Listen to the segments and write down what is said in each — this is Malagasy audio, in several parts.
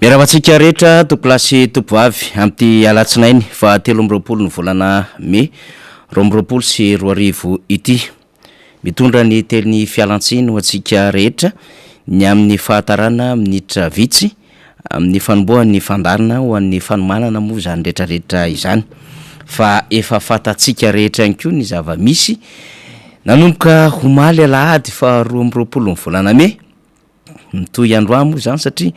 Miarahaba antsika rehetra tompolahy sy tompovavy amin'ity alatsinainy faha 23 ny volana mey 2022 ity. Mitondra ny teny fialantsiny ho antsika rehetra ny amin'ny fahatarana minitra vitsy amin'ny fanombohan'ny fandaharana ho an'ny fanomanana moa izany rehetra rehetra izany fa efa fantatsika rehetra ihany koa ny zava-misy nanomboka omaly alahady faha 22 ny volana mey. Mitohy androany moa izany satria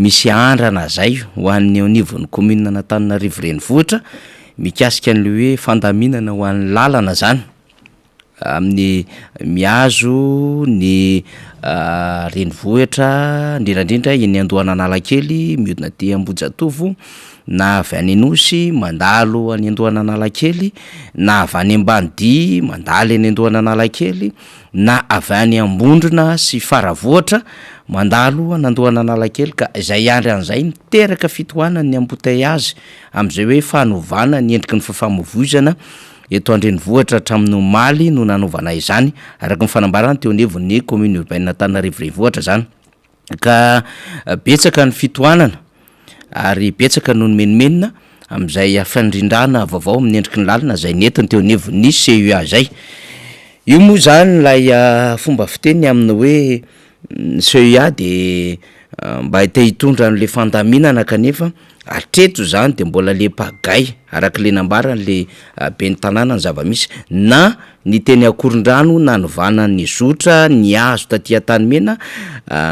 misy andrana izay ho an'ny eo anivon'ny kaominina an'Antananarivo renivohitra mikasika an'ilay hoe fandaminana ho an'ny lalana izany amin'ny mihazo ny renivohitra indrindra indrindra eny Andohan'Analakely mihodina aty Ambohijatovo na avy any Anosy mandalo any Andohan'Analakely na avy any Ambanidia mandalo eny Andohan'Analakely na avy any Ambondrona sy Faravohitra mandalo an'Andohan'Analakely ka izay andry an'izay miteraka fitohanan'ny embouteillage amin'izay hoe fanovana ny endriky ny fifamoivoizana eto an-drenivohitra hatramin'ny omaly no nanaovana izany araka ny fanambarana teo anivon'ny commune urbaine Antananarivo renivohitra izany. Ka betsaka ny fitohanana ary betsaka no nimenomenona amin'izay fandrindrana vaovao amin'ny endriky ny lalana izay nentiny teo anivon'ny CUA izay. Io moa izany ilay fomba fiteny amin'ny hoe ny CUA dia mba te hitondra an'ilay fandaminana kanefa Hatreto izany dia mbola le pagaille araka le nambaran'le ben'ny tanàna ny zava-misy na ny teny Ankorondrano nanovana ny zotra nihazo taty Antanimena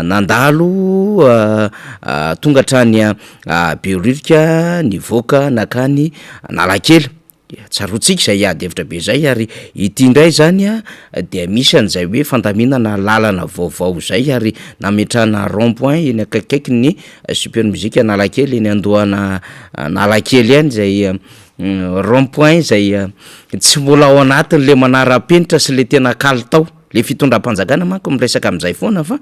nandalo tonga hatrany Behoririka nivoaka nankany Analakely. Dia tsaroantsika izay ady hevitra be izay ary ity indray izany dia misy an'izay hoe fandaminana lalana vaovao izay ary nametrahana rond point eny akaikikaikin'ny super musique Analakely eny andohana Analakely any izay rond point izay tsy mbola ao anatin'le manara-penitra sy le tena kalitao. Le fitondram-panjakana manko miresaka amin'izay foana fa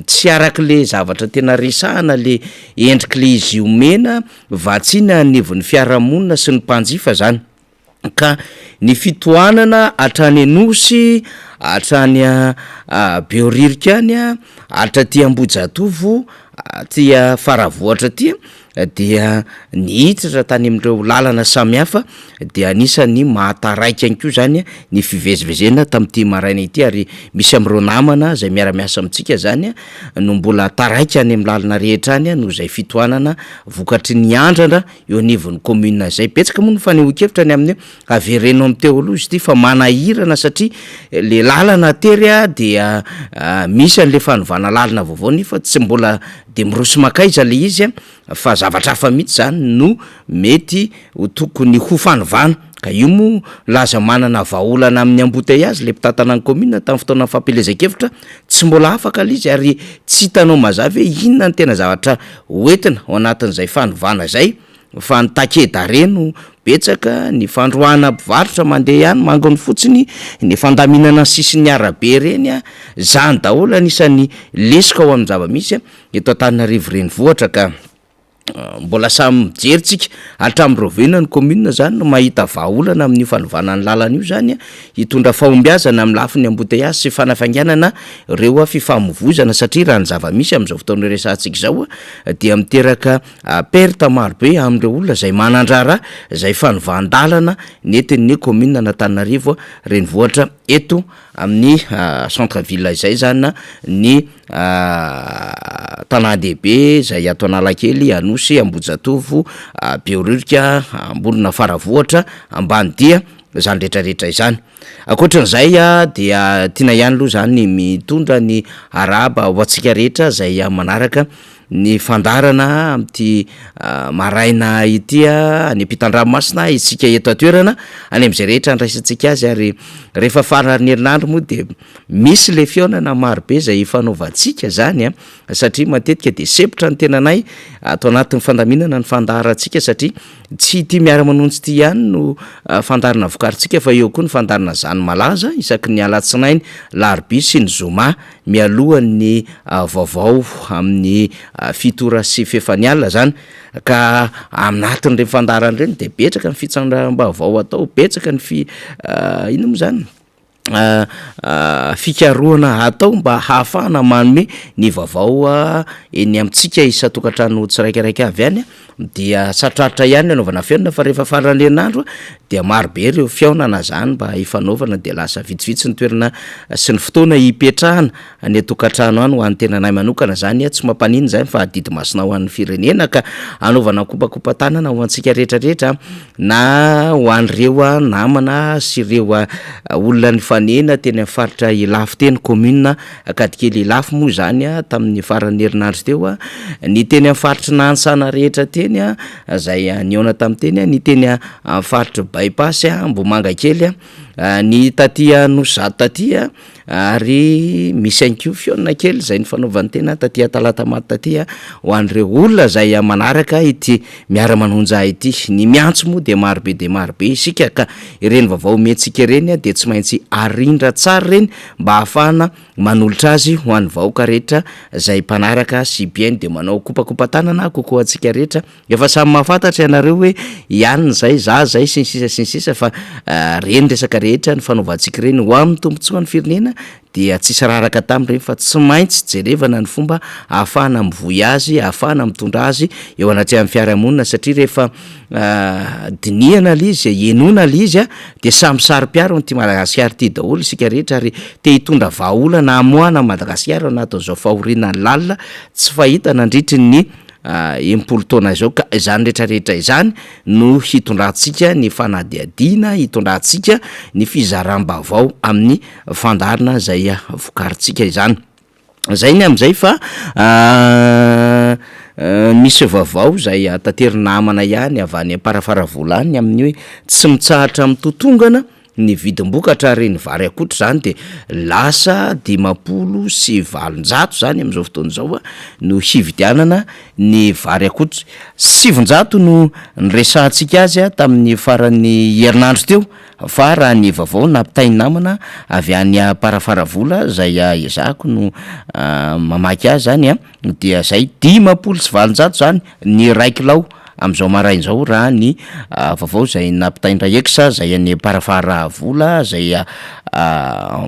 tsy arak'le zavatra tena resahana le endrik'le izy omena Vatsiana anivon'ny fiarahamonina sy ny mpanjifa izany ka ny fitohanana hatrany Anosy, hatrany Behoririka any, hatraty Ambohijatovo, aty Faravohitra aty dia nihitatra tany amin'ireo lalana samihafa dia anisan'ny mahataraiky ihany koa izany ny fivezivezena tamin'ity maraina ity ary misy amin'ireo namana izay miara-miasa amintsika izany no mbola taraiky any amin'ny lalana rehetra any noho izay fitohanana vokatry ny andrana eo anivon'ny commune izay. Betsaka moa ny fanehoan-kevitra ny amin'ny hoe avereno amin'ny teo aloha izy ity fa manahirana satria le lalana tery dia misy an'le fanovana lalana vaovao nefa tsy mbola de miroso mankaiza le izy fa zavatra hafa mihitsy zany no mety ho tokony ho fanovana, ka io moa laza manana vahaolana amin'ny embouteillage le mpitantana ny commune tamin'ny fotoanan'ny fampielezan-kevitra, tsy mbola afaka le izy ary tsy hitanao mazava hoe inona no tena zavatra hoentina ao anatin'izay fanovana izay fa ny taquet d'arrêt no betsaka, ny fandroahana mpivarotra mandeha ihany manginy fotsiny, ny fandaminana ny sisin'ny arabe ireny, zany daholo anisan'ny lesoka ao amin'ny zava-misy eto Antananarivo renivohitra ka mbola samy mijery tsika hatramin'ny rahoviana ny commune zany no mahita vahaolana amin'io fanovana ny lalana io zany hitondra fahombiazana amin'ny lafiny embouteillage sy fanafainganana ireo fifamoivoizana satria raha ny zava-misy amin'izao fotoana iresahantsika izao dia miteraka perte marobe amin'ireo olona izay manan-draharaha izay fanovan-dalana nentin'ny commune an'Antananarivo renivohitra eto amin'ny centre ville izay zany ny tanàn-dehibe izay ato Analakely, Anosy, Ambohijatovo, Behoririka, Ambolona Faravohitra, Ambanidia, izany rehetra rehetra izany. Ankoatran'izay dia tiana ihany aloha izany mitondra ny arahaba ho antsika rehetra izay manaraka ny fandaharana amin'ity maraina ity any ampitan-dranomasina isika eto an-toerana, any amin'izay rehetra andraisantsika azy ary rehefa faran'ny herinandro moa dia misy le fihaonana marobe izay ifanaovantsika zany a, satria matetika dia sempotra ny tenanay ato anatin'ny fandaminana ny fandaharantsika satria tsy ity miara-manonja ity ihany no fandaharana vokarintsika fa eo koa ny fandaharana zany malaza isaky ny alatsinainy, larobia sy ny zoma mialohan'ny vaovao amin'ny fito ora sy fefany alina zany ka anatin'ireny fandaharana ireny dia betsaka ny fitsangaram-baovao atao, betsaka ny fi- inona moa zany? Fikarohana atao mba hahafahana manome ny vaovao eny amintsika isan-tokantrano tsiraikaraika avy any dia sarotrarotra ihany ny anaovana fihaonana fa rehefa faran'ny herinandro dia maro be ireo fihaonana zany mba hifanaovana dia lasa vitsivitsy ny toerana sy ny fotoana hipetrahana any an-tokantrano any ho an'ny tenanay manokana zany tsy mampaninona izany fa adidy masina ho an'ny firenena ka anaovana kopakopa-tanana ho antsika rehetrarehetra na ho an'ireo namana sy ireo olona nifanena teny amin'ny faritra Ilafy teny, commune Ankadikely Ilafy moa izany tamin'ny faran'ny herinandro teo, ny teny amin'ny faritry Nanisana rehetra teny izay nihaona tamin'ny teny, ny teny amin'ny faritry By Pass Ambohimangakely, ny taty Anosizato taty. Ary misy ihany koa fihaonana kely izay nifanaovan'ny tena taty Talatamaty taty ho an'ireo olona izay manaraka ity miara-manonja ity. Ny miantso moa dia marobe dia marobe isika ka ireny vaovao omentsika ireny dia tsy maintsy arindra tsara ireny mba hahafahana manolotra azy ho an'ny vahoaka rehetra izay mpanaraka sy mpihaino dia manao kopakopa-tanana kokoa antsika rehetra. Efa samy mahafantatra ianareo hoe i anona izay, za izay, sy ny sisa sy ny sisa fa reny resaka rehetra nifanaovantsika ireny ho amin'ny tombotsoan'ny firenena dia tsisy raraka tamin'ireny fa tsy maintsy jerevana ny fomba ahafahana mivoy azy, ahafahana mitondra azy eo anatrehan'ny fiarahamonina satria rehefa dinihana ilay izy, henoina ilay izy dia samy saro-piaro an'ity Madagasikara ity daholo isika rehetra ary te hitondra vahaolana hamoahana an'i Madagasikara ao anatin'izao fahoriana lalina tsy fahita nandritry ny 60 taona izao ka izany rehetra rehetra izany no hitondrantsika ny fanadihadiana, hitondrantsika ny fizaram-baovao amin'ny fandaharana izay vokarintsika izany. Izay ny amin'izay fa misy vaovao izay taterin'ny namana ihany avy any Amparafaravola any amin'ny hoe tsy mitsahatra mitotongana ny vidim-bokatra ary ny vary akotry izany dia lasa 850 izany amin'izao fotoana izao no hividianana ny vary akotry. 900 no niresahantsika azy tamin'ny faran'ny herinandro teo fa raha ny vaovao nampitain'ny namana avy any Amparafaravola izay ezahako no mamaky azy izany dia zay 850 zany ny iray kilao amin'izao maraina izao raha ny vaovao izay nampitain-dRaex izay any Amparafaravola izay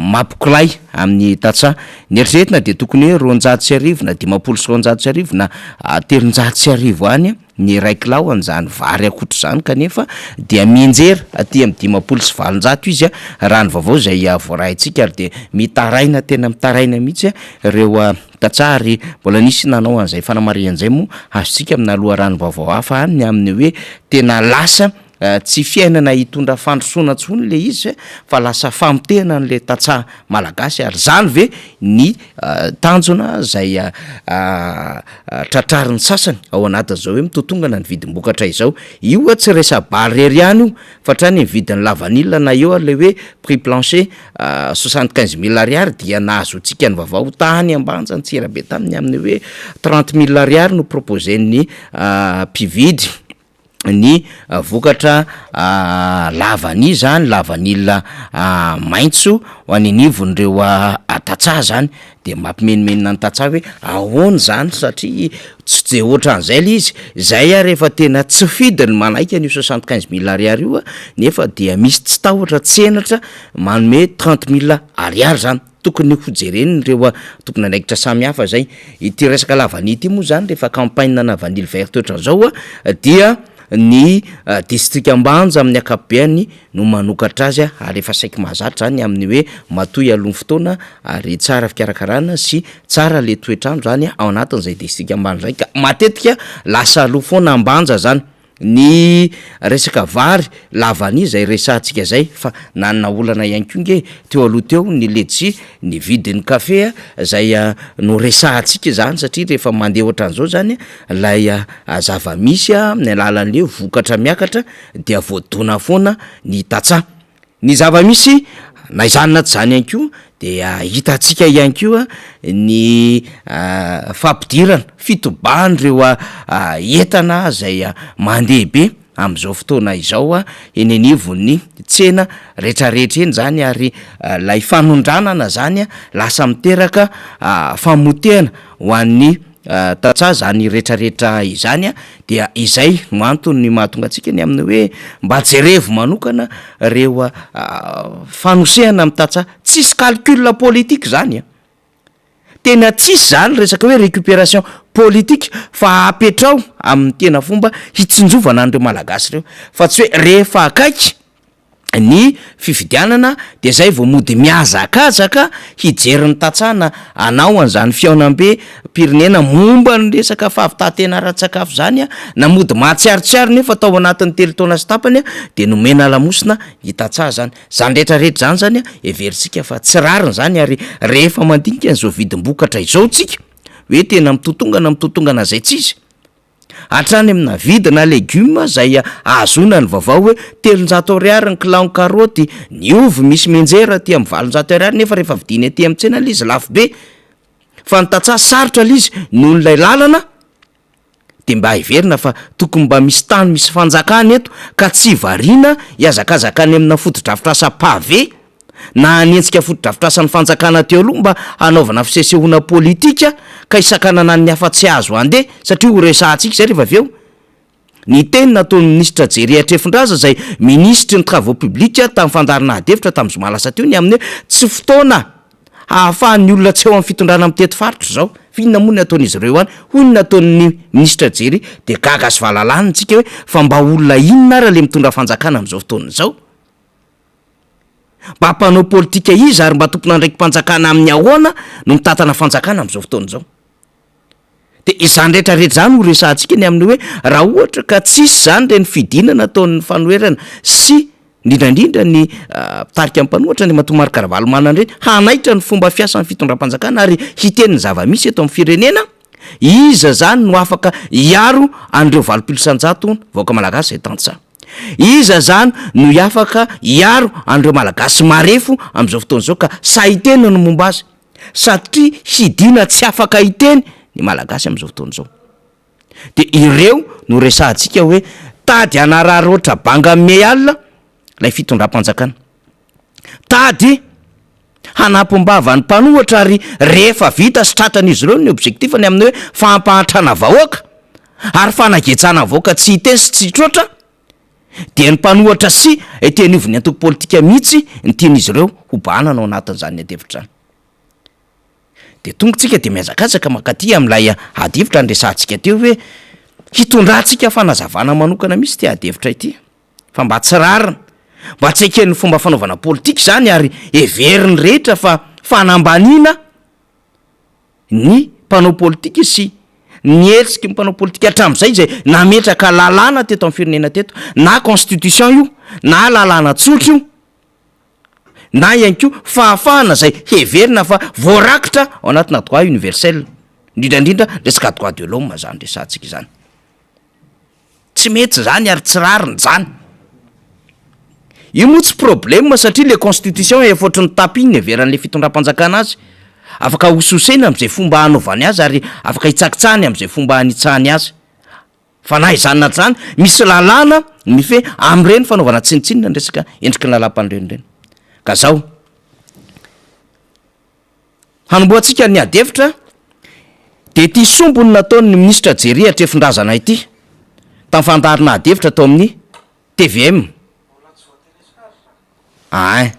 mampikolay amin'ny tantsaha. Ny eritreretina dia tokony hoe 1200 na 1250 na 1300 any ny iray kilao an'izany vary akotry izany kanefa dia mianjera aty amin'ny 850 izy raha ny vaovao izay voaraintsika ary dia mitaraina tena mitaraina mihitsy ireo tantsaha ary mbola nisy nanao an'izay fanamarihana izay moa azontsika amina loharanom-baovao hafa any ny amin'ny hoe tena lasa tsy fiainana hitondra fandrosoana intsony ilay izy fa lasa famotehana an'ilay tantsaha malagasy ary izany ve ny tanjona izay tratrarin'ny sasany ao anatin'izao hoe mitotongana ny vidim-bokatra izao. Io a tsy resa-bary irery ihany io fa hatrany ny vidin'ny lavanila na eo ary ilay hoe prix plancher 75 mille ariary dia nahazoantsika ny vaovao tany Ambanja Antsirabe tany ny amin'ny hoe 30 mille ariary no proposer-n'ny mpividy ny vokatra lavanille zany, lavanila maitso ho any anivon'ireo tantsaha zany, de mampimenomenona ny tantsaha hoe ahoana zany satria tsy de ohatran'izay le izy, zay ary efa tena tsy fidiny manaiky an'io 75 mille ariary io nefa dia misy tsy tahotra tsy henatra manome 30 mille ariary zany. Tokony ho jeren'ireo tompon'andraikitra samihafa izay. Ity resaka lavanille ity moa izany rehefa campagne ana vanille verte ohatran'izao dia ny distrika Ambanja amin'ny ankapobeany no manokatra azy ary efa saiky mahazatra izany amin'ny hoe matoy aloha ny fotoana ary tsara fikarakarana sy tsara le toetr'andro izany ao anatin'izay distrika Ambanja izay ka matetika lasa aloha foana Ambanja izany. Ny resaka vary lavanille izay resahantsika izay fa nanana olana ihany koa nge teo aloha teo ny letchi, ny vidin'ny kafe izay noresahantsika izany satria rehefa mandeha ohatran'izao zany ilay zava-misy amin'ny alalan'le vokatra miakatra dia voadona foana ny tantsaha. Ny zava-misy na izany na tsy izany ihany koa dia hitantsika ihany koa ny fampidirana, fitobahan'ireo entana izay mandeha be amin'izao fotoana izao eny anivon'ny tsena rehetrarehetra eny izany ary ilay fanondranana izany lasa miteraka famotehana ho an'ny. tantsaha izany retraretra izany dia izay no antony mahatonga antsika ny amin'ny hoe mba jerevo manokana ireo fanosehana amin'ny tantsaha, tsisy calcul politique izany an! Tena tsisy izany resaka hoe récupération politique fa apetrao amin'ny tena fomba hitsinjovana an'ireo Malagasy ireo fa tsy hoe rehefa akaiky ny fifidianana dia zay vao mody mihazakazaka hijery ny tantsaha na hanao an'izany fihaonambe pirenena momba ny resaka fahavitantena ara-tsakafo izany na mody mahatsiarotsiaro nefa tao anatin'ny telo taona sy tapany dia nomena lamosina ny tantsaha izany. Izany rehetra rehetra izany zany heverintsika fa tsy rariny izany ary rehefa mandinika an'izao vidim-bokatra izao tsika hoe tena mitotongana mitotongana izay tsy izy. Hatrany amina vidina legioma izay ahazoana ny vaovao hoe 300 ariary ny kilaon'ny karaoty, ny ovy misy mianjera aty amin'ny 800 ariary nefa rehefa vidiana ety amin'ny tsena ilay izy lafo be. Fa ny tantsaha sarotra ilay izy noho ilay lalana dia mba heverina fa tokony mba misy tany misy fanjakana eto ka tsy variana hihazakazaka any amina fotodrafitrasa pavé na hanenjika fotodrafitrasan'ny fanjakana teo aloha mba hanaovana fisesehoana politika ka hisakanana ny hafa tsy hahazo handeha satria ho resahantsika izay rehefa avy eo ny teny nataon'ny minisitra Jerry Hatrefondraza izay minisitry ny travaux publics tamin'ny fandaharana adihevitra tamin'ny zoma lasa teo ny amin'ny hoe tsy fotoana hahafahan'ny olona tsy eo amin'ny fitondrana mitety faritra izao fa inona moa ny ataon'izy ireo any hoy ny nataon'ny minisitra Jerry dia gaga sy valalanina isika hoe fa mba olona inona ara le mitondra fanjakana amin'izao fotoana izao? Mba mpanao politika iza ary mba tompon'andraiki-panjakana amin'ny ahoana no mitantana fanjakana amin'izao fotoana izao? Dia izany rehetra rehetra izany ho resahantsika ny amin'ny hoe raha ohatra ka tsisy izany ireny fidinana ataon'ny fanoherana sy indrindra indrindra ny mpitarika ny mpanohitra Andriamatoa Marc Ravalomanana ireny hanaitra ny fomba fiasan'ny fitondram-panjakana ary hiteny ny zava-misy eto amin'ny firenena, iza izany no afaka hiaro an'ireo 80% vahoaka malagasy izay tantsaha? Iza izany no hiafaka hiaro an'ireo Malagasy marefo amin'izao fotoana izao ka sahy hiteny ny momba azy? Satria hidiana tsy afaka hiteny ny Malagasy amin'izao fotoana izao. Dia ireo no resahantsika hoe tady hanararaotra banga mialina ilay fitondram-panjakana. Tady hanampim-bava ny mpanohitra ary rehefa vita sy tratran'izy ireo ny objectif-ny amin'ny hoe fampahantrana vahoaka ary fanagejana vahoaka tsy hiteny sy tsy hitroatra dia ny mpanohitra sy ety anivon'ny antoko politika mihitsy ny tian'izy ireo ho bahanana ao anatin'izany adihevitra izany. Dia tonga tsika dia mihazakazaka mankaty amin'ilay adihevitra niresahantsika teo hoe hitondrantsika fanazavana manokana mihitsy ity adihevitra ity. Fa mba tsy rariny, mba tsy eken'ny fomba fanaovana politika izany ary heverin'ny rehetra fa fanambaniana ny mpanao politika sy ny hetsiky ny mpanao politika hatramin'izay izay nametraka lalàna teto amin'ny firenena teto, na constitution io, na lalàna tsotra io, na ihany koa fahafahana izay heverina fa voarakitra ao anatina droit universel, indrindra indrindra resaka droit de l'homme izany resahantsika izany. Tsy mety zany ary tsy rariny zany. Io moa tsy problème satria le constitution efa ohatry ny tapis ny niheveran'le fitondram-panjakana azy. Afaka hosihosena am'zay fomba hanaovany azy ary afaka hitsakitsahany am'zay fomba hanitsahany azy. Fa na izany na tsy izany, misy lalàna mifehy am'ireny fanaovana tsinontsinona ny resaka endriky ny lalàmpanorenana ireny. Ka zao. Hanombohantsika ny ady hevitra dia ity sombiny nataon'ny minisitra Jerry Hatrefindrazana ity tamin'ny fandaharana ady hevitra tao amin'ny tvm. Ain.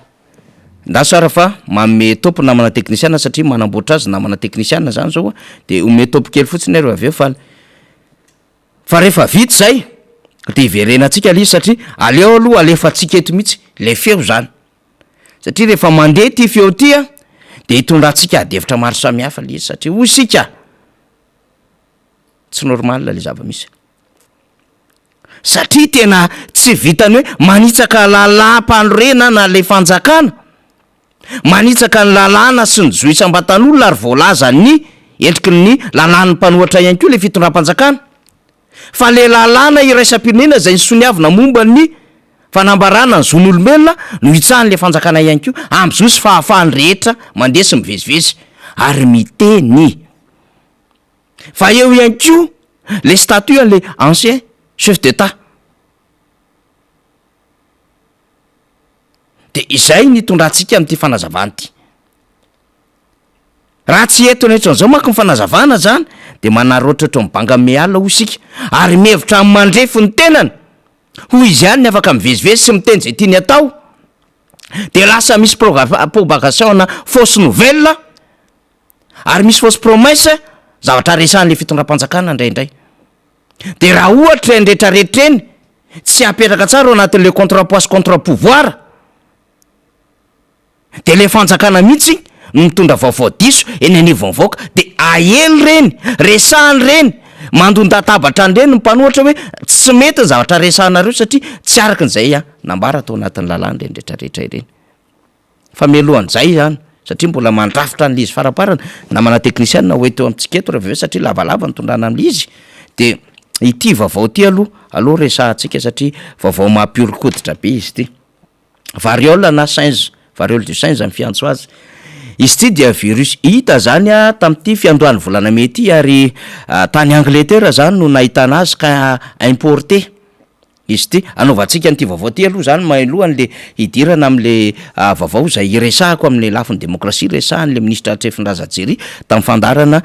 Ndraso ara fa manome top namana teknisiana satria manamboatra azy namana teknisiana zany zao dia omeo top kely fotsiny ary avy eo fa fa rehefa vita izay dia hiverenantsika ilay izy satria aleo aloha alefantsika eto mihitsy ilay feo zany. Satria rehefa mandeha ity feo ity a, dia hitondrantsika adihevitra maro samihafa ilay izy satria hoy isika, tsy normal ilay zava-misy. Satria tena tsy vitan'ny hoe manitsaka lalàm-panorenana ilay fanjakana, manitsaka ny lalàna sy ny zo isam-batan'olona ary voalazan'ny endriky ny lalàn'ny mpanohatra ihany koa ilay fitondram-panjakana. Fa le lalàna iraisam-pirenena izay nisoniavina momba ny fanambarana ny zon'olombelona no hitsahan'le fanjakana ihany koa amin'ny zo sy fahafahan'ny rehetra mandeha sy mivezivezy ary miteny. Fa eo ihany koa le statut an'le ancien chef d'Etat. De izay ny hitondrantsika amin'ity fanazavana ity. Raha tsy eto rehetra izao manko ny fanazavana zany. de manaraotra ohatran'ny banga miala hoy isika ary mihevitra ny mandrefy ny tenany ho izy ihany ny afaka mivezivezy sy miteny izay tiany atao de lasa misy propagation na fausse nouvelle ary misy fausse promesse zavatra resahan'le fitondram-panjakana indraindray. De raha ohatra ireny retraretra ireny tsy apetraka tsara ao anatin'le contre-poids sy contre-pouvoir de le fanjakana mihitsy no mitondra vaovao diso eny anivon'ny vahoaka de aely ireny, resahana ireny, mandon-databatra an'ireny ny mpanohatra hoe tsy mety ny zavatra resahanareo satria tsy araka an'izay nambara tao anatin'ny lalàna ireny retraretra ireny. Fa mialohan'izay izany, satria mbola mandrafitra an'ilay izy faraparany, namana teknisiana ho eto amintsika eto rehefa avy eo satria lavalava ny tondrana an'ilay izy, dia ity vaovao ity aloha, aleo resahantsika satria vaovao mampihoron-koditra be izy ity. Variole na singe, variole du singe ny fiantso azy. Izy ity dia virus hita izany tamin'ity fiandohan'ny volana mey ity ary tany Angletera izany no nahitana azy ka importé. Izy ity. Anaovantsika an'ity vaovao ity aloha izany mialohan'le hidirana amin'le vaovao izay hiresahako amin'le lafiny demokrasia resahan'le minisitra Ratrefindrazana Jerry tamin'ny fandaharana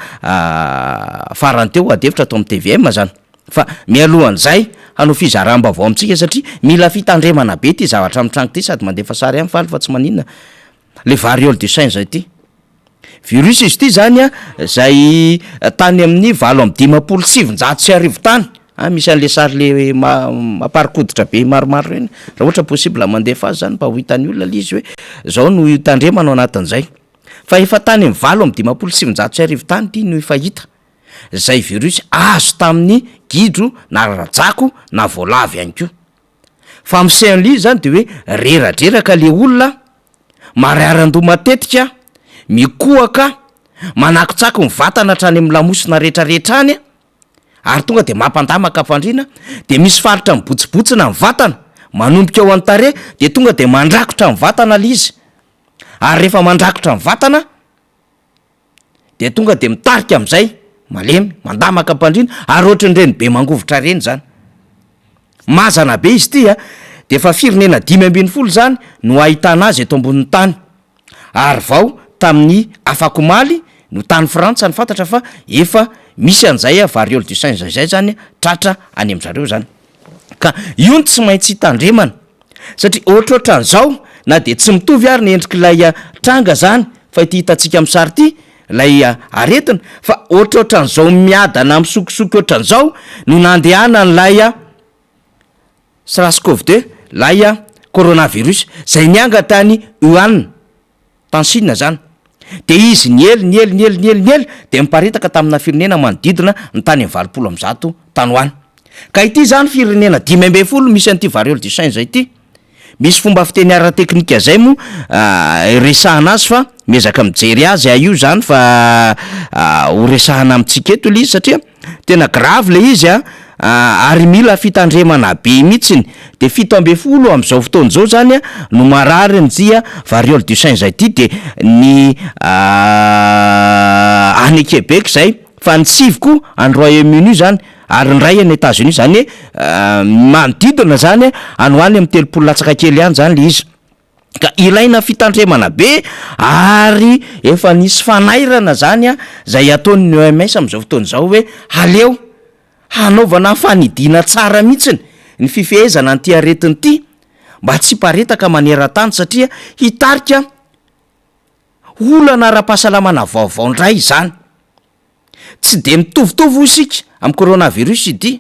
farany teo ady hevitra tao amin'ny tvm izany. Fa mialohan'izay hanao fizaram-baovao amintsika satria mila fitandremana be ity zavatra mitranga ity sady mandefa sary ihany faly fa tsy maninona le variole du singe ity. Virus izy ity zany a, zay tany amin'ny 1958 tany, a misy an'le sary le mamparikoditra be maromaro reny, raha ohatra possible mandefa azy zany mba ho hitan'ny olona le izy hoe zao no tandremana ao anatin'izay, fa efa tany amin'ny 1958 tany ity no efa hita, zay virus azo tamin'ny gidro na rajako na voalavo ihany koa. Fa miseho an'ilay izy zany de hoe reradreraka le olona, mariaran-doha matetika, mikohaka, manakotsako ny vatana hatrany amin'ny lamosina retraretra any, ary tonga de mampandamaka am-pandriana, de misy faritra mibotsibotsina ny vatana, manomboka eo an-tarehy de tonga de mandrakotra ny vatana le izy, ary rehefa mandrakotra ny vatana, Dia tonga dia mitarika amin'izay, malemy, mandamaka am-pandriana, ary ohatran'ireny be mangovitra ireny izany. Mazana be izy ity a, dia efa firenena 15 izany no ahitana azy eto ambonin'ny tany. Ary vao tamin'ny afak'omaly no tany Frantsa no fantatra fa efa misy an'izay variole du singe izay izany tratra any amin-dry zareo izany. Ka io no tsy maintsy hitandremana satria ohatrohatran'izao na dia tsy mitovy ary ny endrik'ilay tranga zany fa ity hitantsika amin'ny sary ity ilay aretina fa ohatrohatran'izao miadana misokisoky ohatran'izao no nandehanan'ilay SRAS-CoV 2 ilay coronavirus izay nianga tany Wuhan. Tany Chine zany. De izy niely, niely, niely, niely, niely, de niparitaka tamina firenena manodidina ny tany amin'ny 180 tany ho any. Ka ity zany firenena 15 misy an'ity variole du singe ity. Misy fomba fiteny ara-teknika zay moa iresahana azy fa miezaka mijery azy aho io zany fa ho resahana amintsika eto le izy satria Tena grave le izy a, ary mila fitandremana be mihitsiny, de 17 amzao fotoana zao zany a no marary an'ity variole du singe ity de ny any Quebec zay fa ny sivy koa any Royaume Uni zany ary ny ray any Etats Unis zany hoe manodidina zany any ho any amin'ny 30 latsaka kely any zany le izy. Ka ilaina fitandremana be ary efa nisy fanairana zany zay ataon'ny OMS amin'izao fotoana izao hoe aleo hanaovana fanidiana tsara mihitsiny ny fifehezana an'ity aretina ity mba tsy hiparitaka maneran-tany satria hitarika olana ara-pahasalamana vaovao indray izany. Tsy dia mitovitovy hoy isika amin'ny coronavirus ity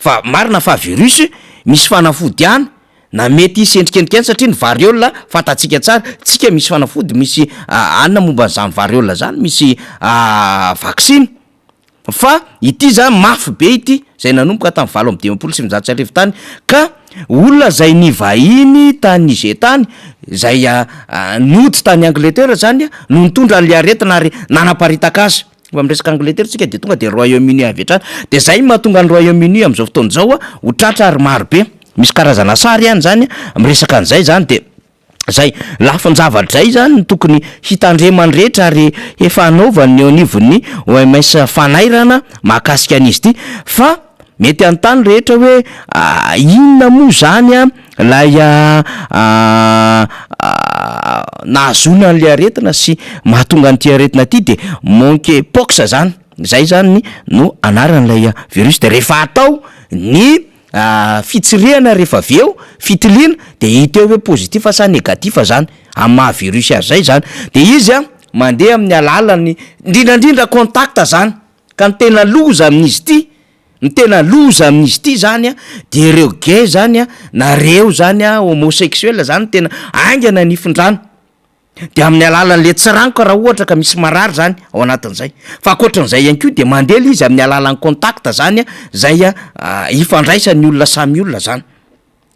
Fa marina fa virus misy fanafody ihany na mety hisy endrikendrika ihany satria ny variole fantatsika tsara, tsika misy fanafody misy anona momba an'izany variole zany, misy vaksiny fa ity zany mafy be ity zay nanomboka tamin'ny 1958 tany ka olona zay nivahiny tany Niger tany zay nody tany Angleterre zany no nitondra an'le aretina ary nanaparitaka azy. Rehefa miresaka Angleterre tsika dia tonga dia Royaume Uni avy hatrany. Dia zay no mahatonga ny Royaume Uni amin'izao fotoana izao ho tratra ary maro be. Misy karazana sary ihany zany miresaka an'izay zany dia zay lafin-javatra zay zany no tokony hitandreman'ny rehetra ary efa anaovan'ny eo anivon'ny OMS fanairana mahakasika an'izy ity fa mety hanontany rehetra hoe inona moa zany Ilay nahazoana an'ilay aretina sy mahatonga an'ity aretina ity dia monkey pox zany. Zay zany no anaran'ilay virus de rehefa atao ny fitsirihana rehefa avy eo, fitiliana de hita eo hoe positif sa negatif zany amin'ny maha virus azy zay zany, de izy an mandeha amin'ny alalan'ny indrindra indrindra contact zany, ka ny tena loza amin'izy ity, ny tena loza amin'izy ity zany an de ireo gay zany an na reo zany an homosexuel zany no tena haingana ny hifindrana. De amin'ny alalan'le tsiranoka raha ohatra ka misy marary zany ao anatin'izay, fa ankoatran'izay ihany koa de mandeha le izy amin'ny alalan'ny contact zany a zay a ifandraisan'ny olona samy olona zany,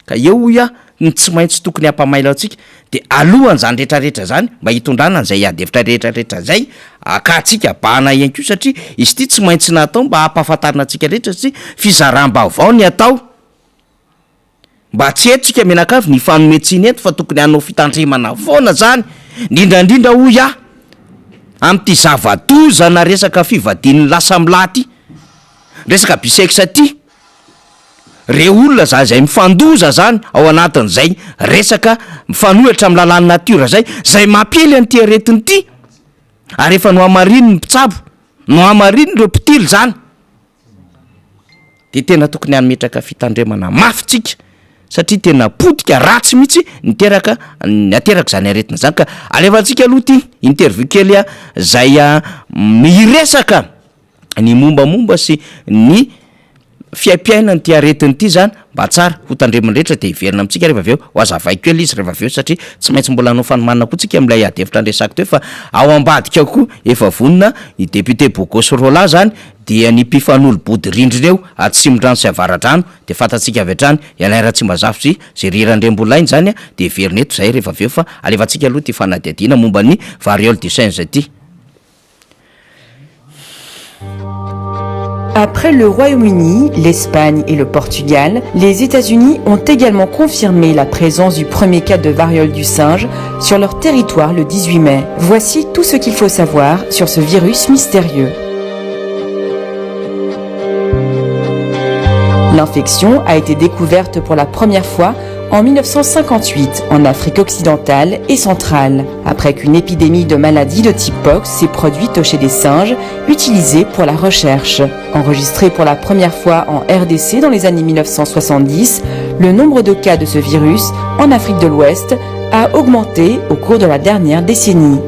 ka eo hoy aho ny tsy maintsy tokony hampamailo antsika de alohan'zany retraretra zany mba hitondrana an'izay ady hevitra retraretra zay akantsika bahana ihany koa satria izy ity tsy maintsy natao mba hampahafantarina antsika rehetra satria fizaram-baovao ny atao. Mba tsy eto tsika mianakavy ny hifanome tsiny eto fa tokony hanao fitandremana foana zany, indrindra indrindra hoy aho amin'ity zava-doza na resaka fivadian'ny lahy samy lahy ty, resaka bisexe ty, reo olona za zay mifandoza zany ao anatin'izay resaka mifanohitra amin'ny lalàn'ny natiora zay, zay mampiely an'ity aretina ity, ary efa nohamarinin'ny mpitsabo, nohamarinin'ireo mpitily zany. Dia tena tokony hametraka fitandremana mafy tsika satria tena potika ratsy mihitsy niteraka ny aterak'izany aretina izany ka alefantsika aloha ity interview kely zay miresaka ny mombamomba sy ny fiaimpiainan'ity aretina ity zany mba tsara ho tandreman'ny rehetra dia hiverina amintsika rehefa avy eo ho azavaiko kely izy rehefa avy eo satria tsy maintsy mbola hanao fanomanana koa tsika amin'ilay ady hevitra niresako teo fa ao ambadika ao koa efa vonona i député Bogosy Rolland zany dia ny mpifanolo-bodirindrina eo Atsimondrano sy Avaradrano dia fantatsika avy hatrany i Alain Ratsimbazafy sy Jerry Randriambolainy izany dia heverina eto izahay rehefa avy eo fa alefantsika aloha ity fanadihadiana momba ny variole du singe ity. Après le Royaume-Uni, l'Espagne et le Portugal, les États-Unis ont également confirmé la présence du premier cas de variole du singe sur leur territoire le 18 mai. Voici tout ce qu'il faut savoir sur ce virus mystérieux. L'infection a été découverte pour la première fois en 1958 en Afrique occidentale et centrale, après qu'une épidémie de maladie de type pox s'est produite chez des singes utilisés pour la recherche. Enregistré pour la première fois en RDC dans les années 1970, le nombre de cas de ce virus en Afrique de l'Ouest a augmenté au cours de la dernière décennie.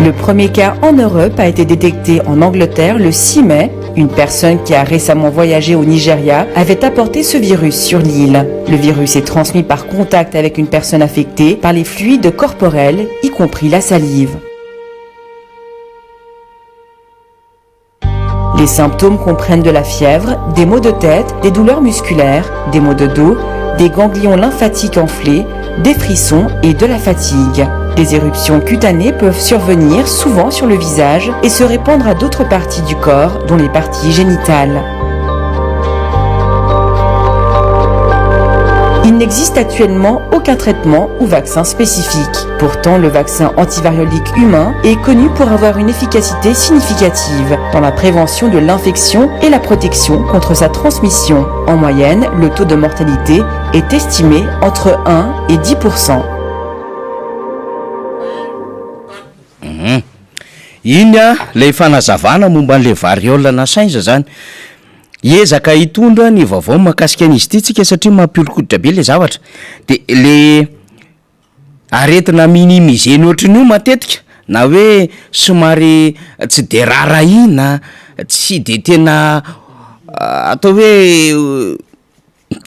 Le premier cas en Europe a été détecté en Angleterre le 6 mai. Une personne qui a récemment voyagé au Nigeria avait apporté ce virus sur l'île. Le virus est transmis par contact avec une personne affectée par les fluides corporels, y compris la salive. Les symptômes comprennent de la fièvre, des maux de tête, des douleurs musculaires, des maux de dos, des ganglions lymphatiques enflés, des frissons et de la fatigue. Des éruptions cutanées peuvent survenir souvent sur le visage et se répandre à d'autres parties du corps, dont les parties génitales. Il n'existe actuellement aucun traitement ou vaccin spécifique. Pourtant, le vaccin antivariolique humain est connu pour avoir une efficacité significative dans la prévention de l'infection et la protection contre sa transmission. En moyenne, le taux de mortalité est estimé entre 1 et 10 Hum. Iny a, ilay fanazavana momba an'ilay variole na singe zany. Hiezaka hitondra ny vaovao mahakasika an'izy ity tsika satria mampihoron-koditra be le zavatra. De le aretina minimiser-ny ohatran'io matetika na hoe somary tsy de raharahiana, tsy de tena atao hoe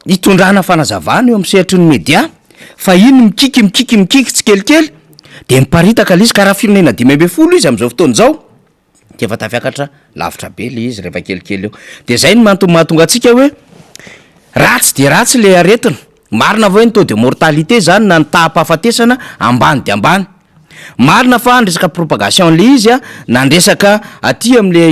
hitondrana fanazavana eo amin'ny sehatry ny media fa iny mikiky mikiky mikiky tsikelikely de miparitaka le izy ka raha firenena 15 izy am'zao fotoana zao de efa tafiakatra lavitra be le izy rehefa kelikely eo, de zay no antony mahatonga antsika hoe ratsy de ratsy le aretina, marina va hoe ny taux de mortalité zany na ny taham-pahafatesana ambany de ambany. Marina fa ny resaka propagation an'le izy a, na ny resaka aty am'le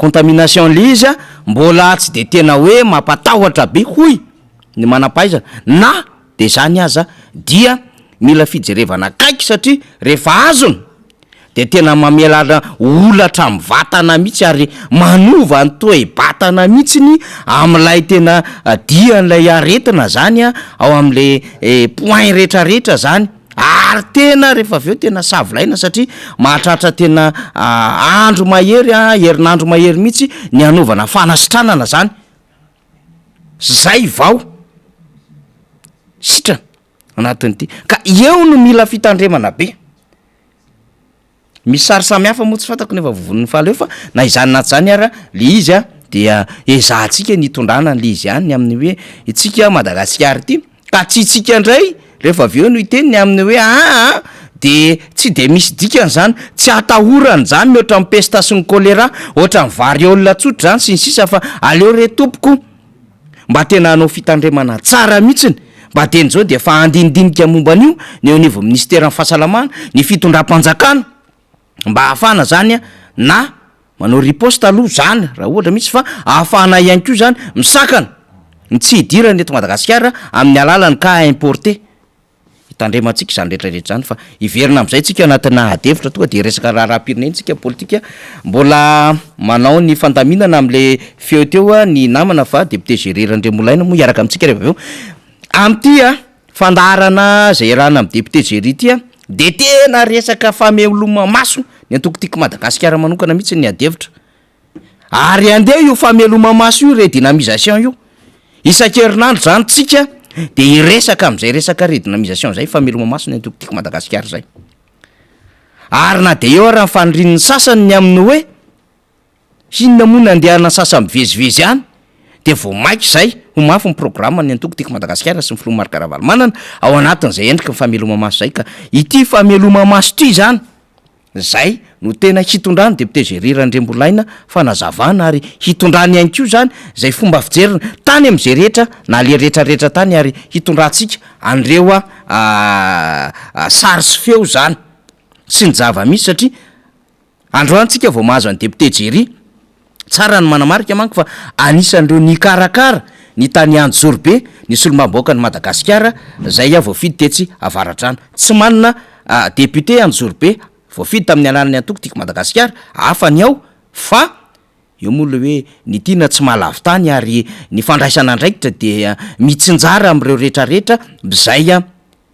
contamination an'le izy a, mbola tsy de tena hoe mampatahotra be hoy ny manam-pahaizana, na de zany aza dia mila fijerevana akaiky satria rehefa azony de tena mamelana holatra amin'ny vatana mihitsy ary manova ny toe-batana mihitsiny amin'ilay tena dian'ilay aretina zany a, ao am'le point rehetrarehetra zany. Ary tena rehefa avy eo tena savilaina satria mahatratra tena andro mahery, herinandro mahery mihitsy ny hanaovana fanasitranana zany. Zay vao sitrana anatin'ity. Ka eo no mila fitandremana be. Misy sary samihafa moa tsy fantako nefa vovon'ny faly eo fa na izany na tsy izany ara le izy a dia ezahantsika ny hitondrana an'le izy ihany ny amin'ny hoe itsika Madagasikara ity ka tsy itsika indray rehefa avy eo no hiteny ny amin'ny hoe aa de tsy de misy dikany zany, tsy atahorana izany mihoatra ny pesta sy ny choléra, ohatran'ny variole tsotra izany sy ny sisa fa aleo re tompoko Mba tena hanao fitandremana tsara mihitsiny, mba dieny izao dia efa handinidinika momba an'io ny eo anivon'ny minisiteran'ny fahasalamana, ny fitondram-panjakana, mba hahafahana zany na manao riposte aloha zany raha ohatra misy fa ahafahana ihany koa zany misakana ny tsy hidirana eto Madagasikara amin'ny alalan'ny cas importé. Hitandremantsika izany rehetra rehetra izany fa hiverina amin'izay tsika anatina ady hevitra tonga dia hiresaka raharaham-pirenena tsika politika mbola manao ny fandaminana amin'le feo teo ny namana fa député Géry Randriamolaina moa hiaraka amintsika rehefa avy eo amin'ity a fandaharana izay iarahana amin'ny député Géry ity a de tena resaka fameloma-maso ny antoko Tiako Madagasikara manokana mihitsy ny ady hevitra Ary andeha io fameloma-maso io redynamisation io. Isan-kerinandro izany tsika dia hiresaka amin'izay resaka redynamisation izay, fameloma-maso ny antoko Tiako Madagasikara izay. Ary na dia eo ara ny fanirian'ny sasany ny amin'ny hoe inona moa ny andehanan'ny sasany mivezivezy any dia vao mainka izay ho mafy ny programan'ny antoko Tiako Madagasikara sy ny filoha Marc Ravalomanana ao anatin'izay endriky ny fameloma-maso izay ka ity fameloma-maso ity izany Zay no tena hitondrany Député Géry Randriambolaina fanazavana ary hitondrany ihany koa zany zay fomba fijeriny tany am'zay rehetra naleha rehetra rehetra tany ary hitondrantsika an'ireo sary sy feo zany sy ny zava-misy satria androany tsika vao mahazo an'i Député Géry. Tsara ny manamarika manko fa anisan'ireo nikarakara ny tany Anjozorobe ny solombavambahoakan'i Madagasikara izay voafidy tetsy Avaradrano. Tsy manana député Anjozorobe voafidy tamin'ny alalan'ny antoko Tiako Madagasikara hafa ny ao fa eo moa ilay hoe ny tiana tsy mahalavo-tany ary ny fandraisana andraikitra dia mitsinjara amin'ireo rehetrarehetra izay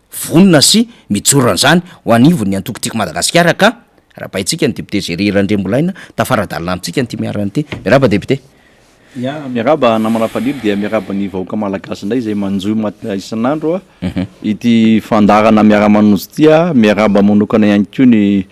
vonona sy mijoro an'izany ho anivon'ny antoko Tiako Madagasikara ka rahabaintsika ny député Géry Randriambolaina tafara-dalana amintsika ny Timiarana ity. Miarahaba député. Ya, miarahaba namana Faniry dia miarahaba ny vahoaka malagasy indray izay manjohy mat isan'andro ity fandaharana miara-manojo ity a, miarahaba manokana ihany koa ny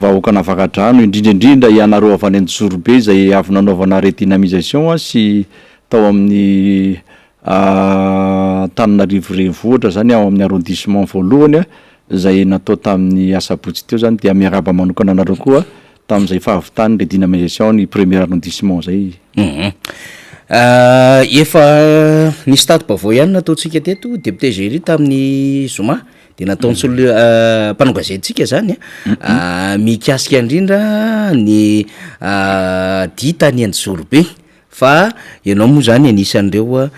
vahoakan'Avaradrano indrindra indrindra ianareo avy any Anjozorobe izay avy nanaovana redynamisation sy tao amin'ny Antananarivo renivohitra zany ao amin'ny arrondissement voalohany izay natao tamin'ny asabotsy teo zany dia miarahaba manokana anareo koa tamin'izay fahavitan'ny redynamisation ny premier arrondissement zay. Efa nisy tati-baovao ihany nataontsika teto député Géry tamin'ny zoma de nataon'ny solo mpanao gazetintsika zany a mikasika indrindra ny dia tany Anjozorobe. Fa ianao moa izany anisan'ireo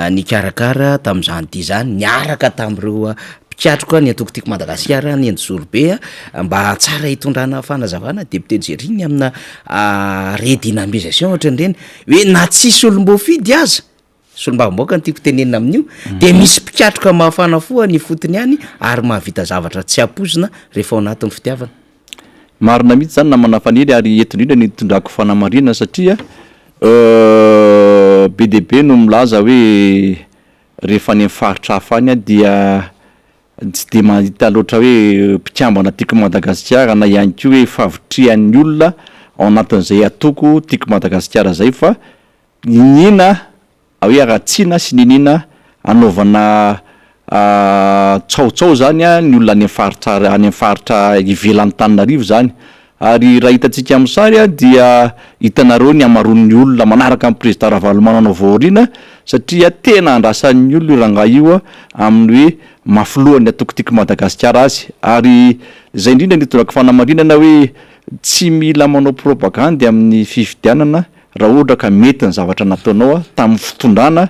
nikarakara tamin'izany dia izany niaraka tamin'ireo mpikatroka ny antoko Tiako Madagasikara ny Anjozorobe mba tsara hitondrana fanazavana député Jerry ny amina redynamisation ohatran'ireny hoe na tsisy olom-boafidy aza, solombavambahoaka no tiako tenenina amin'io, de misy mpikatroka mafana fo any ifotony any ary mahavita zavatra tsy ampoizina rehefa ao anatin'ny fitiavana. Marina mihitsy izany namana Faniry ary eto indrindra no itondrako fanamarinana satria be dia be no milaza hoe rehefa any amin'ny faritra hafa any dia tsy dia mahita loatra hoe mpikambana Tiako Madagasikara na ihany koa hoe fahavitrihan'ny olona ao anatin'izay antoko Tiako Madagasikara izay fa iniana hoe haratsiana sy niniana anaovana tsaotsao zany ny olona any amin'ny faritra any amin'ny faritra ivelan'Antananarivo zany ary raha hitantsika amin'ny sary dia hitanareo ny hamaroan'ny olona manaraka an'i Prezida Ravalomanana ao aoriana satria tena andrasan'ny olona io rangahy io amin'ny hoe maha filohan'ny antoko Tiako Madagasikara azy ary izay indrindra no itondrako fanamarinana hoe tsy mila manao propagandy amin'ny fifidianana Raha ohatra ka mety ny zavatra nataonao tamin'ny fitondrana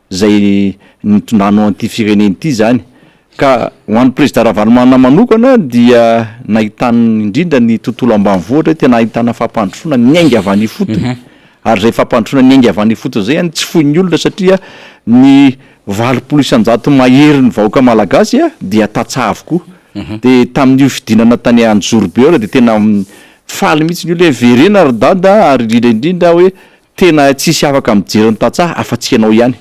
izay nitondranao an'ity firenena ity izany. Ka ho an'ny Prezida Ravalomanana manokana dia nahitany indrindra ny tontolo ambanivohitra hoe tena ahitana fampandrosoana niainga avy any ifotony. Ary izay fampandrosoana niainga avy any ifotony izay tsy foin'ny olona satria ny 80% maherin'ny vahoaka malagasy dia tantsaha avokoa. Dia tamin'io fidinana tany Anjozorobe io ary dia tena faly mihitsy ny olona hoe verena ry dada ary indrindra indrindra hoe tena tsisy afaka mijery ny tantsaha afa-tsy ianao ihany.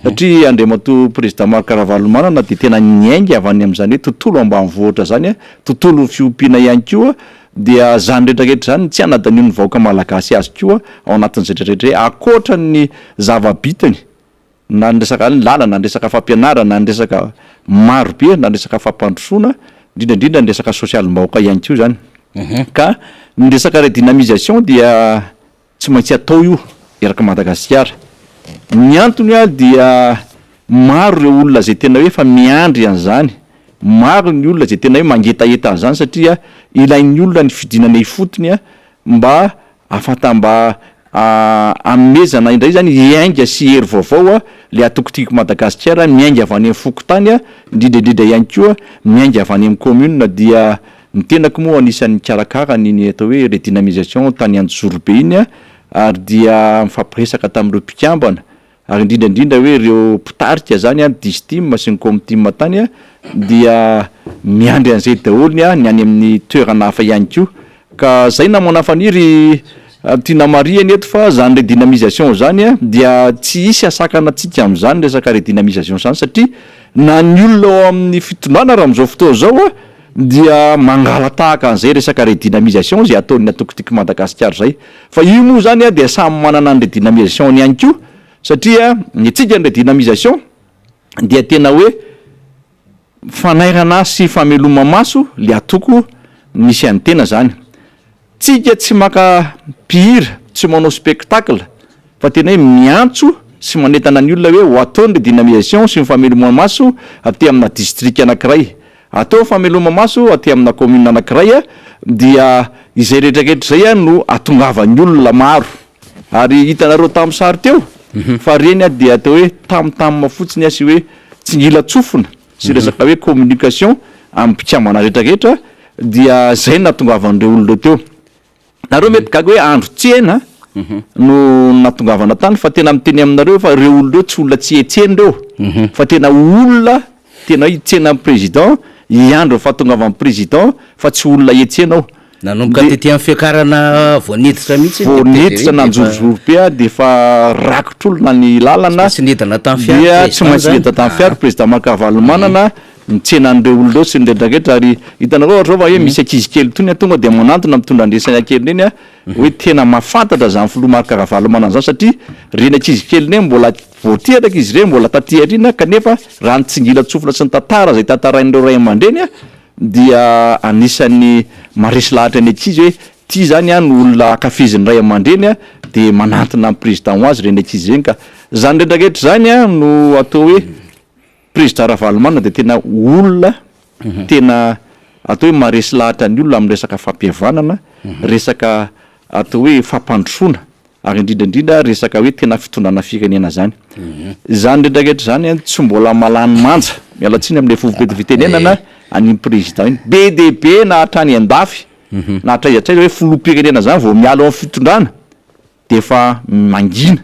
Satria Andriamatoa Président Marc Ravalomanana dia tena niainga avy any amin'izany hoe tontolo ambanivohitra izany, tontolon'ny fiompiana ihany koa, dia izany rehetra rehetra izany tsy hanadinoan'ny vahoaka malagasy azy koa ao anatin'izay rehetra rehetra izay, ankoatra ny zava-bitany na ny resaka lalana, na ny resaka fampianarana, na ny resaka maro be, na ny resaka fampandrosoana, indrindra indrindra ny resaka sosialim-bahoaka ihany koa izany. Ka ny resaka redynamisation dia Tsy maintsy atao io erak'i Madagasikara. Ny antony dia maro ireo olona izay tena hoe efa miandry an'izany, maro ny olona izay tena hoe mangetaheta an'izany satria ilain'ny olona ny fidinana ifotony mba ahafanta mba hanomezana indray izany hiainga sy hery vaovao ilay antoko Tiako Madagasikara miainga avy any amin'ny fokontany indrindra indrindra ihany koa miainga avy any amin'ny commune dia Ny tenako moa anisan'ny nikarakara an'iny atao hoe redynamisation tany Anjozorobe iny ary dia nifampiresaka tamin'ireo mpikambana ary indrindra indrindra hoe ireo mpitarika izany an, Distim sy ny Comtim tany dia miandry an'izay daholo ny any amin'ny toerana hafa ihany koa. Ka zay namana Faniry tiana marihana eto fa zany redynamisation zany dia tsy hisy hasakana antsika amin'izany resaka redynamisation zany satria na ny olona ao amin'ny fitondrana ary amin'izao fotoana izao dia mangala-tahaka an'izay resaka redynamisation izay ataon'ny antoko Tiako Madagasikara izay. Fa io moa izany dia samy manana ny redynamisation-ny ihany koa satria ny antsika ny redynamisation dia tena hoe fanairana sy fameloma-maso le antoko misy an'ny tena izany. Tsika tsy maka mpihira, tsy manao spectacle fa tena hoe miantso sy manentana ny olona hoe ho atao ny redynamisation sy ny fameloma-maso aty amina district anakiray, atao ny fameloma-maso aty amina commune anakiray dia izay rehetra rehetra izay no ahatongavan'ny olona maro. Ary hitanareo tamin'ny sary teo fa ireny dia atao hoe tam tam fotsiny sy hoe tsingilan-tsofina sy resaka hoe communication amin'ny mpikambana rehetra rehetra dia zay no nahatongavan'ireo olona ireo teo. Nareo mety gaga hoe andro tsena no nahatongavana tany fa tena miteny aminareo fa ireo olona ireo tsy olona tsy hetsena ireo fa tena olona tena hoe hitsena ny président, hiandry ny fahatongavan'ny président fa tsy olona hetsena ao. Nanomboka tety amin'ny fiakarana vao niditra mihitsy Vao niditra nanjorozoro be aho dia efa rakotr'olona ny lalana. Tsy maintsy nidina tamin'ny fiara Dia tsy maintsy nidina tamin'ny fiara président Marc Ravalomanana nitsena an'ireo olona ireo sy ny rehetra rehetra ary hitanareo ohatra zao fa hoe misy ankizy kely itony an tonga dia manantona mitondra an'ireny saina kely ireny an hoe tena mahafantatra izany filoha Marc Ravalomanana izany satria ireny ankizy kely ireny mbola vao teraka izy ireny mbola taty aoriana kanefa raha ny tsingilan-tsofina sy ny tantara izay tantarain'ireo ray aman-dreny an dia anisan'ny maharesy lahatra ny ankizy hoe ity zany an no olona ankafizin'ny ray aman-dreny an dia manantona ny président ho azy ireny ankizy ireny ka izany rehetra rehetra izany an no atao hoe président Ravalomanana dia tena olona tena atao hoe maharesy lahatra ny olona amin'ny resaka fampihavanana, resaka atao hoe fampandrosoana ary indrindra indrindra resaka hoe tena fitondrana firenena zany. Izany rehetra rehetra izany an tsy mbola malany manja, miala tsiny amin'ilay fomba fitenenana, an'iny président iny. Be dia be na hatrany an-dafy na hatraiza hatraiza hoe filoham-pirenena zany vao miala ao amin'ny fitondrana dia efa mangina.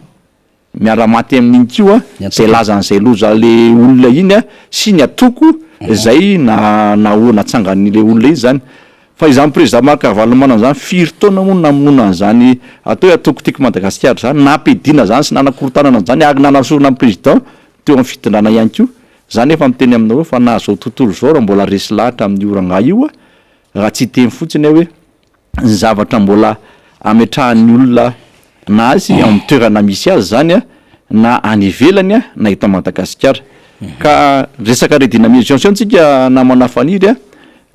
Miara-maty amin'iny koa izay lazan'izay loza le olona iny sy ny atoko izay na natsangan'ilay olona iny izany. Fa izany président Marc Ravalomanana izany firy taona moa no namonoana an'izany atao hoe atoko Tiako Madagasikara izany, nampiadiana izany sy nanakorontanana an'izany ary nanasorana ny président teo amin'ny fitondrana ihany koa. Za nefa miteny aminareo fa na izao tontolo izao raha mbola resy lahatra amin'io rangahy io raha tsy hiteny fotsiny aho hoe ny zavatra mbola ametrahan'ny olona na azy ao amin'ny toerana misy azy izany na any ivelany na eto Madagasikara. Ka resaka redynamisation tsika namana Faniry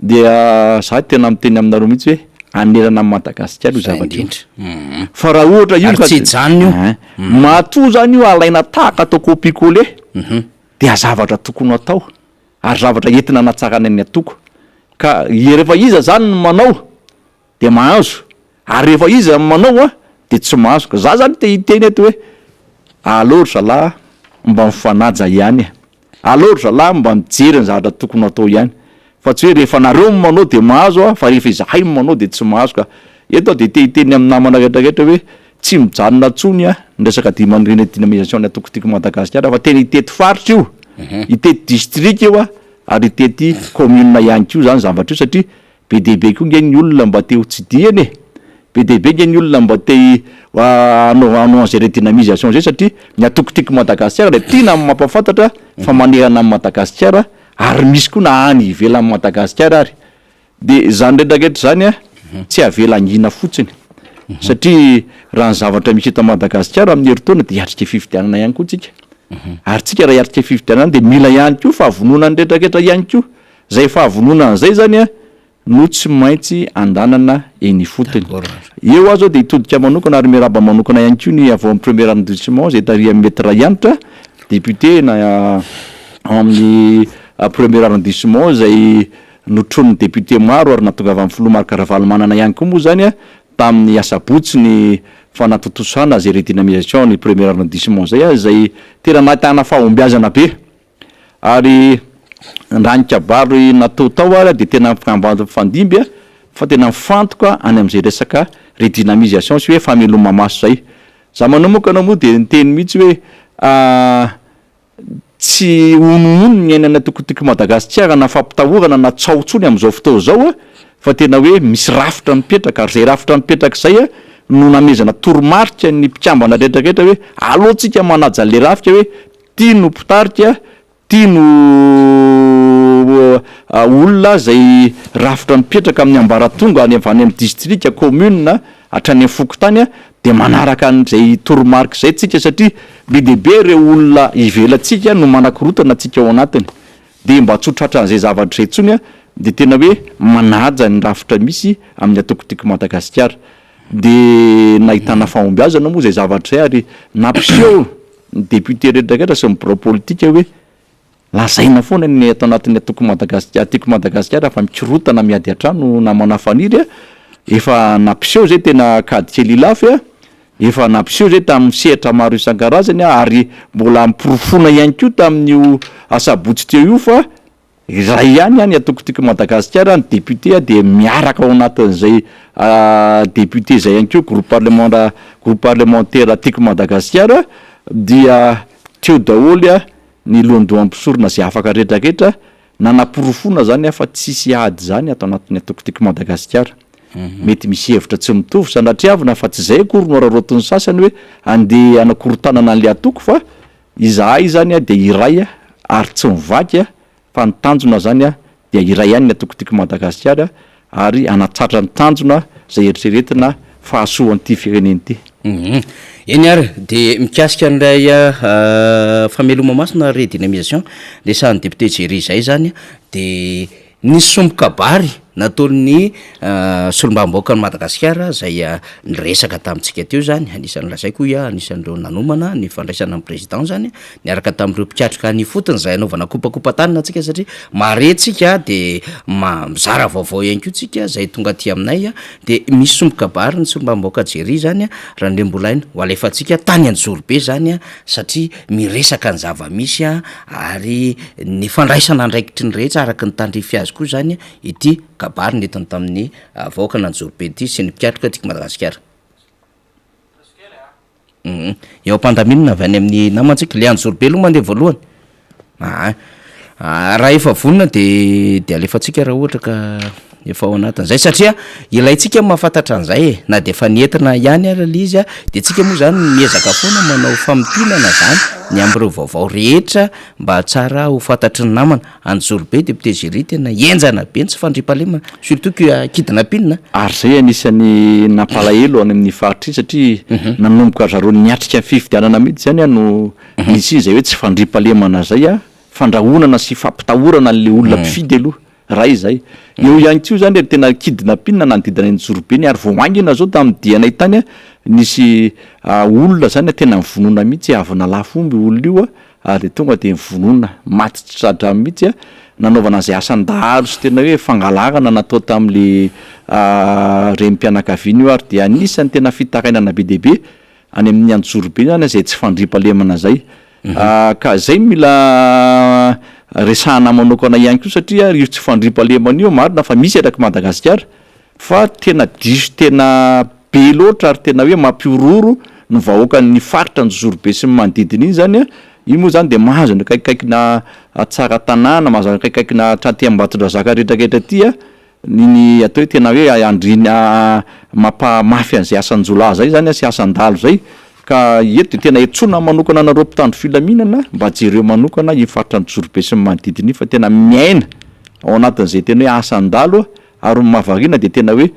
dia za tena miteny aminareo mihitsy hoe hanerana an'i Madagasikara io zavatra io. Fa raha ohatra io ka tsy hijanona io. Matoa zany io alaina tahaka atao copie coller dia zavatra tokony atao ary zavatra entina hanatsarana ny antoko. Ka rehefa iza zany no manao dia mahazo, ary rehefa iza no manao dia tsy mahazo. Ka za zany te hiteny eto hoe aleo ry zalahy mba mifanaja ihany e, aleo ry zalahy mba mijery ny zavatra tokony hatao ihany, fa tsy hoe rehefa nareo no manao dia mahazo fa rehefa izahay no manao dia tsy mahazo. Ka eto aho dia te hiteny amin'ny namana rehetra rehetra hoe tsy mijanona intsony ny resaka dynamisation ny antoko Tiako Madagasikara fa tena hitety faritra io, hitety distrika io. ary hitety commune ihany koa izany zavatra io satria be dia be koa nge ny olona mba te ho tsidihana e! Be dia be nge ny olona mba te hanao hanao an'izay redynamisation izay satria ny antoko Tiako Madagasikara dia tiana ny mampahafantatra fa manerana an'i Madagasikara ary misy koa na any ivelan'i Madagasikara ary. Dia izany rehetra rehetra izany an, tsy avela hangina fotsiny satria raha ny zavatra misy eto Madagasikara amin'ny herintaona dia hiatrika fifidianana ihany koa tsika. Ary tsika raha hiatrika fifidianana dia mila ihany koa fahavononan'ny rehetra rehetra ihany koa. Izay fahavononana izay izany an no tsy maintsy andanana eny ifotony. Eo aho izao dia hitodika manokana ary miarahaba manokana ihany koa ny avy ao amin'ny premier arrondissement izay tarihan'i Maître Rahianitra, député na ao amin'ny premier arrondissement izay notronin'ny député maro ary nahatongavan'ny filoha Marc Ravalomanana ihany koa moa izany tamin'ny asabotsy ny fanatontosana izay redynamisation ny premier arrondissement izay, izay tena nahitana fahombiazana be. Ary raha ny kabary natao tao ary dia tena mifandimby fa tena mifantoka any amin'izay resaka redynamisation sy hoe fameloma-maso izay. Za manomboka moa dia niteny mihitsy hoe tsy honohono ny iainana tokotoko Madagasikara na fampitahorana na tsaho intsony amin'izao fotoana izao fa tena hoe misy rafitra mipetraka ary izay rafitra mipetraka izay no namezana toromarika ny mpikambana rehetra rehetra hoe aleo tsika manaja an'ilay rafitra hoe Ty no mpitarika, ty no olona izay rafitra mipetraka amin'ny ambaratonga any avy any amin'ny distrika, commune, hatrany amin'ny fokontany dia manaraka an'izay toromarika izay tsika satria be dia be ireo olona ivelantsika no manakorotana antsika ao anatiny. Dia mba tsy ho tratran'izay zavatra izay intsony dia tena hoe manaja ny rafitra misy amin'ny antoko Tiako Madagasikara. Dia nahitana fahombiazana moa izay zavatra izay ary nampiseho ny député rehetra rehetra sy ny birao politika hoe lazaina foana ny ato anatin'ny antoko Madagasikara, Tiako Madagasikara fa mikorotana miady an-trano namana Faniry a, efa nampiseho zay tena kady kely ilafy a, efa nampiseho zay tamin'ny sehatra maro isan-karazany a, ary mbola noporofoina ihany koa tamin'io asabotsy teo io fa Iray ihany ny antoko Tiako Madagasikara, ny député dia miaraka ao anatin'izay député izay ihany koa groupe parlementaire groupe parlementaire Tiako Madagasikara dia teo daholo ny lohandoham-pisorona izay afaka retraretra nanaporofoana izany fa tsisy ady izany ato anatin'ny antoko Tiako Madagasikara. Mety misy hevitra tsy mitovy sanatriavina fa tsy izay akory no araraotin'ny sasany hoe andeha hanakorontanana an'ilay antoko fa Izahay izany dia iray ary tsy mivaky fa ny tanjona izany dia iray ihany ny antoko Tiako Madagasikara ary hanatratra ny tanjona izay eritreretina fa hahasoa an'ity firenena ity. Eny ary, dia mikasika an'ilay fameloma-maso na redynamisation resahan'ny député Jerry izay izany dia Nisy sombin-kabary nataon'ny solombavambahoakan'i Madagasikara izay niresaka tamintsika teo izany, anisan'ny lazaiko hoy aho, anisan'ireo nanomana ny fandraisana ny président izany, niaraka tamin'ireo mpikatroka any ifotony izay anaovana kopakopa-tanana antsika satria mahare tsika de mizara vaovao ihany koa tsika izay tonga aty aminay de misy sombin-kabary ny solombavambahoaka Jerry izany Randriambolaina ho alefantsika tany Anjozorobe izany satria miresaka ny zava-misy ary ny fandraisana andraikitry ny rehetra araka ny tandrify azy koa izany ity kabary nentiny tamin'ny vahoakan'Anjozorobe ity sy ny mpikatroka Tiako Madagasikara. Eo am-pandaminana avy any amin'ny namantsika, le Anjozorobe aloha mandeha voalohany. Aa raha efa vonona de de alefantsika raha ohatra ka efa ao anatin'izay satria ilaintsika ny mahafantatra an'izay e, na de efa nentina ihany ary le izy a, de tsika moa zany miezaka foana manao famintinana zany ny amin'ireo vaovao rehetra mba tsara ho fantatry ny namana. Anjozorobe député Jerry tena henjana be ny tsy fandriampahalemana surtout que kidnapping. Ary zay anisan'ny nampalahelo any amin'ny faritra iny satria nanomboka ry zareo niatrika ny fifidianana mihitsy zany no Nisy izay hoe tsy fandriampahalemana izay a, fandrahonana sy fampitahorana an'ilay olona mpifidy aloha, iray izay. Eo ihany koa izany ry tena kidnapping nanodidina iny Anjozorobe iny ary vao haingana izao tamin'ny dianay tany a, nisy olona izany tena nivonona mihitsy avy nalafo omby io olona io a, ary dia tonga dia nivonona, maty tsy tra-drano mihitsy a, nanaovana an'izay asan-dahalo sy tena hoe fangalarana natao tamin'ilay renim-pianakaviana io ary dia anisan'ny tena fitarainana be dia be any amin'ny Anjozorobe zany izay tsy fandriampahalemana zay ka zay no mila resahana manokana ihany koa satria io tsy fandriampahalemana io marina fa misy eraky Madagasikara fa tena diso tena be loatra ary tena hoe mampihorohoro ny vahoakan'ny faritra Anjozorobe sy ny manodidina iny zany a. Io moa zany dia mahazo ny akaikikaikina Tsaratanàna, mahazo ny akaikikaikina hatraty Ambatondrazaka rehetrarehetra aty a, ny ny atao hoe tena hoe andriana mampamafy an'izay asan-jiolahy zay zany sy asan-dahalo zay, ka eto dia tena iantsoana manokana anareo mpitandro filaminana mba jereo manokana iny faritra Anjozorobe sy ny manodidina iny fa tena miaina ao anatin'izay tena hoe asan-dahalo ary ny mahavariana dia tena hoe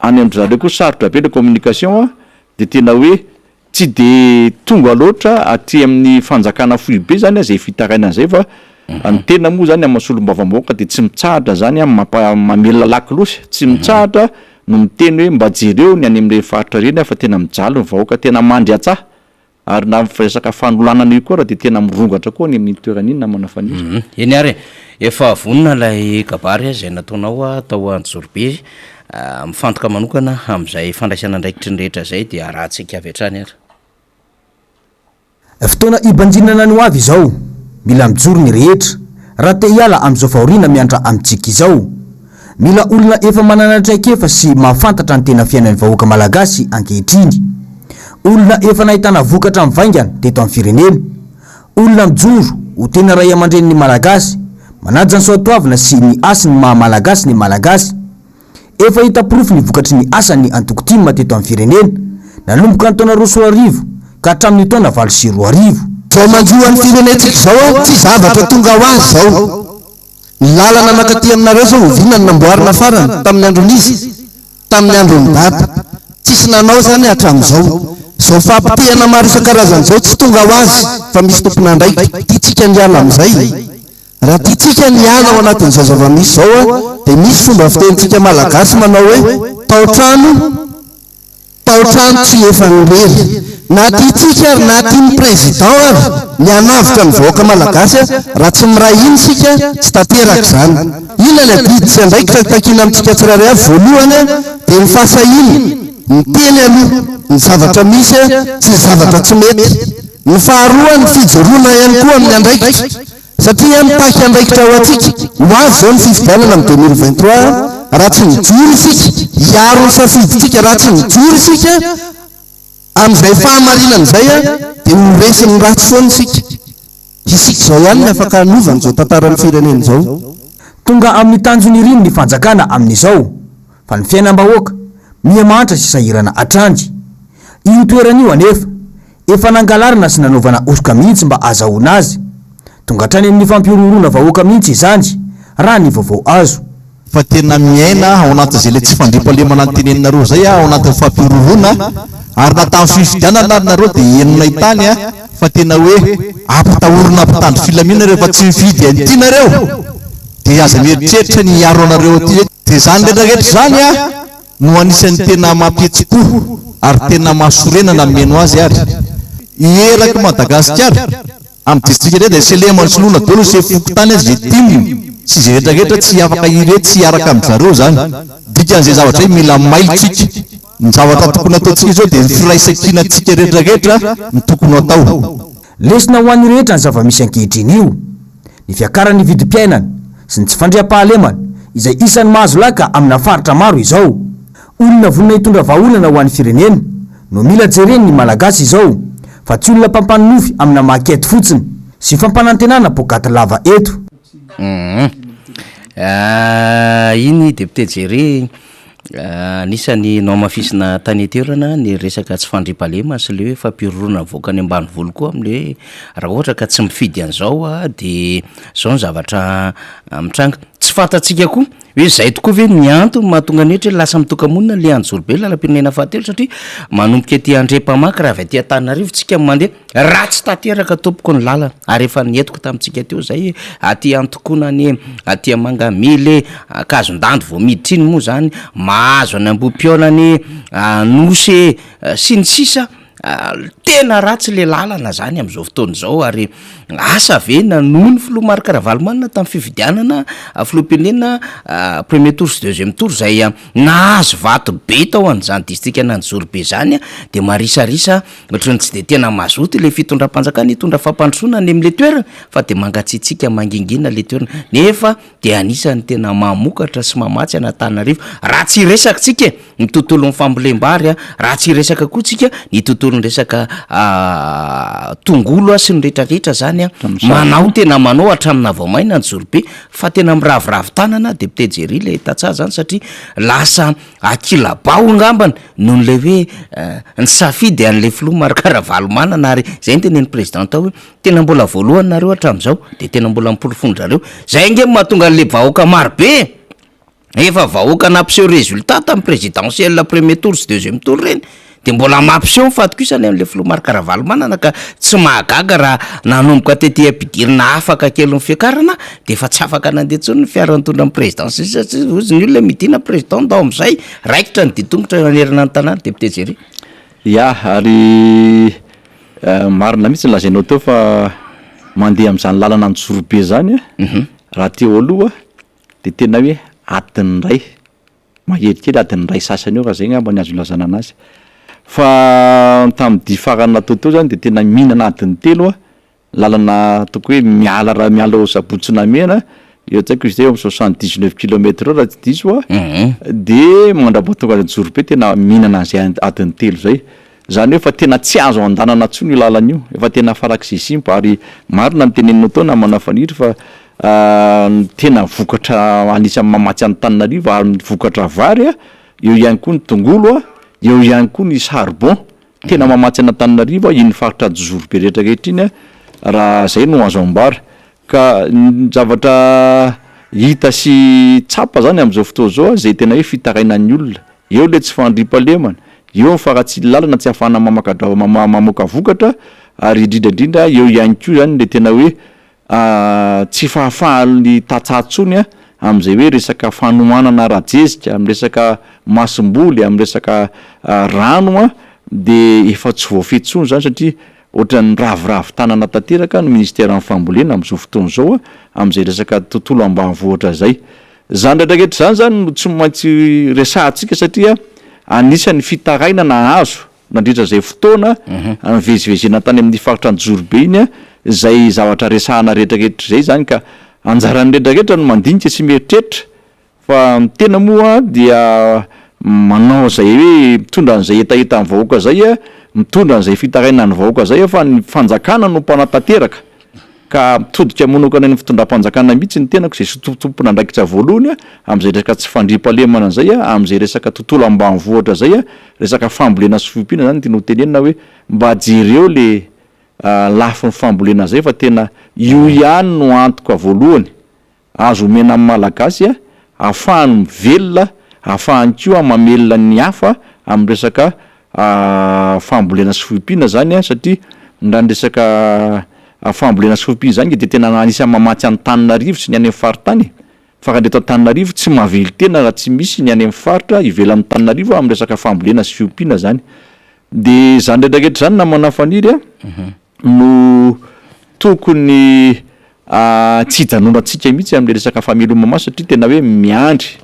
any amin-dry zareo koa sarotra be le communication a, dia tena hoe Tsy dia tonga loatra aty amin'ny fanjakana foibe zany izay fitarainana izay fa ny tena moa zany amin'ny maha solombavambahoaka dia tsy mitsahatra zany mampa- mamelona lakolosy, tsy mitsahatra no miteny hoe mba jereo ny any amin'ireny faritra ireny fa tena mijaly ny vahoaka, tena mandry an-tsaha ary na resaka fanolanana io koa ary dia tena mirongatra koa any amin'iny toerana iny namana Fanilo. Eny ary e, efa vonona ilay kabary izay nataonao tao Anjozorobe. Mifantoka manokana amin'izay fandraisana andraikitry ny rehetra izay dia arahantsika avy hatrany ary. Fotoana hibanjinana ny ho avy izao. Mila mijoro ny rehetra raha te hiala amin'izao fahoriana miantra amintsika izao. Mila olona efa manana traikefa sy mahafantatra ny tena fiainan'ny vahoaka malagasy ankehitriny. Olona efa nahitana vokatra mivaingana teto amin'ny firenena. Olona mijoro ho tena raiamandrenin'ny Malagasy, manaja ny soatoavina sy ny hasin'ny maha Malagasy ny Malagasy. Efa hita porofo ny vokatry ny asan'ny antoko tim teto amin'ny firenena, nanomboka ny taona 2002 ka hatramin'ny taona 2008. Izao manjo an'ny firenentsika izao tsy zavatra tonga ho azy izao. Ny lalana mankaty aminareo izao oviana no namboarina farany? Tamin'ny andron'iza? Tamin'ny andron'i Dada. Tsisy nanao izany hatramin'izao. Izao fahapotehana maro isan-karazany izao tsy tonga ho azy fa misy tompon'andraikitra. Tiantsika ny hiala amin'izay. Raha tiantsika ny hiala ao anatin'izao zava-misy izao dia misy fomba fitenintsika Malagasy manao hoe tao trano Tao trano tsy efan'ny irery. Na tiantsika ary na tian'ny président ary ny hanavotra ny vahoaka malagasy raha tsy miray hina isika tsy tanteraka izany. Inona ny adidy sy andraikitra takiana amintsika tsirairay avy? Voalohany dia ny fahasahiana miteny aloha ny zavatra misy sy ny zavatra tsy mety. Ny faharoa ny fijoroana ihany koa amin'ny andraikitra. Satria mitaky andraikitra ho antsika, ho avy izao ny fifidianana amin'ny 2023, raha tsy mijoro isika hiaro ny safidintsika, raha tsy mijoro isika amin'izay fahamarinana izay dia ho resin'ny ratsy foana isika. Isika izao ihany no afaka hanova an'izao tantaran'ny firenena izao. Tonga amin'ny tanjony iriny ny fanjakana amin'izao, fa ny fiainam-bahoaka, miha mahantra sy sahirana hatrany. Io toerana io anefa, Efa nangalarina sy nanaovana hosoka mihitsy mba azahoana azy. Tonga hatrany amin'ny fampihorohoroana vahoaka mihitsy izany, raha ny vaovao azo. Fa tena miaina ao anatin'izay ilay tsy fandriampahalemana noteneninareo izay aho, ao anatin'ny fampihorohoroana, ary na tamin'ny fifidianana ary nareo dia henonay tany fa tena hoe ampitahorina mpitandro filaminana rehefa tsy mifidy an'ity nareo dia aza mieritreritra ny hiaro anareo aty. Dia izany rehetra rehetra izany an! no anisan'ny tena mampihetsi-po ary tena mahasorena na mino azy ary. Eraky Madagasikara, amin'ny distrika rehetra dia selema ny soloina daholo ny sefo fokontany azy izay tim sy izay rehetra rehetra tsy afaka hire tsy hiaraka amin-dry zareo izany. Dikan'izay zavatra izay mila mailo tsika. Ny zavatra tokony hataontsika izao dia ny firaisankinantsika rehetra rehetra no tokony ho atao. Lesona ho an'ny rehetra ny zava-misy ankehitriny io. Ny fiakaran'ny vidim-piainana sy ny tsy fandriampahalemana izay isan'ny mahazo laka amina faritra maro izao. Olona vonona hitondra vahaolana ho an'ny firenena no mila jeren'ny Malagasy izao fa tsy olona mpampanonofy amina maquette fotsiny sy fampanantenana poakaty lava eto. Humm iny député Jerry Anisan'ny nohamafisina tany an-toerana ny resaka tsy fandriampahalemana sy ilay hoe fampihorohoroana ny vahoaka any ambanivolo koa amin'ilay hoe raha ohatra ka tsy mifidy an'izao dia izao ny zavatra mitranga. Tsy fantatsika koa hoe izay tokoa ve ny antony mahatonga ny hoe lasa mitoka-monina ilay Anjozorobe lalam-pirenena fahatelo satria manomboka ety Andriampamaky raha avy aty Antananarivo tsika no mandeha. Ratsy tanteraka tompoko ny lalana ary efa nentiko tamintsika teo zay aty antokonany e, aty Mangamily e, Ankazondandy vao miditra iny moa zany, mahazo any Ambohipihaonana e, Anosy e, sy ny sisa, tena ratsy le lalana zany am'zao fotoana izao ary asa ve na noho ny filoha Marc Ravalomanana tamin'ny fifidianana filoham-pirenena premier tour sy deuxième tour zay nahazo vato be tao an'izany distrikan'Anjozorobe zany de marisarisa Ohatran'ny tsy dia tena mazoto ilay fitondram-panjakana hitondra fampandrosoana any amin'ilay toerana fa dia mangatsiatsiaka mangingina ilay toerana nefa dia anisan'ny tena mamokatra sy mamatsy an'Antananarivo raha tsy hiresaka tsika e, ny tontolon'ny fambolem-bary a, raha tsy hiresaka koa tsika ny tontolon'ny. tontolon'ny resaka tongolo sy ny rehetrarehetra zany a, manao tena manao hatramina vao maina ny jorobe fa tena miraviravy tanana député Jerry le tantsaha zany satria lasa ankilabao angambany noho le hoe nisafidy an'le filoha Marc Ravalomanana ary zay no tenenin'ny président tao hoe tena mbola voalohany nareo hatram'izao de tena mbola miporofoan-drareo, zay ange no mahatonga an'le vahoaka marobe e! Efa vahoaka nampiseho résultat tamin'ny présidentielle premier tour sy deuxième tour ireny de mbola mampiseho ny fahatokisany an'le filoha Marc Ravalomanana ka tsy mahagaga raha nanomboka tety am-pidirana afaka kely ny fiakarana de efa tsy afaka nandeha intsony ny fiara nitondra ny président sy ny sisa sy hozy ny olona midina président ndao amin'izay raikitra ny dian-tongotra nanerana ny tanàna député Jerry. Ya, ary marina mihitsy ny lazainao teo fa mandeha amin'izany lalana Anjozorobe izany raha teo aloha Dia tena hoe adiny iray, mahery kely adiny iray sasany eo raha izay angamba ny azo ilazana anazy. Fa tamin'ny dia farany natao teo izany dia tena mihinana adiny telo aho, lalana ataoko hoe miala raha miala ao Sabotsy Namehana, eo tsy haiko izy eo amin'ny soixante dix neuf kilomètre eo raha tsy diso aho, dia mandrapatonga any Anjozorobe tena mihinana an'izay adiny telo izay. Izany hoe efa tena tsy azo andanana intsony io lalana io, efa tena farak'izay simba ary marina ny teneninao teo namana Faniry fa ny tena vokatra anisan'ny mamatsy an'Antananarivo ary ny vokatra vary, eo ihany koa ny tongolo, eo ihany koa ny charbon, tena mamatsy an'Antananarivo iny faritra Anjozorobe rehetra rehetra iny raha izay no azo ambara. Ka ny zavatra hita sy tsapa zany amin'izao fotoana izao izay tena hoe fitarainan'ny olona, eo ilay tsy fandriampahalemana, eo ny faharatsian'ny lalana tsy ahafahana mamakadra mamoaka vokatra ary indrindra indrindra eo ihany koa zany ilay tena hoe tsy fahafahan'ny tantsaha intsony amin'izay hoe resaka fanohanana ara-jezika, amin'ny resaka masomboly, amin'ny resaka rano dia efa tsy voafehy intsony izany satria Ohatran'ny miraviravy tanana tanteraka ny minisiteran'ny fambolena amin'izao fotoana izao amin'izay resaka tontolo ambanivohitra izay. Izany rehetra rehetra izany izany no tsy maintsy resahantsika satria anisan'ny fitarainana azo nandritra izay fotoana nivezivezena tany amin'ny faritra Anjozorobe iny izay zavatra resahana rehetra rehetra izay izany ka anjaran'ny rehetra rehetra no mandinika sy mieritreritra Fa ny tena moa dia manao izay hoe mitondra an'izay hetahetan'ny vahoaka izay, mitondra an'izay fitarainan'ny vahoaka izay fa ny fanjakana no mpanatanteraka. Ka mitodika manokana any amin'ny fitondram-panjakana mihitsy ny tenako izay tompon'andraikitra voalohany amin'izay resaka tsy fandriampahalemana izay, amin'izay resaka tontolo ambanivohitra izay, resaka fambolena sy fiompiana izany no tiana ho tenenina hoe mba jereo le lafiny fambolena izay fa tena io ihany no antoka voalohany Azo omena amin'ny Malagasy ahafahany mivelona, ahafahany koa mamelona ny hafa amin'ny resaka fambolena sy fiompiana izany satria raha ny resaka fambolena sy fiompiana izany dia tena anisan'ny mamatsy an'Antananarivo sy ny any amin'ny faritany e! Fa raha ny eto Antananarivo tsy mahavelon-tena raha tsy misy ny any amin'ny faritra ivelan'Antananarivo amin'ny resaka fambolena sy fiompiana izany. Dia izany rehetra rehetra izany namana Faniry a! no tokony tsy hijanonantsika mihitsy amin'ilay resaka fameloma-maso satria tena hoe miandry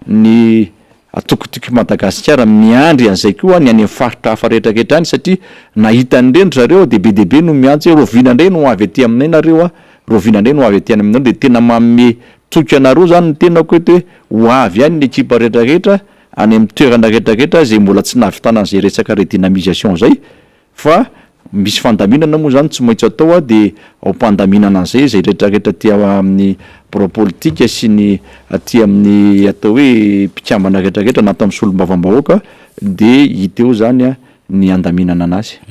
ny atokotoko Madagasikara, miandry an'izay koa ny any amin'ny faritra hafa rehetra rehetra any satria nahita an'ireny ry zareo dia be dia be no miantso hoe rahoviana indray no ho avy aty aminay nareo a, rahoviana indray no ho avy aty aminay dia tena manome toky anareo izany ny tenako eto hoe ho avy any ny ekipa rehetra rehetra any amin'ny toerana rehetra rehetra izay mbola tsy nahavitana an'izay resaka redynamisation izay Fa misy fandaminana moa zany tsy maintsy atao a, de ao am-pandaminana an'izay izay rehetra rehetra aty amin'ny birao politika sy ny aty amin'ny atao hoe mpikambana rehetra rehetra na ato amin'ny solombavambahoaka de hita eo zany a ny handaminana anazy.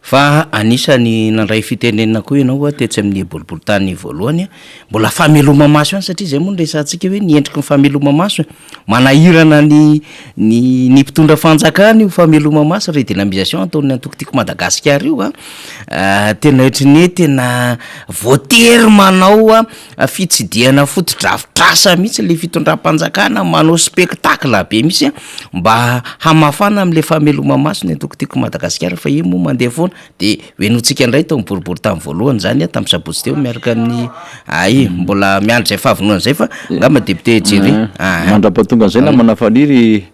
Fa anisan'ny nandray fitenenana koa ianao tetsy amin'ny boriborintany voalohany, mbola fameloma-maso ihany satria izay moa no resahantsika hoe ny endriky ny fameloma-maso e. Manahirana ny ny ny mpitondra fanjakana io fameloma-maso redynamisation ataon'ny antoko Tiako Madagasikara io a, tena ohatry ny hoe tena voatery manao fitsidihana fotodrafitrasa mihitsy le fitondram-panjakana, manao spectacle be mihitsy a mba hamafana am'le fameloma-maso ny antoko Tiako Madagasikara fa io moa mandeha foana. De henointsika indray tao amin'ny boribory tamin'ny voalohany zany a, tamin'ny sabotsy teo miaraka amin'ny ay mbola miandry zay fahavononana zay fa angamba député Jerry ah. Mandra-pahatonga an'izay namana Faniry,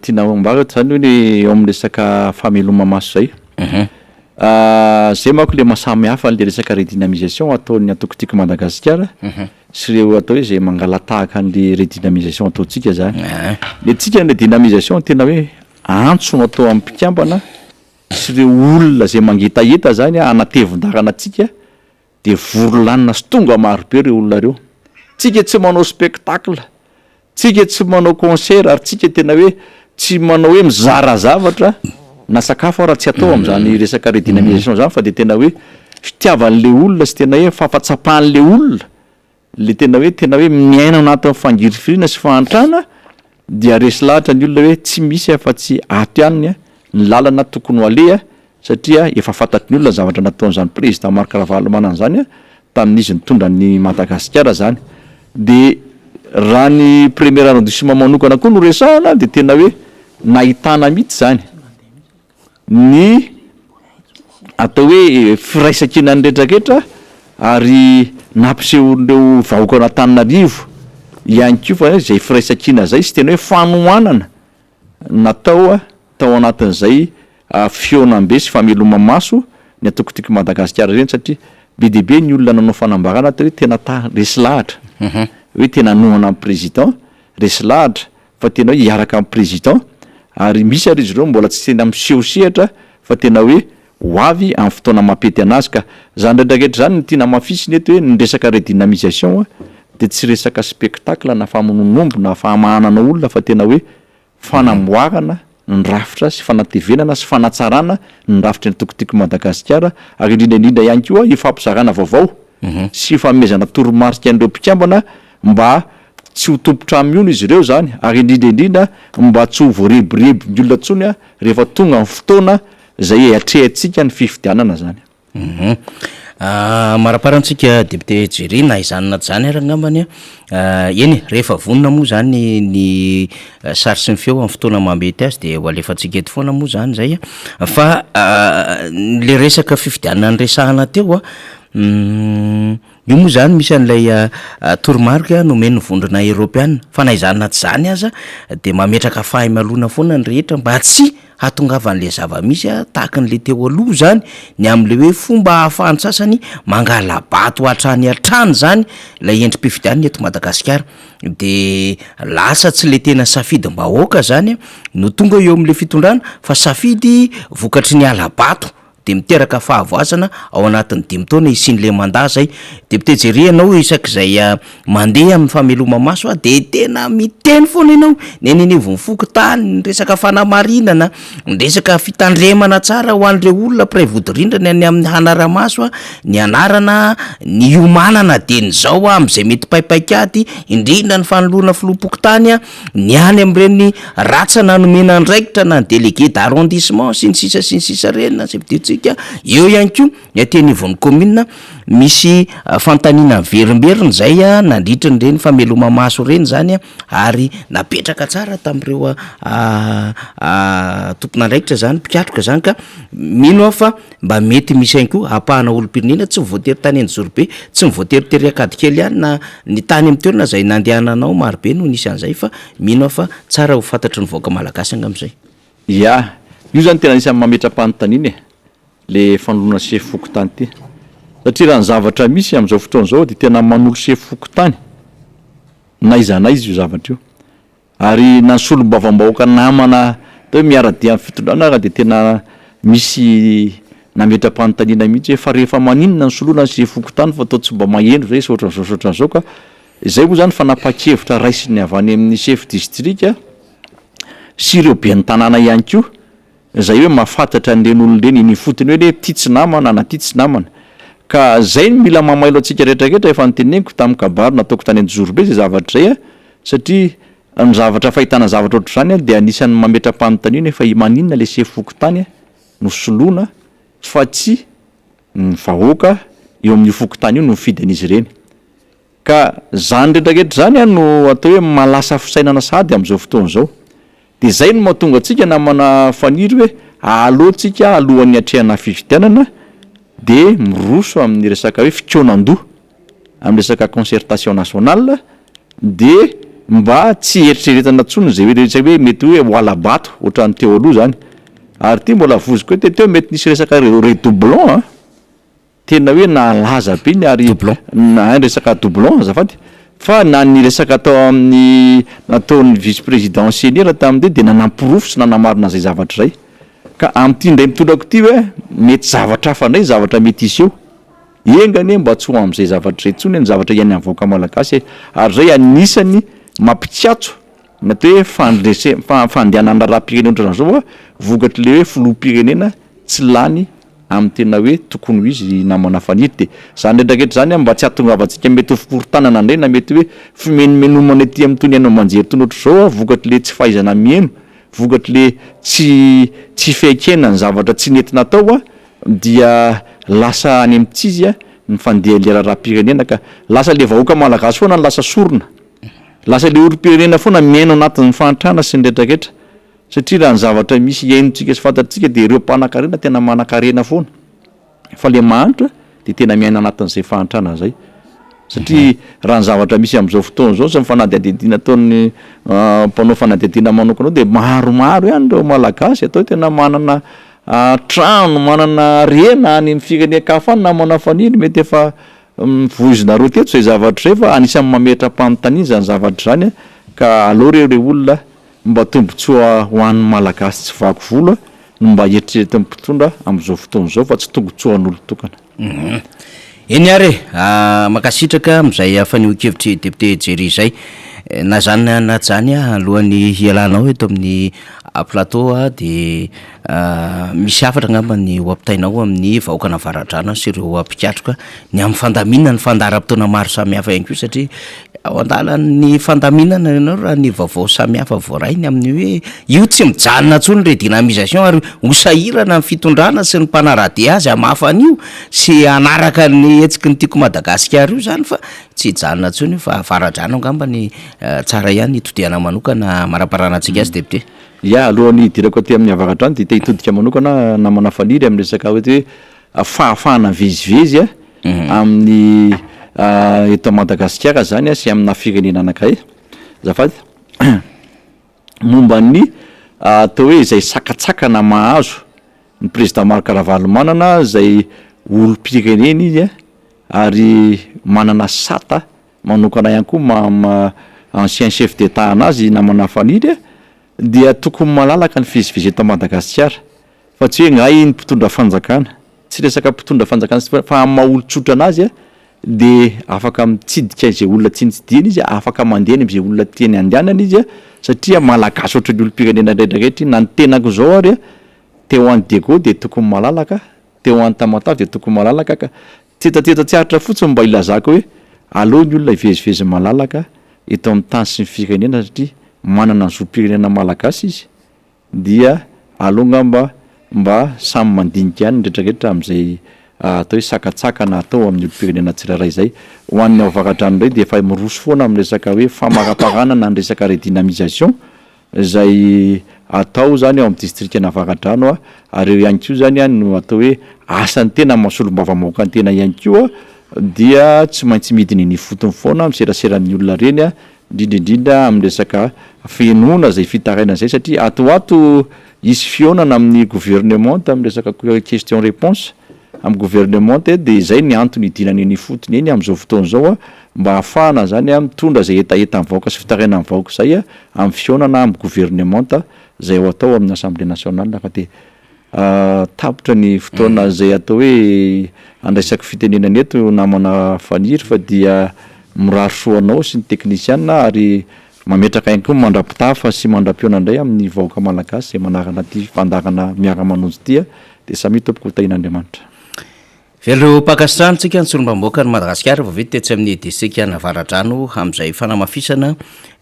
tiana ambara eto zany hoe ny eo amin'ny resaka fameloma-maso zay. Zay manko le maha samy hafa an'le resaka redynamisation ataon'ny antoko Tiako Madagasikara sy ireo atao hoe zay mangala-tahaka an'le redynamisation ataontsika zany. Ny antsika ny redynamisation tena hoe. Antso no atao amin'ny mpikambana sy ireo olona izay mangetaheta izany hanatevin-dalana antsika dia vory lanona sy tonga marobe ireo olona ireo. Tsika tsy manao spectacle, tsika tsy manao concert ary tsika tena hoe tsy manao hoe mizara zavatra na sakafo ara tsy atao amin'izany resaka redynamisation izany fa dia tena hoe fitiavan'ilay olona sy tena hoe fahafatsapan'ilay olona Le tena hoe tena hoe miaina ao anatin'ny fangirifiriana sy fahantrana dia resy lahatra ny olona hoe tsy misy afa-tsy ato ihany ny lalana tokony ho aleha satria efa fantatry ny olona ny zavatra nataon'izany président Marc Ravalomanana izany tamin'izy nitondra an'i Madagasikara izany. Dia raha ny premier arrondissement manokana koa no resahana dia tena hoe nahitana mihitsy izany. ny atao hoe firaisankinan'ny retraretra ary nampisehon'ireo vahoakan'Antananarivo ihany koa fa izay firaisankina izay sy tena hoe fanohanana natao tao anatin'izay fihaonambe sy fameloma-maso ny antoko Tiako i Madagasikara ireny satria be dia be ny olona nanao fanambarana teo hoe tena ta resy lahatra hoe tena hanohana ny président, resy lahatra fa tena hoe hiaraka amin'ny président ary misy ary izy ireo mbola tsy tena miseho sehatra fa tena hoe ho avy amin'ny fotoana mampety anazy ka zany retraretra zany no tiana hamafisina eto hoe ny resaka redynamisation dia tsy resaka spectacle na famonoan'omby na famahanana olona fa tena hoe fanamboarana ny rafitra sy fanatevenana sy fanatsarana ny rafitry ny antoko Tiako Madagasikara ary indrindra indrindra ihany koa hifampizarana vaovao sy hifanomezana toromarika an'ireo mpikambana mba tsy ho tompon-trano mihono izy ireo izany ary indrindra indrindra mba tsy ho voarebireby ny olona intsony rehefa tonga ny fotoana izay hiatrehantsika ny fifidianana izany. Maramparantsika député Jerry na izany na tsy izany ary angambany an, eny e, rehefa vonona moa izany ny sary sy ny feo amin'ny fotoana mahamety azy dia ho alefantsika eto foana moa izany izay an, fa le resaka fifidianana niresahana teo an, Io moa izany misy an'ilay toromarika nomen'ny vondrona eoropeana fa na izany na tsy izany aza dia mametraka fahaimaloana foana ny rehetra mba tsy hahatongavan'ilay zava-misy tahaka an'ilay teo aloha izany ny amin'ilay hoe fomba ahafahan'ny sasany mangala-bato hatrany hatrany izany ilay endri-pifidianana eto Madagasikara dia lasa tsy ilay tena safidim-bahoaka izany no tonga eo amin'ilay fitondrana fa safidy vokatry ny hala-bato dia miteraka fahavoazana ao anatin'ny dimy taona hisian'ilay mandat zay. Député Jerry ianao isak'izay mandeha amin'ny fameloma-maso aho dia tena miteny foana ianao, ny eny anivon'ny fokontany, ny resaka fanamarinana, ny resaka fitandremana tsara ho an'ireo olona mpiray vodirindrina ny amin'ny hanara-maso ny anarana, ny hiomanana dieny izao amin'izay mety paipaik'ady, indrindra ny fanoloana filoham-pokontany. Ny any amin'ireny ratsana nomena andraikitra na ny délégué d'arrondissement sy ny sisa sy ny sisa ireny na chef de district, eo ihany koa ny aty anivon'ny commune misy fanontaniana miverimberina izay nandritra ireny fameloma-maso ireny izany ary napetraka tsara tamin'ireo tompon'andraikitra izany mpikatroka izany ka mino aho fa Mba mety misy ihany koa ampahana olom-pirenena tsy voatery tany Anjozorobe, tsy voatery tery Ankadikely ihany na ny tany amin'ny toerana izay nandehananao maro be no nisy an'izay fa mino aho fa tsara ho fantatry ny vahoaka malagasy angamba izay. Ya, io zany tena anisan'ny mametra-panontaniana e, le fanoloana sefo fokontany ity. Satria raha ny zavatra misy amin'izao fotoana izao dia tena manolo sefo fokontany n'aiza n'aiza io zavatra io. Ary na ny solombavambahoaka namana atao hoe miara-dia amin'ny fitondrana ara dia tena misy nametra-panontaniana mihitsy hoe fa rehefa maninona no soloina ny sefo fokontany fa toa tsy mba maheno izay sy ohatran'izao sy ohatran'izao ka izay moa izany fanapahan-kevitra raisin'ny avy any amin'ny sefo distrika sy ireo ben'ny tanàna ihany koa izay hoe mahafantatra an'ireny olona ireny eny ifotony hoe ity tsy namana na ity tsy namana ka izay no mila mamailo antsika rehetra rehetra efa noteneniko tamin'ny kabary nataoko tany Anjozorobe izay zavatra izay Satria ny zavatra fahitana zavatra ohatr'izany dia anisan'ny mametra-panontaniana hoe fa maninona ilay sefo fokontany no soloina fa tsy ny vahoaka eo amin'io fokontany io no mifidy an'izy ireny. Ka izany rehetra rehetra izany no atao hoe mahalasa fisainana sahady amin'izao fotoana izao. Dia izay no mahatonga antsika namana Faniry hoe aleo tsika alohan'ny hatrehana fifidianana dia miroso amin'ny resaka hoe fikaonan-doha, amin'ny resaka concertation nationale dia mba tsy hieritreretana intsony izay hoe resaka hoe mety hoe ho hala-bato ohatran'ny teo aloha izany. Ary ity mbola vozoko hoe teo mety nisy resaka redoublon an! Tena hoe nahalaza be ny ary Doublon. Na resaka doublon azafady. Fa na ny resaka atao amin'ny nataon'ny vice président senior tamin'ireo dia nanamporofo sy nanamarina an'izay zavatra izay. Ka amin'ity indray mitoraka ity hoe mety zavatra hafa indray ny zavatra mety hiseho. Enga anie mba tsy ho amin'izay zavatra izay intsony ny zavatra iainan'ny vahoaka malagasy e! Ary izay anisan'ny mampikatso ny atao hoe fandrese- fandehanana raharaham-pirenena ohatran'izao vokatr'ilay hoe filoham-pirenena tsy lany amin'ny tena hoe tokony ho izy namana Faniry dia izany rehetra rehetra izany mba tsy hahatongavantsika mety ho fikorontanana indray na mety hoe fimenomenomana ety amin'itony haino aman-jery itony ohatr'izao vokatr'ilay tsy fahaizana miheno vokatr'ilay tsy tsy fiaikena ny zavatra tsy nety natao dia lasa any amin'ny tsy izy ny fandehan'ilay raharaham-pirenena ka lasa ilay vahoaka malagasy foana no lasa sorona lasa ilay olom-pirenena foana miaina ao anatin'ny fahantrana sy ny rehetra rehetra Satria raha ny zavatra misy henontsika sy fantatsika dia ireo mpanankarena tena manankarena foana fa le mahantra dia tena miaina anatin'izay fahantrana izay. Satria raha ny zavatra misy amin'izao fotoana izao sy ny fanadihadiana ataon'ny mpanao fanadihadiana manokana ao dia maromaro ihany ireo Malagasy atao hoe tena manana trano, manana harena any amin'ny firenen-kafa any namana faniry mety efa voizinareo teto izay zavatra izay fa anisan'ny mametra-panontaniana izany zavatra izany ka aleo re ireo olona Mba tombotsoa ho an'ny Malagasy tsy vaky volo no mba eritreretin'ny mpitondra amin'izao fotoana izao fa tsy tombotsoan'olon-tokana. Eny ary e! Mankasitraka amin'izay fanehoan-kevitr'i Député Jerry izay. Na izany na tsy izany, alohan'ny hialanao eto amin'ny plateau dia misy hafatra angamba ny ho ampitainao amin'ny vahoakan'Avaradrano sy ireo mpikatroka ny amin'ny fandaminana ny fandaharam-potoana maro samihafa ihany koa satria ao an-dalan'ny fandaminana ianao raha ny vaovao samihafa voaray ny amin'ny hoe io tsy mijanona intsony ny redynamisation ary ho sahirana ny fitondrana sy ny mpanara-dia azy hamafa an'io sy hanaraka ny hetsiky ny Tiako Madagasikara io izany fa tsy hijanona intsony io fa Avaradrano angamba ny tsara ihany hitodihana manokana hamaraparana antsika azy député. Ya, alohan'ny hidirako aty amin'ny Avaradrano dia te hitodika manokana namana Faniry amin'ny resaka hoe fahafahana mivezivezy amin'ny eto Madagasikara zany sy amina firenena anankiray azafady momba ny atao hoe izay sakantsakana mahazo ny président Marc Ravalomanana izay olom-pirenena izy ary manana sata manokana ihany koa maha ancien chef d'Etat anazy namana Faniry dia tokony malalaka ny fivezivezy eto Madagasikara Fa tsy hoe ngahy ny mpitondra fanjakana. Tsy resaka mpitondra fanjakana sy fa amin'ny maha olon-tsotra anazy dia afaka mitsidika izay olona tiany tsidihina izy, afaka mandeha any amin'izay olona tiany handehanana izy satria malagasy ohatran'ny olom-pirenena rehetra rehetra iny. Na ny tenako izao ary te ho any Diego dia tokony malalaka, te ho any Tamatave dia tokony malalaka ka tetateta tsy aritra fotsiny mba hilazako hoe aleo ny olona hivezivezy malalaka eto amin'ny tany sy ny firenena satria manana ny zom-pirenena malagasy izy. dia aleo ngamba mba samy mandinika ihany ny retraretra amin'izay atao hoe sakantsakana atao amin'ny olom-pirenena tsirairay izay. Ho an'ny ao Avaradrano indray dia efa miroso foana amin'ny resaka hoe famaraparanana ny resaka redynamisation izay atao izany ao amin'ny distrikan'Avaradrano ary eo ihany koa izany no atao hoe asan'ny tena maha solombavambahoaka ny tena ihany koa dia tsy maintsy midina eny ifotony foana miserasera amin'ny olona ireny indrindra indrindra amin'ny resaka fihenoana izay fitarainana izay satria ato ho ato hisy fihaonana amin'ny gouvernementa amin'ny resaka question réponse amin'ny gouvernementa dia izay ny antony hidinana eny ifotony eny amin'izao fotoana izao mba hahafahana izany mitondra izay hetahetan'ny vahoaka sy fitarainan'ny vahoaka izay amin'ny fihaonana amin'ny gouvernementa izay ho atao amin'ny assemblée nationale fa dia Tapitra ny fotoana izay atao hoe andraisako fitenenana eto namana Faniry fa dia mirary soa anao sy ny teknisiana ary mametraka ihany koa mandra-pitafa sy mandra-pihaona indray amin'ny vahoaka malagasy izay manarana ity fandaharana miara-manonja ity dia samia tompoko ho tahian'Andriamanitra. Velom-pankasitrahana antsika ny Solombavambahoakan'i Madagasikara voavidy tetsy amin'ny distrikan'Avaradrano amin'izay fanamafisana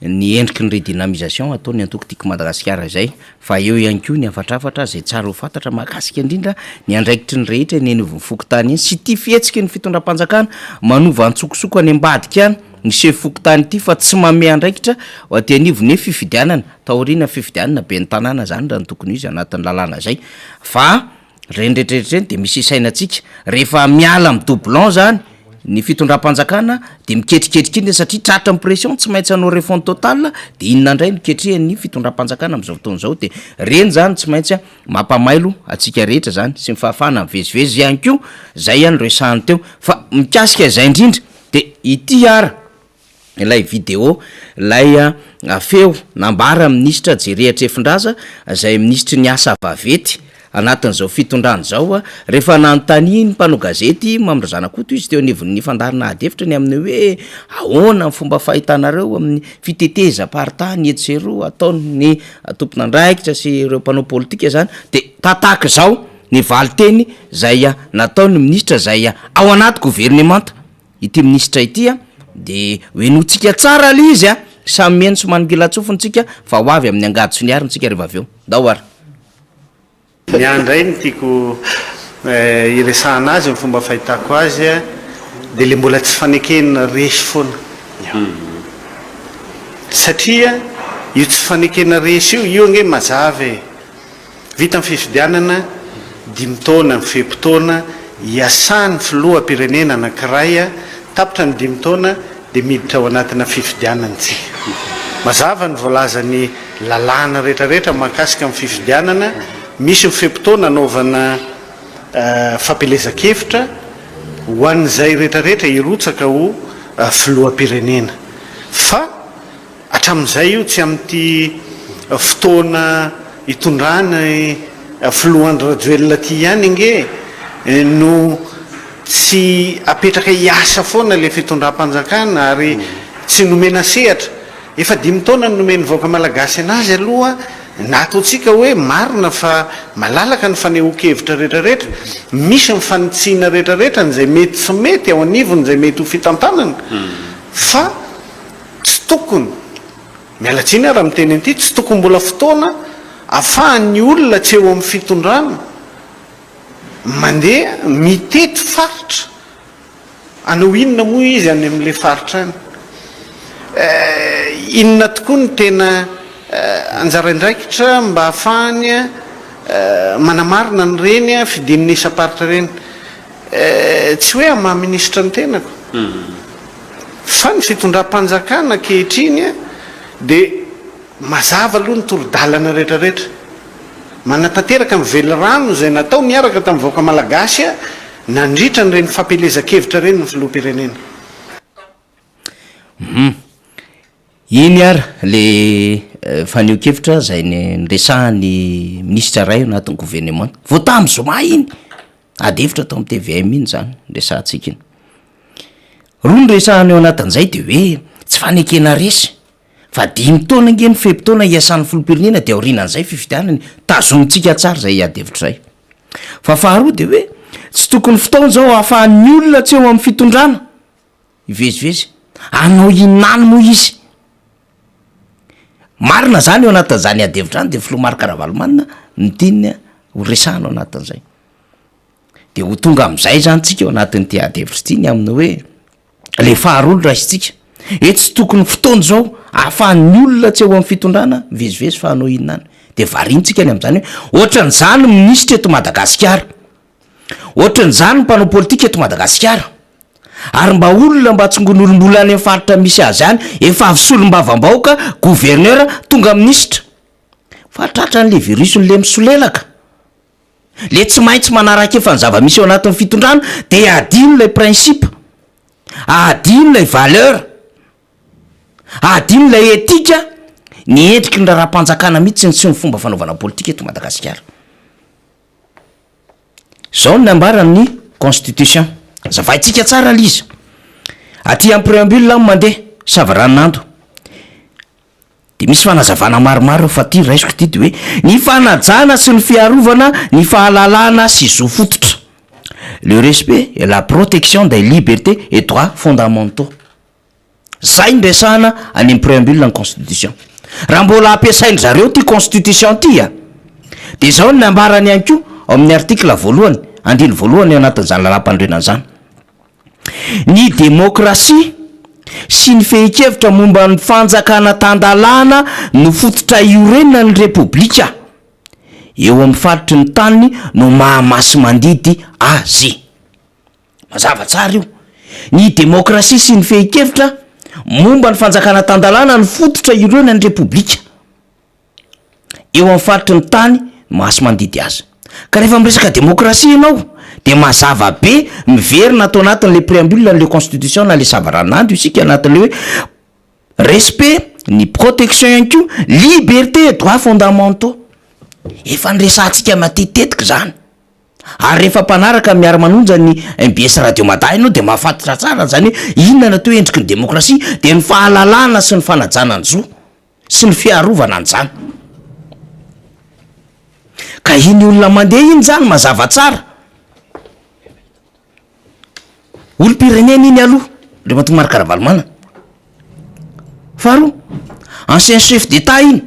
ny endriky ny redynamisation ataon'ny antoko Tiako Madagasikara izay fa eo ihany koa ny hafatrafatra izay tsara ho fantatra mahakasika indrindra ny andraikitry ny rehetra eny anivon'ny fokontany eny sy ity fihetsiky ny fitondram-panjakana manova antsokosoko any ambadika any ny sefo fokontany ity fa tsy manome andraikitra ho aty anivon'ny fifidianana taoriana fifidianana ben'ny tanàna izany raha ny tokony ho izy anatin'ny lalàna izay fa Ireny rehetra rehetra ireny dia misy isainantsika. Rehefa miala amin'ny doublon zany ny fitondram-panjakana dia miketriketrika inona satria tratran'ny pression tsy maintsy hanao refonte totale dia inona indray no ketrehan'ny fitondram-panjakana amin'izao fotoana izao dia ireny zany tsy maintsy mampamailo antsika rehetra zany sy ny fahafahana mivezivezy ihany koa zay ihany no resahana teo fa mikasika izay indrindra dia ity ara. Ilay video, ilay feo nambaran'ny minisitra Jerry Hatrifindraza, izay minisitry ny asa vaventy anatin'izao fitondrana izao, rehefa nanontanian'ny mpanao gazety Mamy Razanakoto izy teo anivon'ny fandaharana ady hevitra ny amin'ny hoe ahoana ny fomba fahitanareo amin'ny fitetezam-paritany etsy sy eroa ataon'ny tompon'andraikitra sy ireo mpanao politika izany dia tataka izao ny valinteny izay nataon'ny minisitra izay ao anaty governemanta. Ity minisitra ity a, de ho henointsika tsara aloha izy a, samy mihaino sy manongilan-tsofina tsika fa ho avy amin'ny angady sy ny arina tsika rehefa avy eo. Ndao ary. Ny ahy indray ny tiako hiresahana azy, ny fomba fahitako azy dia ilay mbola tsy fanekena resy foana. Satria io tsy fanekena resy io, io ange mazava e. Vita ny fifidianana, dimy taona ny fe-potoana iasan'ny filoham-pirenena anankiray, tapitra ny dimy taona dia miditra ao anatina fifidianana isika. Mazava ny voalazan'ny lalàna rehetrarehetra mahakasika ny fifidianana, misy ny fe-potoana anaovana fampielezan-kevitra ho an'izay rehetrarehetra hirotsaka ho filoham-pirenena. Fa. Hatramin'izay io tsy amin'ity fotoana itondrany filoha Andry Rajoelina ity ihany ange no tsy apetraka hiasa foana ilay fitondram-panjakana ary tsy nomena sehatra. Efa dimy taona no nomen'ny vahoaka malagasy anazy aloha na ataontsika hoe marina fa malalaka ny fanehoan-kevitra rehetrarehetra, misy ny fanitsiana rehetrarehetra an'izay mety tsy mety ao anivon'izay mety ho fitantanana fa Tsy tokony, miala tsiny aho raha miteny an'ity, tsy tokony mbola fotoana afahan'ny olona tsy eo amin'ny fitondrana mandeha mitety faritra. Hanao inona moa izy any amin'ilay faritra any? Inona tokoa no tena anjara andraikitra mba ahafahany manamarina an'ireny fidinana isam-paritra ireny? Tsy hoe amin'ny maha minisitra ny tenako. Fa ny fitondram-panjakana ankehitriny dia mazava aloha ny tolo-dalana rehetrarehetra. Manatanteraka ny velirano izay natao niaraka tamin'ny vahoaka malagasy nandritra an'ireny fampielezan-kevitra ireny ny filoham-pirenena. Hum. Iny ary le fanehoan-kevitra izay niresahan'ny minisitra iray ao anatin'ny governemanta. Vao tamin'ny zoma iny! Ady hevitra tao amin'ny tvm iny izany resahantsika iny. Roa ny resahana eo anatin'izay dia hoe tsy fanekena resy fa dimy taona ange ny fe-potoana hiasan'ny filoham-pirenena dia aorianan'izay fifidianana e, tazomintsika tsara izay ady hevitra izay. Fa faharoa dia hoe tsy tokony fotoana izao ahafahan'ny olona tsy eo amin'ny fitondrana hivezivezy, hanao inona any moa izy? Marina izany eo anatin'izany ady hevitra izany dia filoha Marc Ravalomanana no tiany ho resahana ao anatin'izay. Dia ho tonga amin'izay izany tsika ao anatin'ity ady hevitra ity ny amin'ny hoe le faharoa no raisintsika. Hoe tsy tokony fotoana izao ahafahan'ny olona tsy eo amin'ny fitondrana mivezivezy fa hanao inona any. Dia variantsika ny amin'izany hoe ohatran'izany ny minisitra eto Madagasikara. Ohatran'izany ny mpanao politika eto Madagasikara. Ary mba olona mba tsongon'olom-bola any amin'ny faritra misy azy any, efa avy solombavambahoaka, gouverneur, tonga minisitra. Fa tratran'le virus-n'le misolelaka. Le tsy maintsy manara-kefa ny zava-misy ao anatin'ny fitondrana dia adino ilay principe, adino ilay valeur, adino ilay éthique, ny endriky ny raharaham-panjakana mihitsy sy ny fomba fanaovana politika eto Madagasikara. Izao no nambaran'ny constitution, azavaintsika tsara ilay izy, aty amin'ny préambule aho no mandeha, savaranonando. Dia misy fanazavana maromaro eo fa ity raisiko ity dia hoe ny fanajana sy ny fiarovana ny fahalalahana sy zo fototra, le respect et la protection des libertés et droits fondamentaux. Zay no resahana any amin'ny préambule ny constitution. Raha mbola ampiasain-dry zareo ity constitution ity a, dia izao no nambarany ihany koa ao amin'ny article voalohany, andininy voalohany ao anatin'izany lalàmpanorenana izany. Ny demokrasia sy ny fehin-kevitra momba ny fanjakana tan-dalàna no fototra iorenan'ny Repoblika. Eo amin'ny faritry ny taniny no maha masi-mandidy azy. Mazava tsara io. Ny demokrasia sy ny fehin-kevitra momba ny fanjakana tan-dalàna no fototra iorenan'ny Repoblika. Eo amin'ny faritry ny tany maha mandidy azy. Ka rehefa miresaka demokrasia ianao dia mazava be miverina ato anatin'le préambule an'le constitution na le savaranando isika anatin'le hoe. Respect, ny protection ihany koa, liberté et droits fondamentaux. Efa niresahantsika matetitetika izany. Ary rehefa mpanaraka miara-manonja ny mbs Radio Mada ianao dia mahafantatra tsara izany hoe inona no atao hoe endriky ny demokrasia, dia ny fahalalahana sy ny fanajana ny zo sy ny fiarovana an'izany. Ka iny olona mandeha iny izany mazava tsara. Olom-pirenena iny aloha, Andriamatoa Marc Ravalomanana. Faharoa, ancien chef d'Etat iny,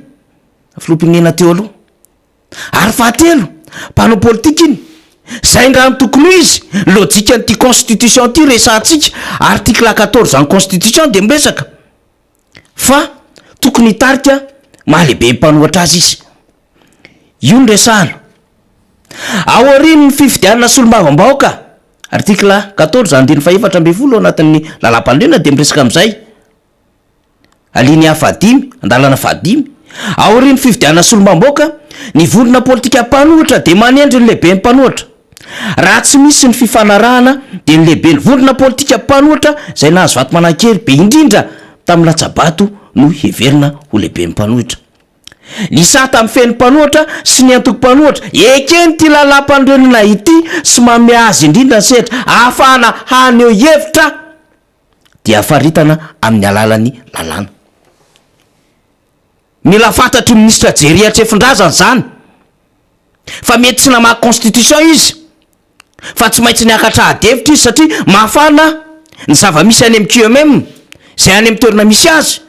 filoham-pirenena teo aloha. Ary fahatelo, mpanao politika iny. Zay nga no tokony ho izy, lojikan'ity constitution ity resahantsika, article 14 an'ny constitution dia miresaka fa tokony hitarika maha lehiben'ny mpanohatra azy izy. Io no resahana. Aorian'ny fifidianana solombavambahoaka, article 14 andininy fahefatra 14 ao anatin'ny lalàmpanorenana dia miresaka amin'izay. Alinea fahadimy, andalana fahadimy, Aorian'ny fifidianana solombambaoka, ny vondrona politika mpanohitra dia manendry ny lehiben'ny mpanohitra. Raha tsy misy ny fifanarahana dia ny lehiben'ny vondrona politika mpanohitra izay nahazo vato manan-kery be indrindra tamin'ny latsa-bato no heverina ho lehiben'ny mpanohitra. Ny sata mifehy ny mpanohitra sy ny antoko mpanohitra, eken'ity lalàmpanorenana ity sy manome azy indrindra ny sehatra ahafahana haneho hevitra, dia faritana amin'ny alalan'ny lalàna. Mila fantatry ny minisitra Jerry Hatrefindrazana izany fa mety tsy namaky constitution izy fa tsy maintsy niakatra ady hevitra izy satria mafana ny zava-misy any amin'ny QMM izay any amin'ny toerana misy azy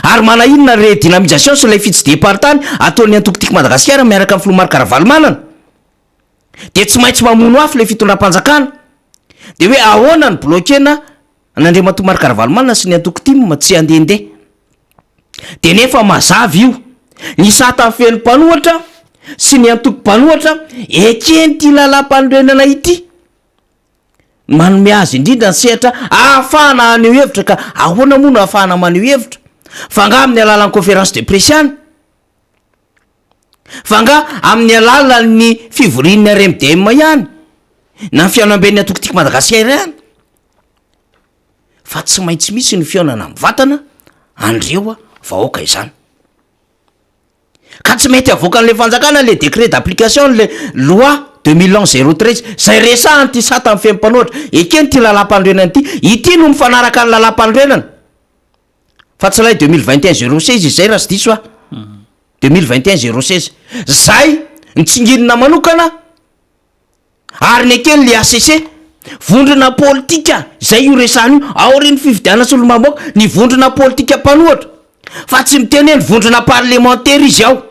ary manahinona ny redynamisation sy ilay fitsidiham-paritany ataon'ny antoko Tiako Madagasikara miaraka amin'ny filoha Marc Ravalomanana. Dia tsy maintsy mamono afo ilay fitondram-panjakana. Dia hoe ahoana no bloquer-na an'Andriamatoa Marc Ravalomanana sy ny antoko tim tsy handehandeha. Dia nefa mazava io, ny sata feno mpanohatra sy ny antoko mpanohatra eken'ity lalàmpanorenana ity. Manome azy indrindra ny sehatra ahafahana haneho hevitra ka ahoana moa no ahafahana maneho hevitra? Fa angaha amin'ny alalan'ny conférence de presse ihany? Fa angaha amin'ny alalan'ny fivorian'ny RMDM ihany na ny fihaonamben'ny antoko Tiako Madagasikara ihany? Fa tsy maintsy misy ny fihaonana mivantana an'ireo vahoaka izany. Ka tsy mety avoakan'ilay fanjakana le décret d'application le loi 2011 013 zay resahan'ity sata mifehy mpanohitra. Ekeny ity lalàmpanorenana ity, ity no mifanaraka ny lalàmpanorenana. Fa tsy ilay 2021 016 izay raha tsy diso aho. 2021 016. Zay nitsinginina manokana ary nekeny le HCC. Vondrona politika izay io resahana io aorian'ny fifidianana solombavambahoaka ny vondrona politika mpanohatra. Fa tsy miteny hoe ny vondrona parlemantera izy ao.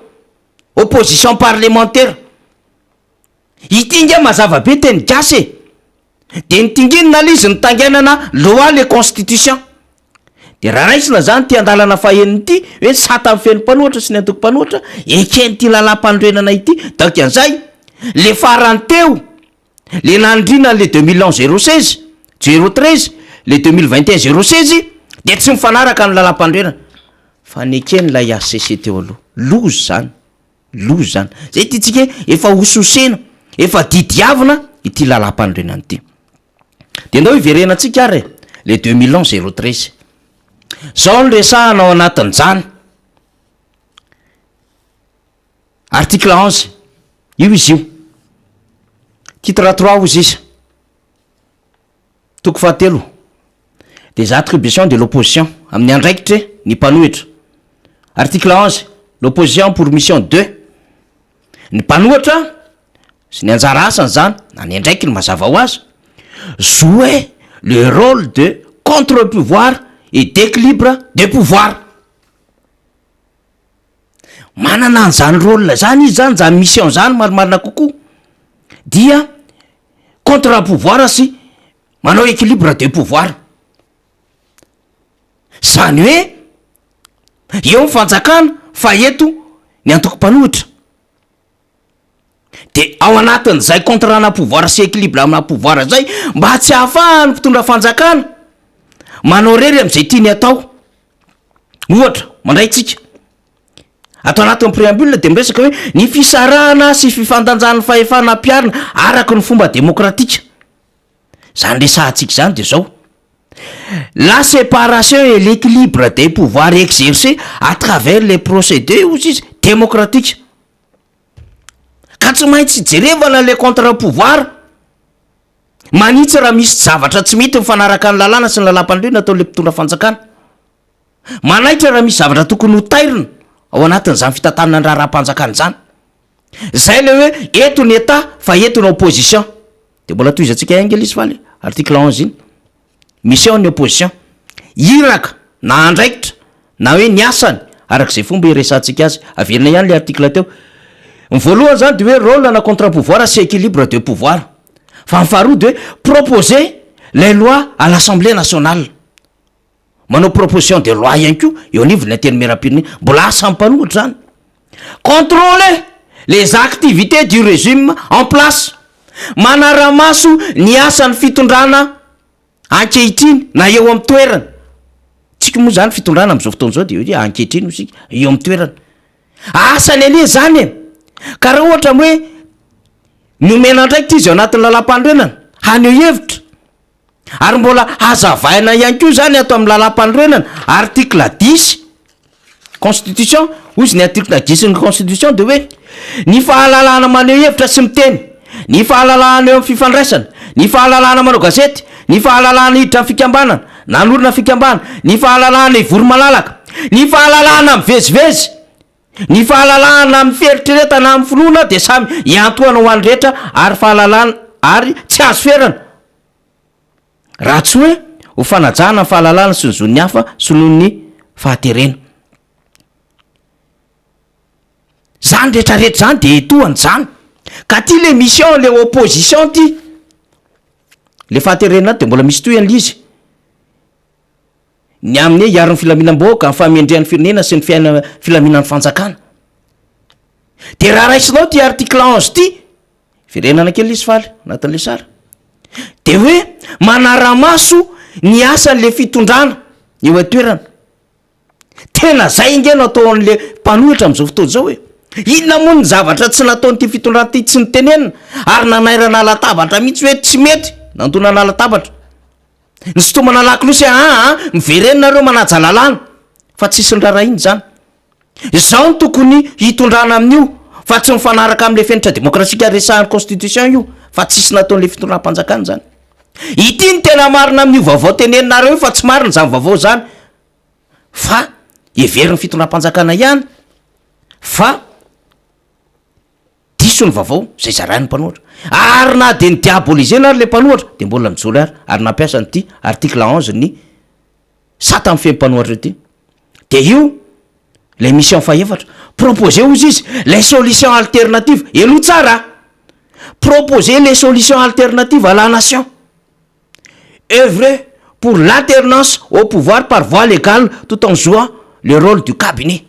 Opposition parlementaire. Ity nge mazava be teny gasy e! De nitinginina le izy nitaingainana loi le constitution. De raha raisina zany ity andalana fahenina ity hoe ny sata mifehy ny mpanohatra sy ny antoko mpanohatra, eken'ity lalam-panorenana ity, donc an'izay le farany teo le nanindriana an'le 2011 016, 013, le 2021 016 de tsy mifanaraka ny lalam-panorenana fa neken'ilay HCC teo aloha. Loza zany. Loza izany. Zay ity tsika hoe efa hosihosena, efa didiavina ity lalam-panorenana ity. De ndao hiverenantsika ary e, le 2011 013. Zao no resahana ao anatin'izany. Article 11, io izy io. Titre 3 hozy izy. Toko fahatelo, Des attributions de l'opposition, amin'ny andraikitry ny mpanohitra. Article 11, L'opposition a pour mission de, ny mpanohitra sy ny anjara asany izany na ny andraikiny mazava ho azy, jouer le rôle de contre-pouvoir et d'équilibre de pouvoir. Manana an'izany rôle zany izy zany, zany mission zany marimarina kokoa dia contre pouvoir sy manao équilibre de pouvoir. Zany hoe eo ny fanjakana fa eto ny antoko mpanohitra. De ao anatin'izay contre ana pouvoir sy équilibre amina pouvoir zay mba tsy ahafahan'ny mpitondra fanjakana manao rery am'zay tiany atao. Ohatra, mandray tsika, ato anatin'ny préambule dia miresaka hoe ny fisarahana sy fifandanjan'ny fahefana ampiharina araka ny fomba demokratika. Izany resahantsika izany dia izao. La séparation et l'équilibre des pouvoirs exercés à travers les procédés hozy izy démocratiques. Ka tsy maintsy jerevana le contre pouvoir manitsy raha misy zavatra tsy mety mifanaraka ny lalàna sy ny lalàmpanorenana ataon'le mpitondra fanjakana. Manaitra raha misy zavatra tokony ho tairina ao anatin'izany fitantanana ny raharaham-panjakana izany. Zay le hoe eto ny Etat fa eto ny opposition. De mbola tohizantsika ihany nge lesy faly e, article 11 iny. Mission ny opposition. Iraka na andraikitra na hoe ny asany araka izay fomba iresahantsika azy. Averina ihany le article teo. Ny voalohany zany de hoe rôle na contre pouvoir sy équilibre de pouvoir. Fa ny faharoa de hoe proposer les lois à l'assemblée nationale. Manao proposition de loi ihany koa eo anivon'ny antenimierampirenena. Mbola asan'ny mpanohitra izany. Contrôler les activités du régime en place. Manara-maso ny asan'ny fitondrana ankehitriny na eo amin'ny toerana. Tsika moa izany fitondrana amin'izao fotoana izao dia hoe ankehitriny hoy isika, eo amin'ny toerana. Asany anie izany e! Ka raha ohatra hoe nomena andraikitra izy ao anatin'ny lalàmpanorenana haneho hevitra, Ary mbola hazavaina ihany koa izany ato amin'ny lalàmpanorenana, article dix constitution, hoy izy ny article dix ny constitution dia hoe, ny fahalalahana maneho hevitra sy miteny, ny fahalalahana eo amin'ny fifandraisana, ny fahalalahana manao gazety, ny fahalalahana hiditra amin'ny fikambanana na hanorina fikambanana, ny fahalalahana hivory malalaka, ny fahalalahana mivezivezy, ny fahalalahana amin'ny fieritreretana amin'ny finoana dia samy iantohana ho an'ny rehetra ary fahalalahana ary tsy azo ferana. Raha tsy hoe ho fanajana ny fahalalana sy ny zon'ny hafa soloin'ny fahaterena. Zany rehetra rehetra zany de etohany zany. Ka ty le mission le opposition ty, le fahaterena ato de mbola misy tohiny le izy. Ny amin'ny hoe hiaro ny filaminam-bahoaka, ny fahamendrehan'ny firenena sy ny fiaina- filaminan'ny fanjakana. De raha raisinao ty article 11 ty, Verenana kely izy faly anatin'le sary. De hoe manara-maso ny asan'le fitondrana eo an-toerana. Tena zay nge no ataon'le mpanohitra am'zao fotoana zao e. Inona moa ny zavatra tsy nataon'ity fitondrana ity tsy nitenenina ary nanairana latabatra mihitsy hoe tsy mety, nandonana latabatra. Nisintomana lakolosy aa miverena nareo manaja lalàna fa tsisy nirarahiana izany. Izao no tokony hitondrana amin'io fa tsy mifanaraka amin'le fenitra demokrasika resahan'ny constitution io fa tsisy nataon'le fitondram-panjakana izany. Ity no tena marina amin'io vaovao teneninareo io fa tsy marina izany vaovao izany fa heverin'ny fitondram-panjakana ihany fa Diso ny vaovao izay zarain'ny mpanohatra. Ary na dia ni-diaboliser-na ary ilay mpanohatra dia mbola nijoro ary ary nampiasa an'ity article 11 ny sata mifehy mpanohatra ity. Dia io ilay mission fahefatra. Proposer hozy izy les solutions alternatives. Henoy tsara a! Proposer les solutions alternatives à la nation. Oeuvrer pour l'alternance au pouvoir par voie légale tout en jouant le rôle du cabinet.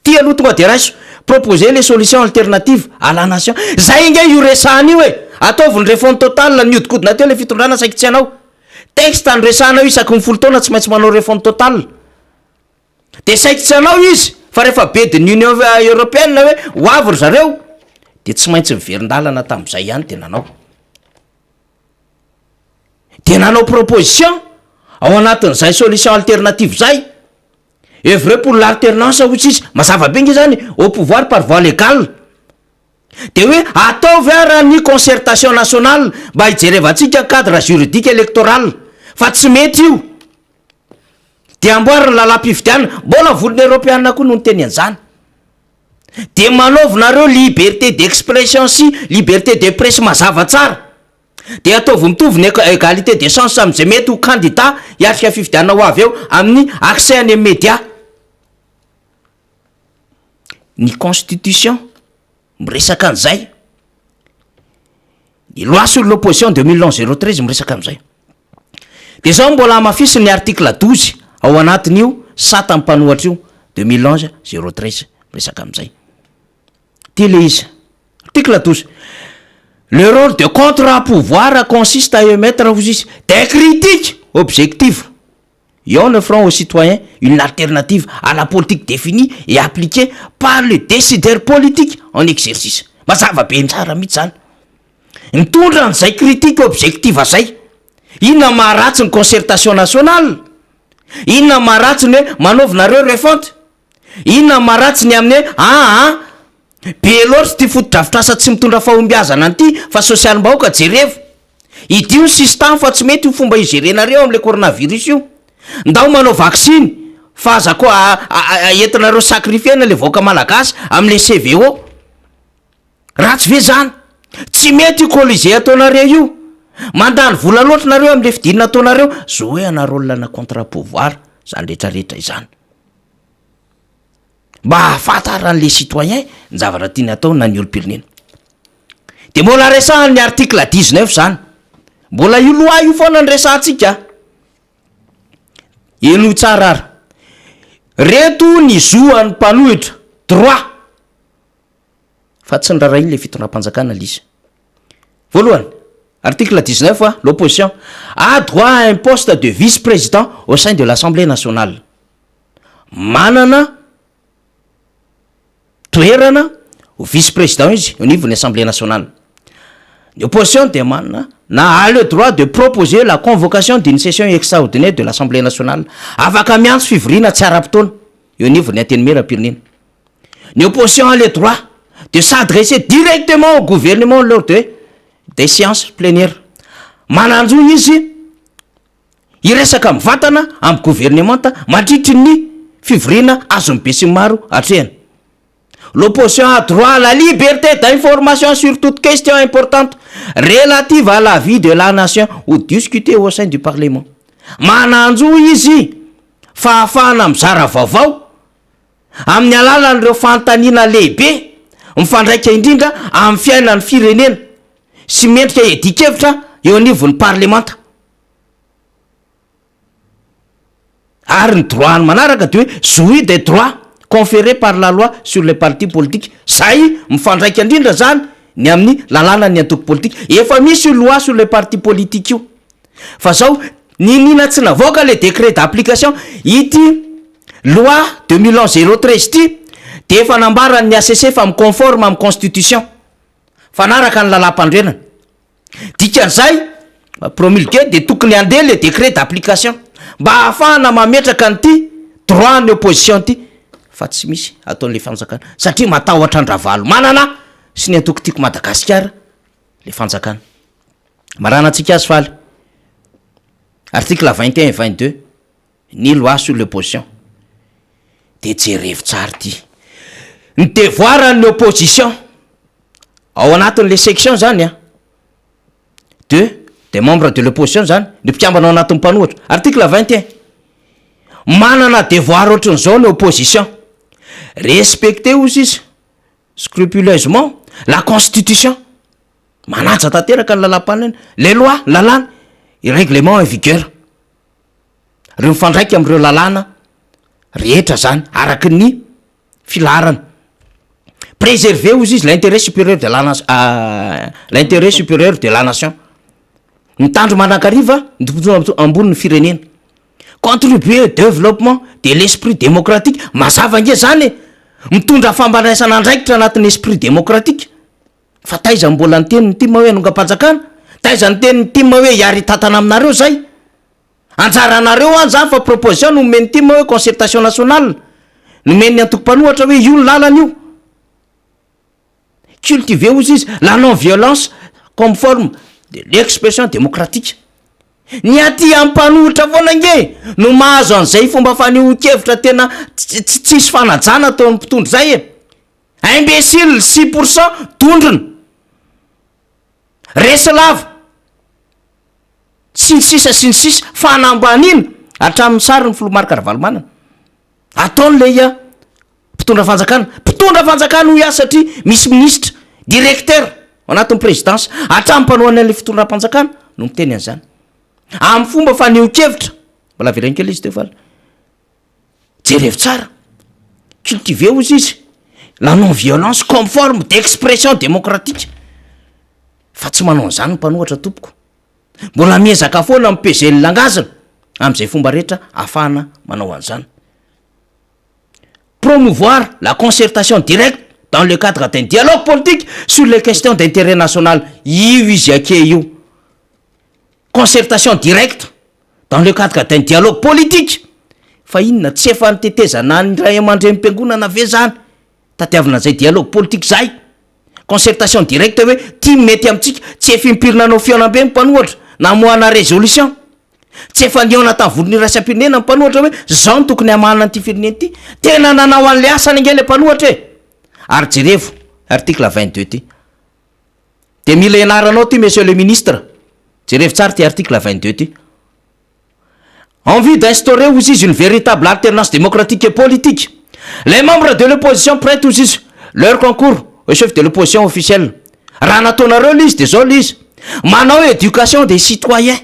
Ty aloha tonga de raiso, proposer les solutions alternatives à la nation. Zay nge io resahana io e! Ataovy ny refonte totale, niodikodina teo le fitondrana saiky tsy hanao. Texte noresahana io isaky ny folo taona tsy maintsy manao refonte totale. De saiky tsy hanao izy fa rehefa bedin'ny Union Européenne hoe ho avy ry zareo de tsy maintsy niverin-dalana tamin'izay ihany de nanao. De nanao proposition ao anatin'izay solution alternative zay. Oeuvrer pour l'alternance hoy sisa, mazava be nge zany, au pouvoir par voie légale. De hoe ataovy ara ny concertation nationale mba hijerevantsika cadre juridique électoral fa tsy mety io. De amboary ny lalam-pifidianana, mbola volon'ny eropeana koa no niteny an'izany. De manaovy nareo liberté d'expression sy liberté de presse mazava tsara. Dia ataovy mitovy ny égalité des chances amin'izay mety ho candidat hiatrika fifidianana ho avy eo amin'ny accès any amin'ny media. Ny constitution miresaka an'izay. Ny loi sur l'opposition 2011 013 miresaka an'izay. Dia zao mbola hamafisiny ny article 12 ao anatin'io sata mpanohatra io 2011 013 miresaka amin'izay. Ty le izy. Article 12. Le rôle de contre-pouvoir consiste à émettre hozy izy des critiques objectives et en offrant aux citoyens une alternative à la politique définie et appliquée par le décideur politique en exercice. Mazava be tsara mihitsy zany. Mitondra an'izay critique objective zay. Inona maharatsy ny concertation nationale? Inona maharatsy ny hoe manaovy nareo refonte? Inona maharatsy ny amin'ny hoe aa be loatra ity fotodrafitrasa tsy mitondra fahombiazana an'ity fa sosialim-bahoaka jerevo. Idio ny sisintany fa tsy mety io fomba hi-gerenareo amin'ilay coronavirus io. Ndao manao vaksiny fa aza koa entinareo sacrifier-na ilay vahoaka malagasy amin'ilay CVO. Ratsy ve zany? Tsy mety io colisée ataonareo io. Mandany vola loatra nareo amle fidinana ataonareo. Jouer ana rôle ana contre pouvoir zany rehetra rehetra izany. Mba ahafantaran'le citoyen ny zavatra tiany atao na ny olom-pirenena. De mbola resahan'ny article 19 zany. Mbola io loi io foana no resahantsika. Henoy tsara ary. Reto ny zo an'ny mpanohitra, droit. Fa tsy nirarahiany le fitondram-panjakana lisa. Voalohany, article 19 a, l'opposition a droit à un poste de vice-président au sein de l'Assemblée nationale. Manana toerana ho vice-président izy eo anivon'ny Assemblée nationale. Ny opposition dia manana na a le droit de proposer la convocation d'une session extraordinaire de l'Assemblée nationale. Afaka miantso fivoriana tsy ara-potoana eo anivon'ny Antenimierampirenena. Ny opposition a le droit de s'adresser directement au gouvernement lors de des séances plénières. Manan-jo izy hiresaka mivantana amin'ny governemanta mandritry ny fivoriana azon'ny besinimaro atrehana. L'opposition a droit à la liberté d'information sur toute question importante relative à la vie de la nation ou discutée au sein du parlement. Manan-jo izy fahafahana mizara vaovao amin'ny alalan'ireo fanontaniana lehibe mifandraika indrindra amin'ny fiainan'ny firenena sy mendrika hiadian-kevitra eo anivon'ny parlemanta. Ary ny droit-ny manaraka dia hoe jouir des droits conférés par la loi sur les partis politiques, zay mifandraika indrindra zany ny amin'ny lalànan'ny antoko politika. Efa misy io loi sur les partis politiques io fa zao niniana tsy navoaka le décret d'application ity Loi 2011 013 ity dia efa nambaran'ny hcc fa mi-conforme amin'ny constitution, fanaraka ny lalàmpanorenana. Dikan'izay, promulgué, dia tokony handeha le décret d'application mba hahafahana mametraka an'ity droit an'ny opposition ity fa tsy misy ataon'le fanjakana satria matahotra an-dRavalomanana sy ny antoko Tiako Madagasikara le fanjakana. Maranantsika azy faly. Article 21 et 22. Ny loi sur l'opposition de jerevo tsara ity. Ny devoir an'ny opposition ao anatin'le section zany an, de des membres de l'opposition zany, ny mpikambana ao anatin'ny mpanohitra, article 21, manana devoir ohatran'izao ny opposition, respecter ozy izy scrupuleusement la constitution, manaja tanteraka ny lalàm-panorenana, les lois, lalàna, règlement en vigueur. Ireo mifandraika amin'ireo lalàna rehetra zany araky ny filaharana. Préserver hozy izy l'intérêt supérieur de la l'intérêt supérieur de la nation. Mitandro mandrakariva ny tombontsoa ambonin'ny firenena. Contribuer au développement de l'esprit démocratique, mazava ange zany e! Mitondra fampandraisana andraikitra anatin'ny esprit démocratique. Fa taiza no mbola niteny ny tim hoe hanongam-panjakana? Taiza niteny ny tim hoe hiara-hitantana aminareo zay? Anjaranareo any zany fa proposition no omen'ny tim hoe concertation nationale, nomen'ny antoko mpanohatra hoe io ny lalana io. Cultiver hozy izy la non violence comme forme de l'expression démocratique. Ny aty amin'ny mpanohitra foana ange no mahazo an'izay fomba fanehoan-kevitra tena tsy tsisy fanajana ataon'ny mpitondra izay e. Imbécile 6% dondrona. Resy lava. Sy ny sisa sy ny sisa, fanambaniana hatramin'ny sarin'ny filoha Marc Ravalomanana. Ataony le ia mpitondra fanjakana, mpitondra fanjakana hoy aho satria misy minisitra, directeur ao anatin'ny présidence, hatramin'ny mpanohana an'ilay fitondram-panjakana no miteny an'izany. Amin'ny fomba fanehoan-kevitra, mbola avereno kely izy teo fa jerevo tsara, cultiver hozy izy, la non violence comme forme d'expression démocratique, fa tsy manao an'izany ny mpanohatra tompoko. Mbola miezaka foana mi-peser ny langazina amin'izay fomba rehetra ahafahana manao an'izany. Promouvoir la concertation directe dans le cadre d'un dialogue politique sur les questions d'intérêt national, io izy ake io. Concertation directe dans le cadre d'un dialogue politique. Fa inona, tsy efa nitetezana ny ray aman-drenim-piangonana ve zany? Tadiavina an'izay dialogue politique zay. Concertation directe hoe ty mety amintsika, tsy efa impiry nanao fihaonambe ny mpanohatra, namoahana résolution. Tsy efa nihaona tamin'ny vondrona iraisam-pirenena ny mpanohatra hoe zao no tokony hamahana an'ity firenena ity. Tena nanao an'le asany ange le mpanohatra e! Ary jerevo article 22 ty. Dia mila ianaranao ty monsieur le ministre. Jerevo tsara ty article 22 ty. En vue d'instaurer hozy izy une véritable alternance démocratique et politique, les membres de l'opposition prêtent hozy izy leur concours au chef de l'opposition officielle. Raha nataonareo le izy de zao le izy. Manao éducation des citoyens.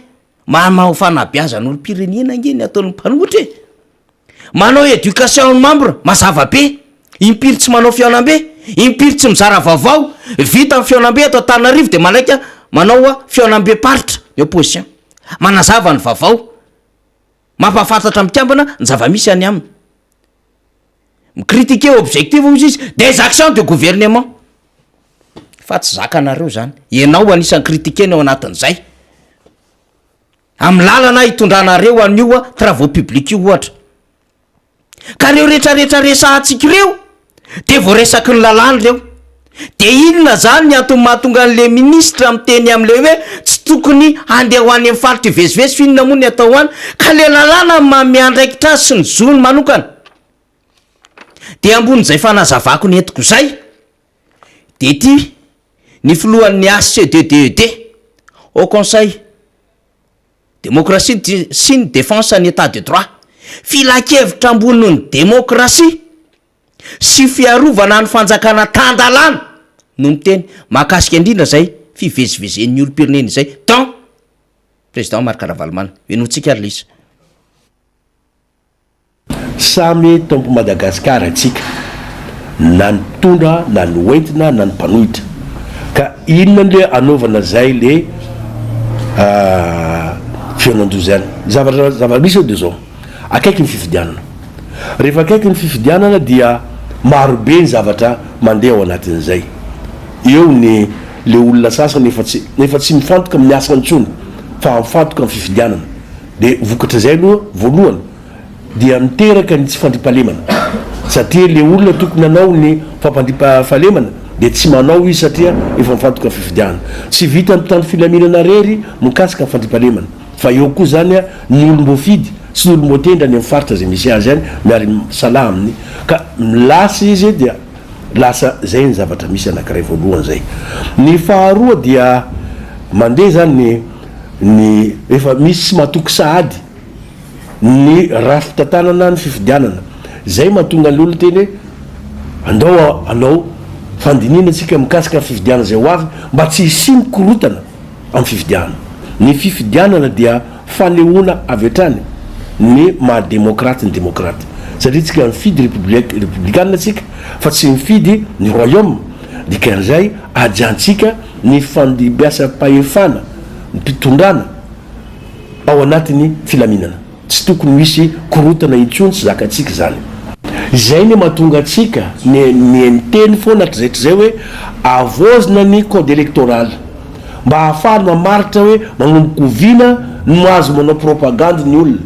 Manao fanabeazan'olom-pirenena ange ny ataon'ny mpanohitra e. Manao éducation ny membre, mazava be. Impiry tsy manao fihaonambe, impiry tsy mizara vaovao. Vita ny fihaonambe eto Antananarivo dia malaika manao fihaonambem-paritra ny opposition. Manazava ny vaovao, mampahafantatra ny mpikambana ny zava-misy any aminy. Mi-critiquer objectif hozy izy des actions du gouvernement. Fa tsy zakanareo zany. Ianao anisan'ny critiquer-ny ao anatin'izay. Amin'ny lalana hitondranareo an'io travaux publics io ohatra. Ka reo retraretra resahantsika ireo de voaresaky ny lalàna ireo. De inona zany ny antony mahatonga an'le ministre miteny amle hoe tsy tokony handeha ho any amin'ny faritra hivezivezy f'inona moa ny atao any? Ka le lalàna no manome andraikitra azy sy ny zony manokana. De ambonin'izay fanazavako nentiko izay de ity ny filohan'ny HCDDED, Haut Conseil. Demokrasia sy ny défense ny Etat de droit. Filankevitra ambonin'ny demokrasia sy fiarovana ny fanjakana tan-dalàna no miteny mahakasika indrindra izay fivezivezen'ny olom-pirenena izay dans Président Marc Ravalomanana. Henointsika ary Lisa. Samy tompo Madagascar antsika na ny mpitondra na ny hoentina na ny mpanohitra ka inona le anaovana zay le fihaonandoza ihany. Ny zavatra zava-misy eo de zao, akaiky ny fifidianana, rehefa akaiky ny fifidianana dia maro be ny zavatra mandeha ao anatin'izay, eo ny le olona sasany efa tsy efa tsy mifantoka amin'ny asa intsony fa mifantoka amin'ny fifidianana, de vokatr'izay aloha voalohany dia miteraka ny tsy fandriampahalemana satria le olona tokony hanao ny fampandriampahalemana dia tsy manao izy satria efa mifantoka ny fifidianana. Tsy vitan'ny mpitandro filaminana rery mikasika ny fandriampahalemana fa eo koa zany ny olom-boafidy sy ny olom-boatendry any amin'ny faritra izay misy azy any miary misalahy aminy ka lasa izy dia lasa zay ny zavatra misy anakiray voalohany zay. Ny faharoa dia mandeha zany ny ny efa misy tsy matoky sahady ny rafi-pitantanana ny fifidianana. Izay mahatonga ny olona teny hoe andao hanao fandinihana isika mikasika ny fifidianana izay ho avy mba tsy hisian'ny korontana amin'ny fifidianana. Ny fifidianana dia fanehoana avy hatrany ny maha demokraty ny demokraty satria tsika mifidy repoblika repoblikanina tsika fa tsy mifidy ny royaume dikan'izay ajantsika ny fandimbiasam-pahefana ny mpitondrana ao anatin'ny filaminana. Tsy tokony hisy korontana intsony, tsy zakantsika izany. Izay no mahatonga antsika ny miteny foana hatrizay hatrizay hoe avaozina ny code électoral mba hahafahany mamaritra hoe manomboka oviana no azo manao propagandy ny olona,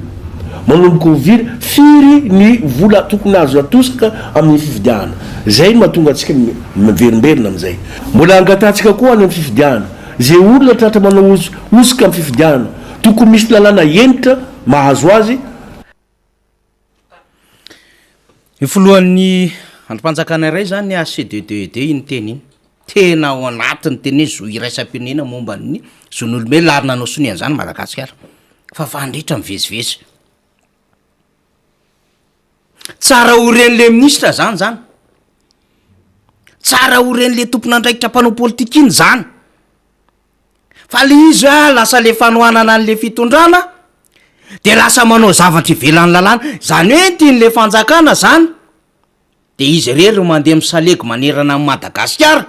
manomboka oviana, firy ny vola tokony azo atosaka amin'ny fifidianana. Izay no mahatonga antsika miverimberina amin'izay. Mbola angatahantsika koa any amin'ny fifidianana. Izay olona tratra manao hosoka amin'ny fifidianana, tokony misy lalàna hentitra mahazo azy. Ny filohan'ny andrim-panjakana iray izany HCDDED iny teny iny. Tena ao anatin'ny teny hoe zo iraisam-pirenena momba ny zon'olombelona ary nanao sonia an'izany Madagasikara. Fa fandritra mivezivezy. Tsara ho ren'le minisitra zany zany. Tsara ho ren'le tompon'andraikitra mpanao politika iny zany. Fa le izy a lasa le fanohanana an'le fitondrana de lasa manao zavatra ivelan'ny lalàna. Zany hoe ny tian'le fanjakana zany de izy irery no mandeha misalegy manerana an'i Madagasikara,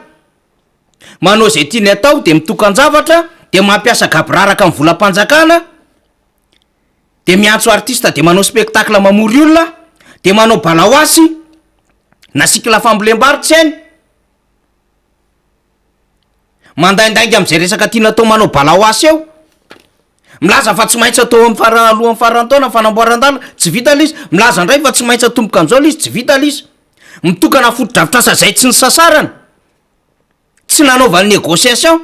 manao zay tiany atao de mitokan-javatra de mampiasa gaboraraka ny volam-panjakana. de miantso artiste de manao spectacle mamory olona de manao balaoasy na cycle fambolem-bary tsy hainy, mandaindainga am'zay resaka tiana atao manao balaoasy eo. Milaza fa tsy maintsy atao amin'ny fara alohan'ny faran'ny taona ny fanamboaran-dalana, tsy vita ilay izy. Milaza indray fa tsy maintsy atomboka amin'izao ilay izy, tsy vita ilay izy. Mitokana fotodrafitrasa izay tsy nisasarana, tsy nanaovany négociation,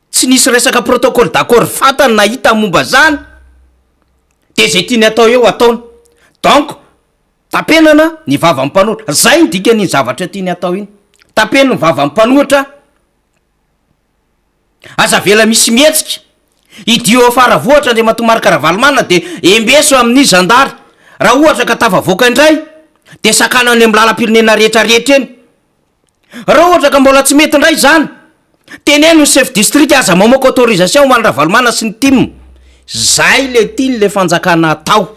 tsy nisy resaka protocole d'accord fantany na hita momba izany, de izay tiany atao eo ataony. Donc tapenana ny vavan'ny mpanohitra, zay ny dikan'iny zavatra tiany atao iny, tapeno ny vavan'ny mpanohitra. Aza avela misy mihetsika. Idio ao Faravohitra Andriamatoa Marc Ravalomanana dia embeso amin'ny zandary. Raha ohatra ka tafavoaka indray dia sakano any amin'ny lalam-pirenena rehetra rehetra eny. Raha ohatra ka mbola tsy mety indray izany, teneno ny chef district aza mamoaka autorisation ho an'i Ravalomanana sy ny tim. Zay le tian'le fanjakana atao.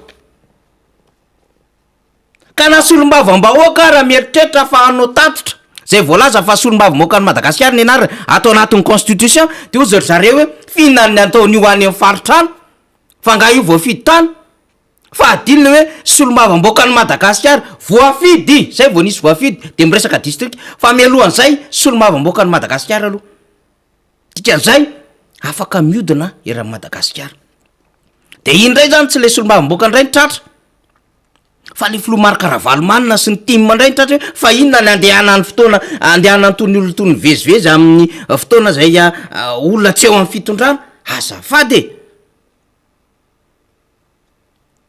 Ka na solombavambahoaka ara mieritreritra fa hanao tatitra, izay voalaza fa solombavambahoakan'i Madagasikara ny anarany ato anatin'ny constitution, dia hozy ry zareo hoe f'inona ny ataon'io any amin'ny faritra any? Fa angaha io voafidy tany? Fa adino le hoe solombavambahoakan'i Madagasikara, voafidy, zay vao nisy voafidy dia miresaka district, fa mialohan'izay solombavambahoakan'i Madagasikara aloha. Dikan'izay, afaka miodina eran'i Madagasikara. Dia iny indray zany tsy le solombavambahoaka indray no tratra. Fa le filoha Marc Ravalomanana sy ny tim indray ny tratra hoe fa inona ny andehanan'ny fotoana andehanan'ny tony olona tony mivezivezy amin'ny fotoana izay olona tsy eo amin'ny fitondrana? Azafady e!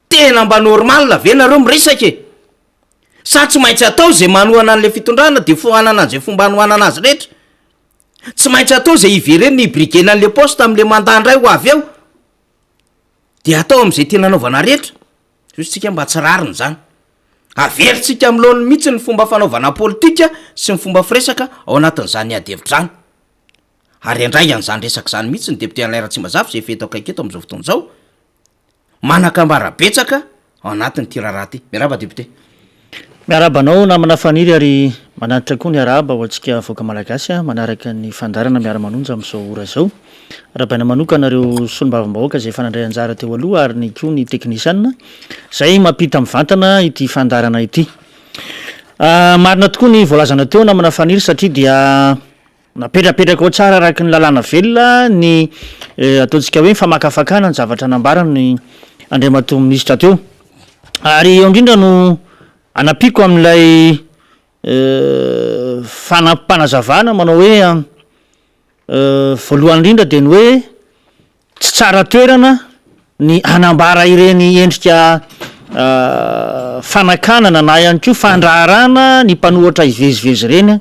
Tena mba normal ve nareo miresaka e? Sa tsy maintsy atao izay manohana an'le fitondrana de foanana an'izay fomba anohanana azy rehetra? Tsy maintsy atao izay hiverenana hibrigena an'le poste am'le mandat indray ho avy eo? De atao am'izay tiana anaovana rehetra? Zao isika mba tsy rariny izany. Averintsika amin'ny laoniny mihitsy ny fomba fanaovana politika sy ny fomba firesaka ao anatin'izany ady hevitra izany. Ary handray an'izany resaka izany mihitsy ny député Alain Ratsimbazafy izay efa eto akaiky eto amin'izao fotoana izao. Manan-kambara betsaka ao anatin'ity raharaha ity. Miarahaba député. Miarahaba anao namana Faniry ary manatitra koa ny arahaba ho antsika vahoaka Malagasy manaraka ny fandaharana miara-manonja amin'izao ora izao. Arahabaina manokana ireo solombavambahoaka izay efa nandray anjara teo aloha ary ny koa ny teknisianina izay mampita mivantana ity fandaharana ity. Marina tokoa ny voalazanao teo namana Faniry satria dia Napetrapetraka ao tsara araka ny lalàna velona ny ataontsika hoe famakafakana ny zavatra nambaran'ny Andriamatoa Minisitra teo. Ary eo indrindra no anampiako amin'ilay fanampim-panazavana manao hoe voalohany indrindra dia ny hoe Tsy tsara toerana ny hanambara ireny endrika fanakanana na ihany koa fandraharana ny mpanohitra hivezivezy ireny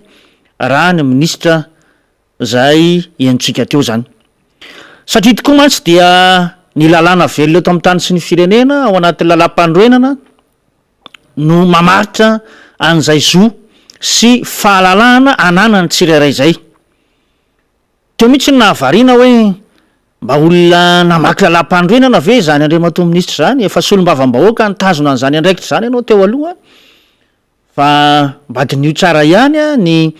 raha ny minisitra izay henontsika teo izany. Satria tokoa mantsy dia ny lalàna velona eto amin'ny tany sy ny firenena ao anatin'ny lalàmpanorenana no mamaritra an'izay zo sy fahalalahana ananan'ny tsirairay izay. Teo mihitsy no nahavariana hoe mba olona namaky lalàmpanorenana ve izany Andriamatoa Minisitra izany? Efa solombavambahoaka nitazona an'izany andraikitra izany ianao teo aloha fa mba diniho tsara ihany ny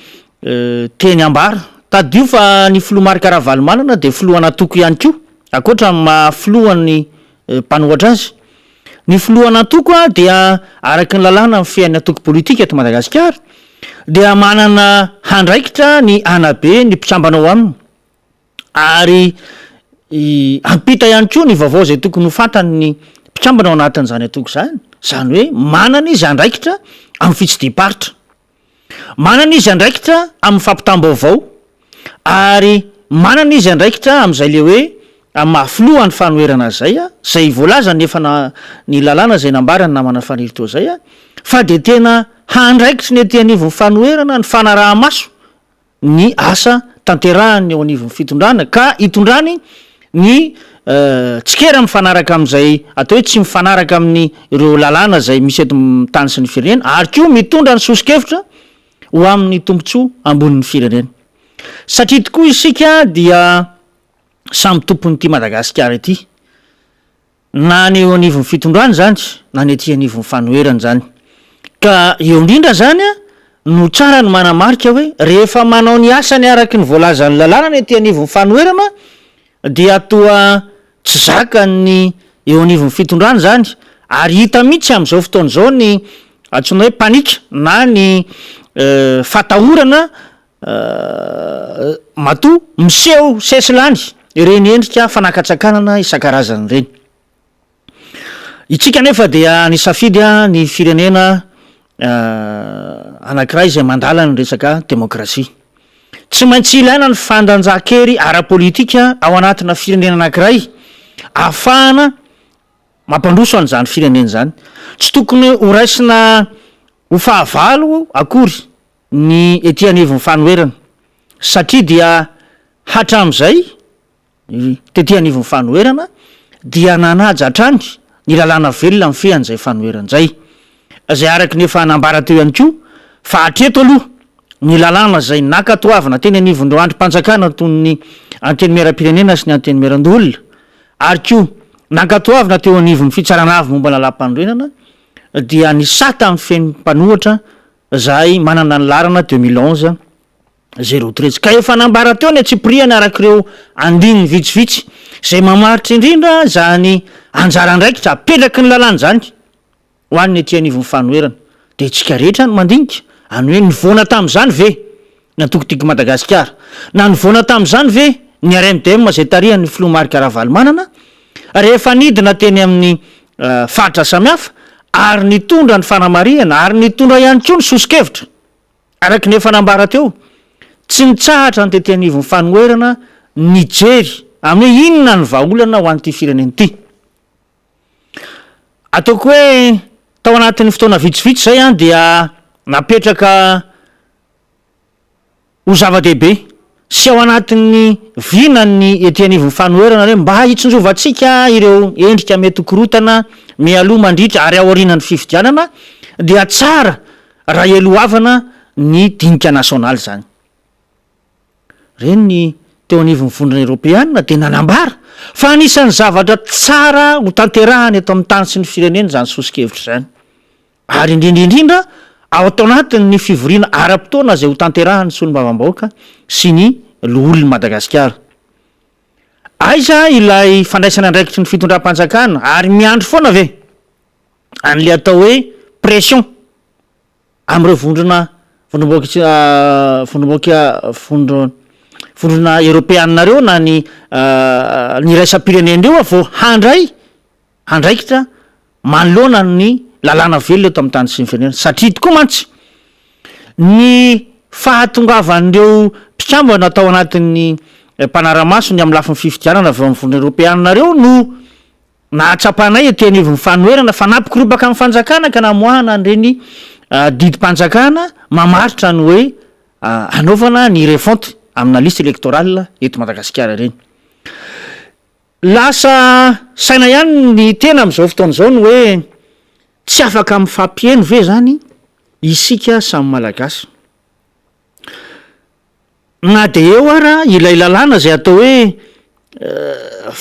teny ambara. Tadidio fa ny filoha Marc Ravalomanana dia filohan'antoko ihany koa, ankoatra ny maha filohan'ny mpanohatra azy. Ny filohan'antoko dia araka ny lalàna mifehy ny antoko politika eto Madagasikara dia manana handraikitra ny hanabe ny mpikambana ao aminy ary hampita ihany koa ny vaovao izay tokony ho fantany ny mpikambana ao anatin'izany antoko izany, izany hoe manana izy andraikitra amin'ny fitsidiham-paritra. Manana izy andraikitra amin'ny fampitam-baovao ary manana izy andraikitra amin'izay le hoe amin'ny maha filohan'ny fanoherana azy izay, izay voalazan'ny efa na ny lalàna izay nambaran'ny namana Faniry teo izay, fa dia tena handraikitry ny ety anivon'ny fanoherana ny fanaraha-maso ny asa tanterahany eo anivon'ny fitondrana ka hitondrany ny tsikera mifanaraka amin'izay atao hoe tsy mifanaraka amin'ny ireo lalàna izay misy eto amin'ny tany sy ny firenena ary koa mitondra ny soso-kevitra ho amin'ny tombontsoa ambonin'ny firenena. Satria tokoa isika dia samy tompon'ity Madagasikara ity. Na ny eo anivon'ny fitondrana izany na ny aty anivon'ny fanoherana izany. Ka eo indrindra izany no tsara ny manamarika hoe rehefa manao ny asany araka ny voalazan'ny lalàna ny aty anivon'ny fanoherana dia toa tsy zakan'ny eo anivon'ny fitondrana izany ary hita mihitsy amin'izao fotoana izao ny antsoina hoe panique na ny fatahorana matoa miseho sesilany. ireny endrika fanakatsakanana isan-karazany ireny. Itsika anefa dia nisafidy ny firenena anankiray izay mandala ny resaka demokrasia. Tsy maintsy ilaina ny fandanjan-kery ara-politika ao anatina firenena anankiray ahafahana mampandroso an'izany firenena izany. Tsy tokony ho raisina ho fahavalo akory ny ety anivon'ny fanoherana satria dia hatramin'izay Ny tety anivon'ny fanoherana dia nanaja hatrany ny lalàna velona mifehy an'izay fanoherana izay, izay araka ny efa nambara teo ihany koa fa hatreto aloha ny lalàna izay nankatoavina teny anivon'ireo andrim-panjakana toy ny Antenimierampirenena sy ny Antenimierandoholona ary koa nankatoavina teo anivon'ny Fitsarana Avo momba ny Lalàmpanorenana dia ny sata mifehy ny mpanohatra izay manana ny laharana 2011 Zéro treize. Ka efa nambara teo ny antsipiriany araka ireo andininy vitsivitsy izay mamaritra indrindra izany anjara andraikitra apetraky ny lalàna izany ho an'ny ety anivon'ny fanoherana. Dia isika rehetra no mandinika any hoe nivoana tamin'izany ve ny antoko Tiako Madagasikara na nivoana tamin'izany ve ny RMDM izay tarihan'ny filoha Marc Ravalomanana rehefa nidina teny amin'ny faritra samihafa ary nitondra ny fanamarihana ary nitondra ihany koa ny soso-kevitra. Araka ny efa nambara teo, tsy nitsahatra ny tety anivon'ny fanoherana nijery amin'ny hoe inona ny vahaolana ho an'ity firenena ity. Ataoko hoe tao anatin'ny fotoana vitsivitsy izay dia napetraka ho zava-dehibe sy ao anatin'ny vinan'ny ety anivon'ny fanoherana hoe mba hitsinjovantsika ireo endrika mety ho korontana mialoha, mandritra ary aorianan'ny fifidianana dia tsara raha eloavana ny dinika nasionaly izany. Ireny ny teo anivon'ny Vondrona Eoropeana dia nanambara fa anisan'ny zavatra tsara ho tanterahana eto amin'ny tany sy ny firenena izany soso-kevitra izany. Ary indrindra indrindra ao ato anatin'ny fivoriana ara-potoana izay hotanterahan'ny Solombavambahoaka sy ny Loholon'i Madagasikara. Aiza ilay fandraisana andraikitry ny fitondram-panjakana ary miandry foana ve an'ilay atao hoe pression amin'ireo vondrona vondrom-bahoaka vondrom-bahoaka vondron vondrona eoropeanina ireo na ny ny iraisam-pirenena ireo vao handray andraikitra manoloana ny lalàna velona eto amin'ny tany sy ny firenena satria tokoa mantsy ny fahatongavan'ireo mpikambana tao anatin'ny mpanara-maso ny amin'ny lafiny fifidianana avy ao amin'ny vondrona eoropeanina ireo no nahatsapanay ety anivon'ny fanoherana fa nampikoropaka ny fanjakana ka namoahana an'ireny didim-panjakana mamaritra ny hoe hanaovana ny refonte amina liste électorale eto Madagasikara ireny. Lasa saina ihany ny tena amin'izao fotoana izao ny hoe tsy afaka mifampiheno ve izany isika samy Malagasy? Na dia eo ara ilay lalàna izay atao hoe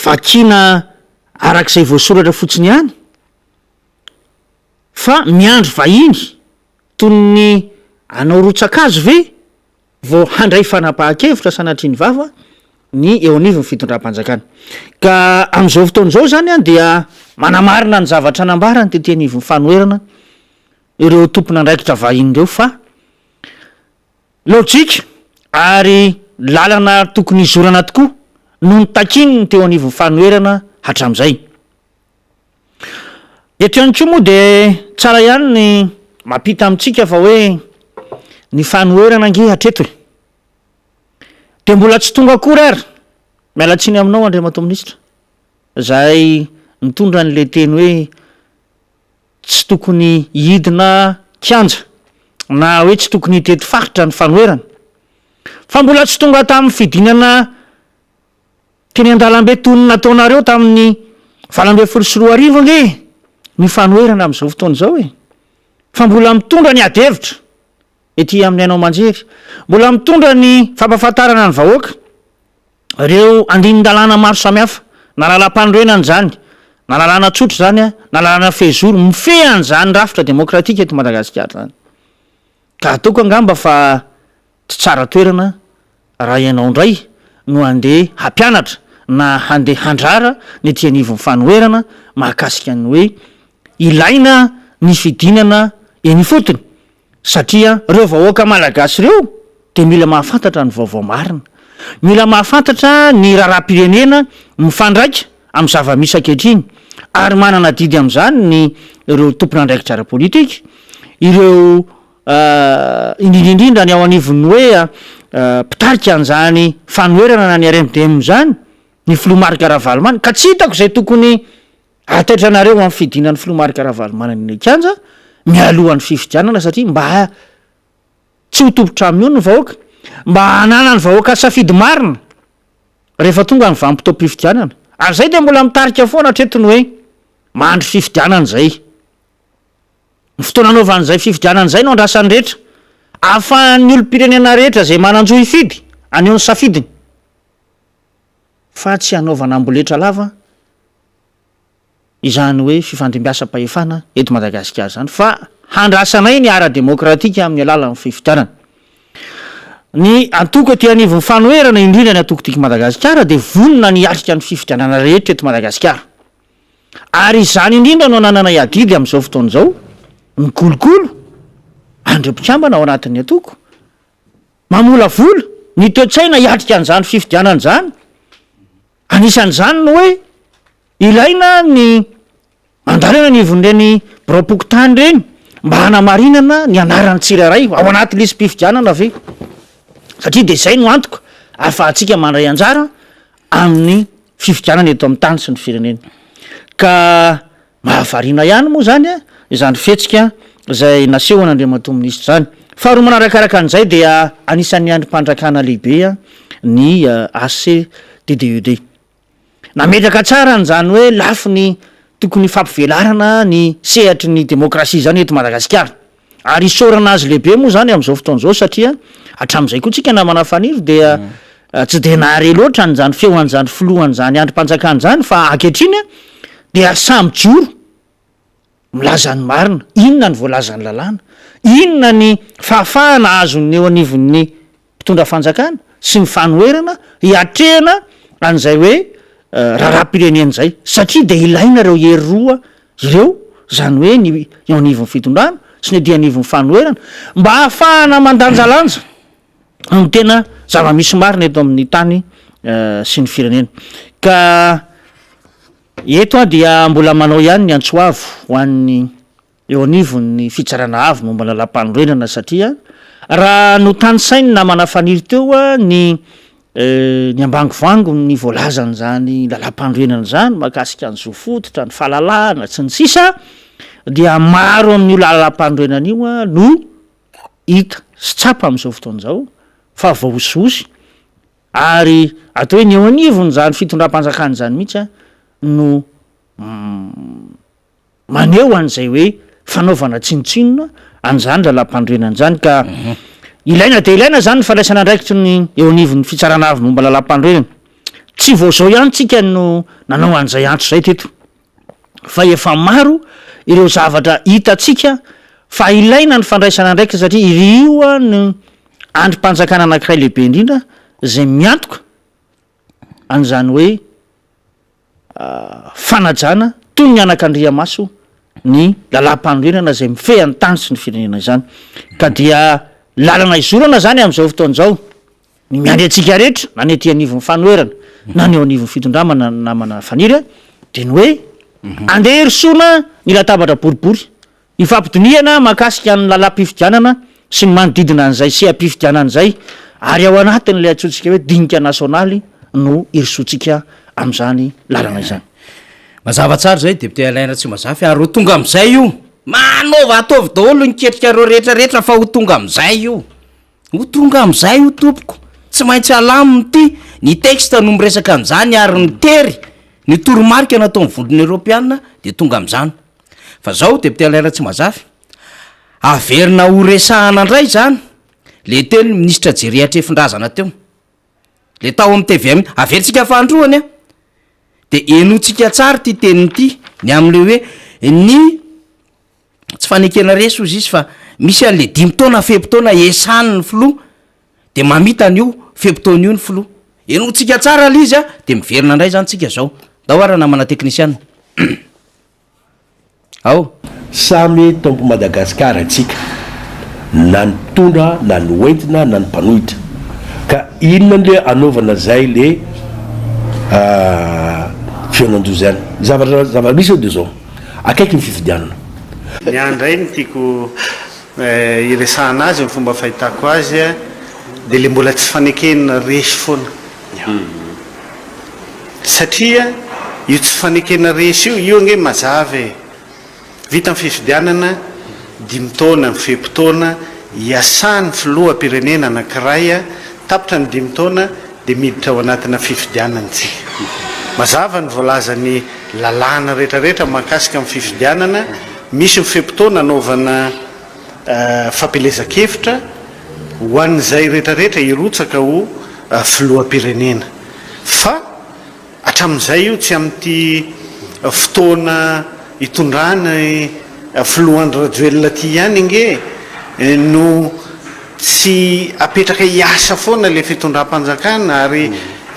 vakiana arak'izay voasoratra fotsiny ihany fa miandry vahiny toy ny hanao rotsa-kazo ve vao handray fanapahan-kevitra sanatria ny vava ny eo anivon'ny fitondram-panjakana. Ka amin'izao fotoana izao izany dia manamarina ny zavatra nambarany tety anivon'ny fanoherana ireo tompon'andraikitra vahiny ireo fa lojika ary lalana tokony hizorana tokoa no nitakiany ny teo anivon'ny fanoherana hatramin'izay. Eto ihany koa moa dia tsara ihany ny mampita amintsika fa hoe ny fanoherana ange hatreto e! Dia mbola tsy tonga akory ary, miala tsiny aminao Andriamatoa Minisitra, izay nitondra an'ilay teny hoe tsy tokony hidina kianja na hoe tsy tokony hitety faritra ny fanoherana, fa mbola tsy tonga tamin'ny fidinana Teny an-dalambe toy ny nataonareo tamin'ny 2018 ange ny fanoherana amin'izao fotoana izao e! Fa mbola mitondra ny ady hevitra ety amin'ny haino aman-jery, mbola mitondra ny fampahafantarana ny vahoaka ireo andinin-dalàna maro samihafa, na lalàmpanorenana izany, na lalàna tsotra izany, na lalàna fehizoro, mifehy an'izany rafitra demokratika eto Madagasikara izany. Ka ataoko angamba fa Tsy tsara toerana raha ianao indray no handeha hampianatra na handeha handrara ny ety anivon'ny fanoherana mahakasika ny hoe ilaina ny fidinana eny ifotony satria ireo vahoaka malagasy ireo dia mila mahafantatra ny vaovao marina. Mila mahafantatra ny raharaham-pirenena mifandraika amin'ny zava-misy ankehitriny ary manana adidy amin'izany ny ireo tompon'andraikitra ara-politika, ireo indrindra indrindra ny ao anivon'ny hoe mpitarika an'izany fanoherana na ny RMDM izany, ny filoha Marc Ravalomanana, ka tsy hitako izay tokony hahataitra anareo amin'ny fidinan'ny filoha Marc Ravalomanana eny an-kianja mialohan'ny fifidianana satria mba tsy ho tompon-trano mihony ny vahoaka, mba hananan'ny vahoaka safidy marina rehefa tonga ny vanim-potoam-pifidianana. Ary izay dia mbola mitarika foana hatreto ny hoe mandry fifidianana izay. Ny fotoana anaovana izay fifidianana izay no andrasan'ny rehetra, ahafahan'ny olom-pirenena rehetra izay manan-jo hifidy haneho ny safidiny. Fa tsy hanaovana amboletra lava izany hoe fifandimbiasam-pahefana eto Madagasikara izany fa handrasanay ny ara-demokratika amin'ny alalan'ny fifidianana. Ny antoko ety anivon'ny fanoherana, indrindra ny antoko Tiako Madagasikara dia vonona ny hiatrika ny fifidianana rehetra eto Madagasikara. Ary izany indrindra no anananay adidy amin'izao fotoana izao, mikolokolo an'ireo mpikambana ao anatin'ny antoko, Mamolavola ny toe-tsaina hiatrika an'izany fifidianana izany. Anisan'izany ny hoe ilaina ny mandalo eny anivon'ireny biraom-pokontany ireny mba hanamarinana ny anaran'ny tsirairay ao anaty lisi-pifidianana ve? Satria dia izay no antoka ahafahantsika mandray anjara amin'ny fifidianana eto amin'ny tany sy ny firenena. Ka Mahavariana ihany moa izany izany fihetsika izay nasehon'Andriamatoa Minisitra izany. Faharoa manarakaraka an'izay dia anisan'ny andrim-panjakana lehibe ny HCDDED. Nametraka tsara an'izany hoe lafiny tokony fampivelarana ny sehatry ny demokrasia izany eto Madagasikara. Ary isaorana azy lehibe moa izany amin'izao fotoana izao satria hatramin'izay koa tsika namana Faniry dia tsy dia nahare loatra an'izany feo an'izany filoha an'izany andrim-panjakana izany fa ankehitriny dia samy mijoro milaza ny marina, inona ny voalazan'ny lalàna, inona ny fahafahana azon'ny eo anivon'ny mpitondra fanjakana sy ny fanoherana hiatrehana an'izay hoe raharaham-pirenena izay satria dia ilaina ireo hery roa ireo, izany hoe ny eo anivon'ny fitondrana sy ny ety anivon'ny fanoherana mba hahafahana mandanjalanja ny tena zava-misy marina eto amin'ny tany sy ny firenena. Ka eto aho dia mbola manao ihany ny antso avo ho an'ny eo anivon'ny Fitsarana Avo momba ny Lalàmpanorenana satria raha notanisain'ny namana Faniry teo ny ny ambangovangony ny voalazan'izany lalàmpanorenana izany mahakasika ny zo fototra, ny fahalalahana sy ny sisa dia maro amin'io lalàmpanorenana io no hita sy tsapa amin'izao fotoana izao fa voahosihosy ary atao hoe ny eo anivon'izany fitondram-panjakana izany mihitsy no maneho an'izay hoe fanaovana tsinontsinona an'izany lalàmpanorenana izany ka ilaina dia ilaina izany ny fandraisana andraikitry ny eo anivon'ny fitsarana avo momba lalàmpanorenana. Tsy vao izao ihany tsika no nanao an'izay antso izay teto fa efa maro ireo zavatra hitantsika fa ilaina ny fandraisana andraikitra satria io no andrim-panjakana anankiray lehibe indrindra izay miantoka an'izany hoe fanajana toy ny anakandriamaso ny lalàmpanorenana izay mifehy ny tany sy ny firenena izany. Ka dia lalana izorana izany amin'izao fotoana izao ny miandry antsika rehetra na ny aty anivon'ny fanoherana na ny eo anivon'ny fitondramana namana Faniry dia ny hoe andeha hirosoana ny latabatra boribory Ifampidinihana mahakasika ny lalàm-pifidianana sy ny manodidina an'izay seha-pifidianana izay ary ao anatin'ilay antsointsika hoe dinika nasionaly no hirosoantsika amin'izany lalana izany. Mazava tsara izay Député Alain Ratsimbazafy ary ho tonga amin'izay io. Manaova ataovy daholo ny ketrikareo rehetra rehetra fa ho tonga amin'izay io. Ho tonga amin'izay io tompoko. Tsy maintsy alamina ity. Ny texte no miresaka an'izany ary ny tery, ny toromarika nataon'ny vondrona eoropeana dia tonga amin'izany. Fa zao député Alain Ratsimazafy, averina ho resahana indray izany le teny minisitra Jerry Hatrefindrazana teo, le tao amin'ny tvm, averintsika fahandroany an, de henointsika tsara ity teniny ity, ny amin'le hoe ny tsy fanekena resy hozy izy fa misy an'le dimy taona fe-potoana esanin'ny filoha, de mamita an'io fe-potoana io ny filoha. Henointsika tsara le izy an, de miverina indray zany tsika zao. Ndao ary namana teknisiana. Ao. Samy tompo Madagascar atsika, na ny mpitondra na ny hoentina na ny mpanohitra. Ka inona le anaovana zay le fihaonan-doha zany? Ny zavatra zava-misy eo de zao, akaiky ny fifidianana. Ny ahy indray ny tiako hiresahana azy, ny fomba fahitako azy dia le mbola tsy fanekena resy foana. Satria io tsy fanekena resy io, io ange mazava e! Vita ny fifidianana, dimy taona ny fe-potoana iasan'ny filoham-pirenena anankiray, tapitra ny dimy taona dia miditra ao anatina fifidianana isika. Mazava ny voalazan'ny lalàna rehetrarehetra mahakasika ny fifidianana, misy ny fe-potoana anaovana fampielezan-kevitra ho an'izay rehetrarehetra hirotsaka ho filoham-pirenena. Fa Hatramin'izay io tsy amin'ity fotoana itondrany filoha Andry Rajoelina ity ihany ange no tsy apetraka hiasa foana ilay fitondram-panjakana ary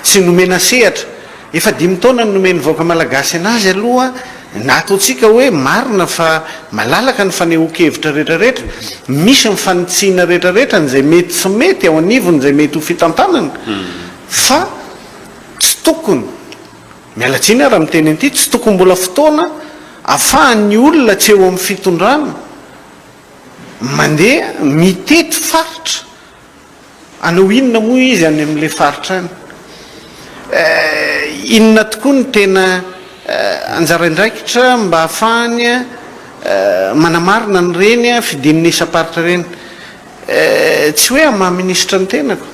tsy nomena sehatra. Efa dimy taona no nomen'ny vahoaka malagasy anazy aloha na ataontsika hoe marina fa malalaka ny fanehoan-kevitra rehetrarehetra, misy ny fanitsiana rehetrarehetra an'izay mety tsy mety ao anivon'izay mety ho fitantanana fa Tsy tokony, miala tsiny aho raha miteny an'ity, tsy tokony mbola fotoana afahan'ny olona tsy eo amin'ny fitondrana mandeha mitety faritra. Hanao inona moa izy any amin'ilay faritra any? Inona tokoa no tena anjara andraikitra mba ahafahany manamarina an'ireny fidinana isam-paritra ireny? Tsy hoe amin'ny maha minisitra ny tenako.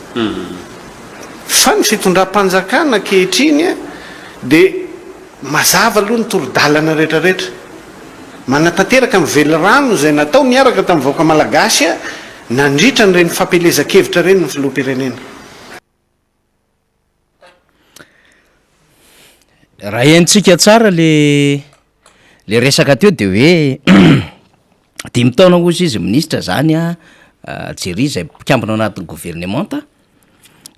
Fa ny fitondram-panjakana ankehitriny dia mazava aloha ny tolo-dalana rehetrarehetra. Manatanteraka ny velirano izay natao niaraka tamin'ny vahoaka malagasy nandritra an'ireny fampielezan-kevitra ireny ny filoham-pirenena. Raha henontsika tsara le le resaka teo de hoe dimy taona hozy izy minisitra zany an, Jerry zay mpikambana ao anatin'ny governemanta,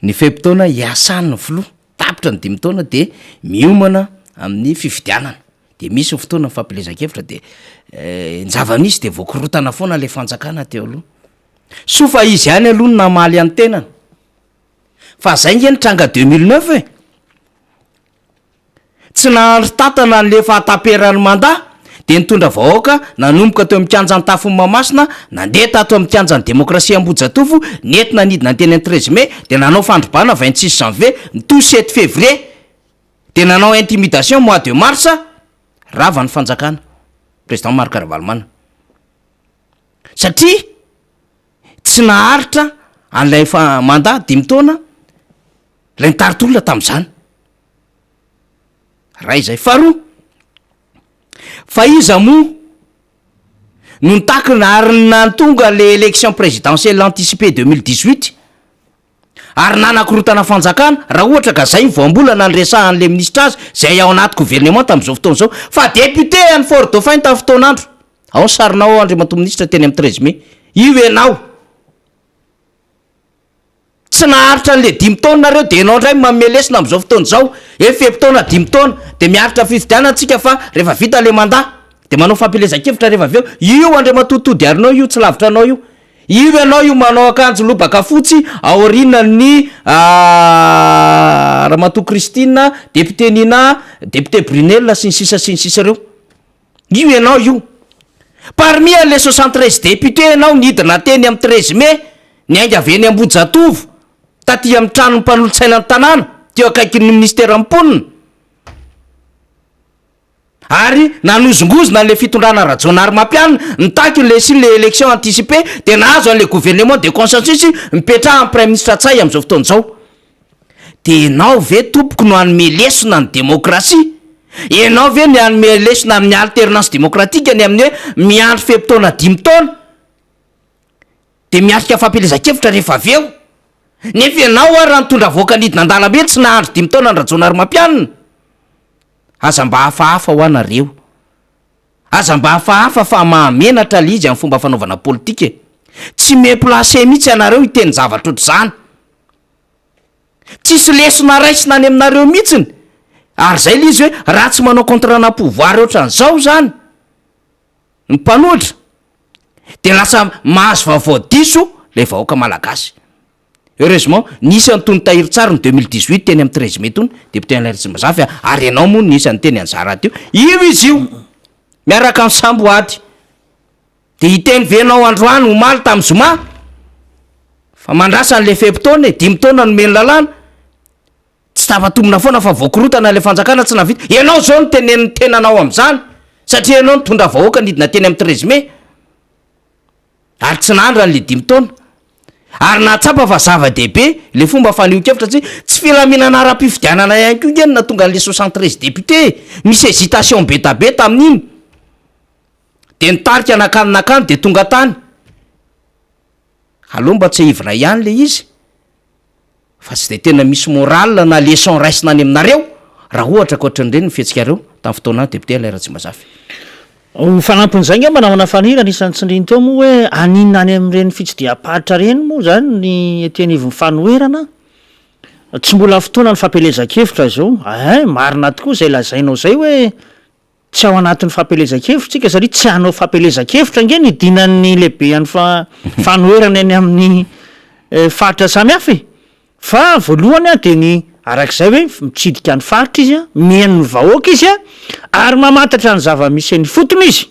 ny fe-potoana iasan'ny filoha, tapitra ny dimy taona de miomana amin'ny fifidianana, de misy ny fotoana ny fampielezan-kevitra de ny zava-misy de voakorotana foana le fanjakana teo aloha, soa fa izy ihany aloha no namaly an'ny tenany. Fa zay nge nitranga 2009 e! Tsy nahandry tantana an'le fahataperan'ny mandat dia nitondra vahoaka nanomboka teo amin'ny kianjan'ny tafon'i Mahamasina nandeha tato amin'ny kianjan'ny demokrasia Ambohijatovo nentina nidina teny amin'ny 13 mai dia nanao fandrobana 26 janvier nitohy 7 février dia nanao intimidation mois de mars rava ny fanjakana président Marc Ravalomanana satria Tsy naharitra an'ilay efa mandat dimy taona ilay nitari-tolona tamin'izany. Ray izay. Faharoa, fa iza moa no nitakina ary nahatonga le élection présidentielle anticipée 2018 ary nanakorotana fanjakana raha ohatra ka zay ny voambolana niresahan'le minisitra azy zay ao anaty gouvernement tamin'izao fotoana izao fa député an'i Fort Dauphin tamin'ny fotoan'andro. Ao ny sarinao ao Andriamatoa Minisitra teny amin'ny 13 mai. Io ianao. Tsy naharitra an'le dimy taona nareo dia ianao indray manome lesona amin'izao fotoana izao. Hoe fe-potoana dimy taona dia miaritra fifidianana tsika fa rehefa vita le mandat dia manao fampielezan-kevitra rehefa avy eo. Io Andriamatoa Tody Arnaud io tsy lavitra anao io. Io ianao io manao akanjo lobaka fotsy aorianan'ny Ramatoa Christine, député Nina, député Brunelle sy ny sisa sy ny sisa ireo. Io ianao io. Parmi an'le 73 députés ianao nidina teny amin'ny 13 mai, niainga avy eny Ambohijatovo, taty amin'ny tranon'ny mpanolotsaina ny tanàna, teo akaikin'ny minisiteran'ny mponina, ary nanozongozona an'le fitondrana Rajaonarimampianina, nitaky an'le sy le élection anticipée, dia nahazo an'le gouvernement de consensus nipetrahan'ny praiminisitra Ntsay amin'izao fotoana izao. Dia ianao ve tompoko no hanome lesona ny demokrasia? Ianao ve ny hanome lesona amin'ny alternance démocratique ny amin'ny hoe miandry fe-potoana dimy taona dia miatrika fampielezan-kevitra rehefa avy eo? Nefa ianao ary raha nitondra vahoaka nidina an-dalambe tsy nahandry dimy taona ny Rajaonarimampianina? Aza mba hafahafa hoa nareo. Aza mba hafahafa fa mahamenatra le izy amin'ny fomba fanaovana politika e! Tsy me-placer mihitsy ianareo hiteny zavatra ohatr'izany. Tsisy lesona raisina any aminareo mihitsiny ary zay le izy hoe raha tsy manao contre-na pouvoir ohatran'izao zany ny mpanohitra de lasa mahazo vaovao diso le vahoaka malagasy. Heureusement, nisy an'itony tahirin-tsary ny 2018 teny amin'ny 13 mai itony, député Alain Ratsimbazafy a, ary ianao moa no nisy niteny an'izany rahateo. Io izy io, miaraka amin'ny samboady. Dia hiteny ve ianao androany, omaly tamin'ny zoma, fa mandrasa an'ilay fe-potoana e, dimy taona nomen'ny lalàna, tsy tafatombina foana fa voakorotana ilay fanjakana tsy nahavita. Ianao izao no tenenin'ny tenanao amin'izany, satria ianao nitondra vahoaka nidina teny amin'ny 13 mai. Ary tsy nahandra an'ilay dimy taona. Ary nahatsapa fa zava-dehibe ilay fomba fanehoan-kevitra satria tsy filaminana ara-pifidianana ihany koa nge no nahatonga an'ilay 73 députés e! Nisy hésitation be da be tamin'iny. Dia nitarika nankany nankany dia tonga tany. Aleo mba tsiahivina ihany ilay izy. Fa tsy dia tena misy morale na leçon raisina any aminareo raha ohatra ka ohatran'ireny ny fihetsikareo tamin'ny fotoana député Alain Ratsimbazafy. Ho fanampin'izay angamba namana Faniry anisan'ny tsindriny teo moa hoe haninona any amin'ireny fitsidiham-paritra ireny moa izany ny ety anivon'ny fanoherana? Tsy mbola fotoanan'ny fampielezan-kevitra izao. Ein, marina tokoa izay lazainao izay hoe Tsy ao anatin'ny fampielezan-kevitra isika satria tsy hanao fampielezan-kevitra ange ny hidinan'ny lehiben'ny fanoherana eny amin'ny faritra samihafa e! Fa voalohany dia ny arak'izay hoe mitsidika ny faritra izy, mihaino ny vahoaka izy ary mamantatra ny zava-misy eny ifotony izy.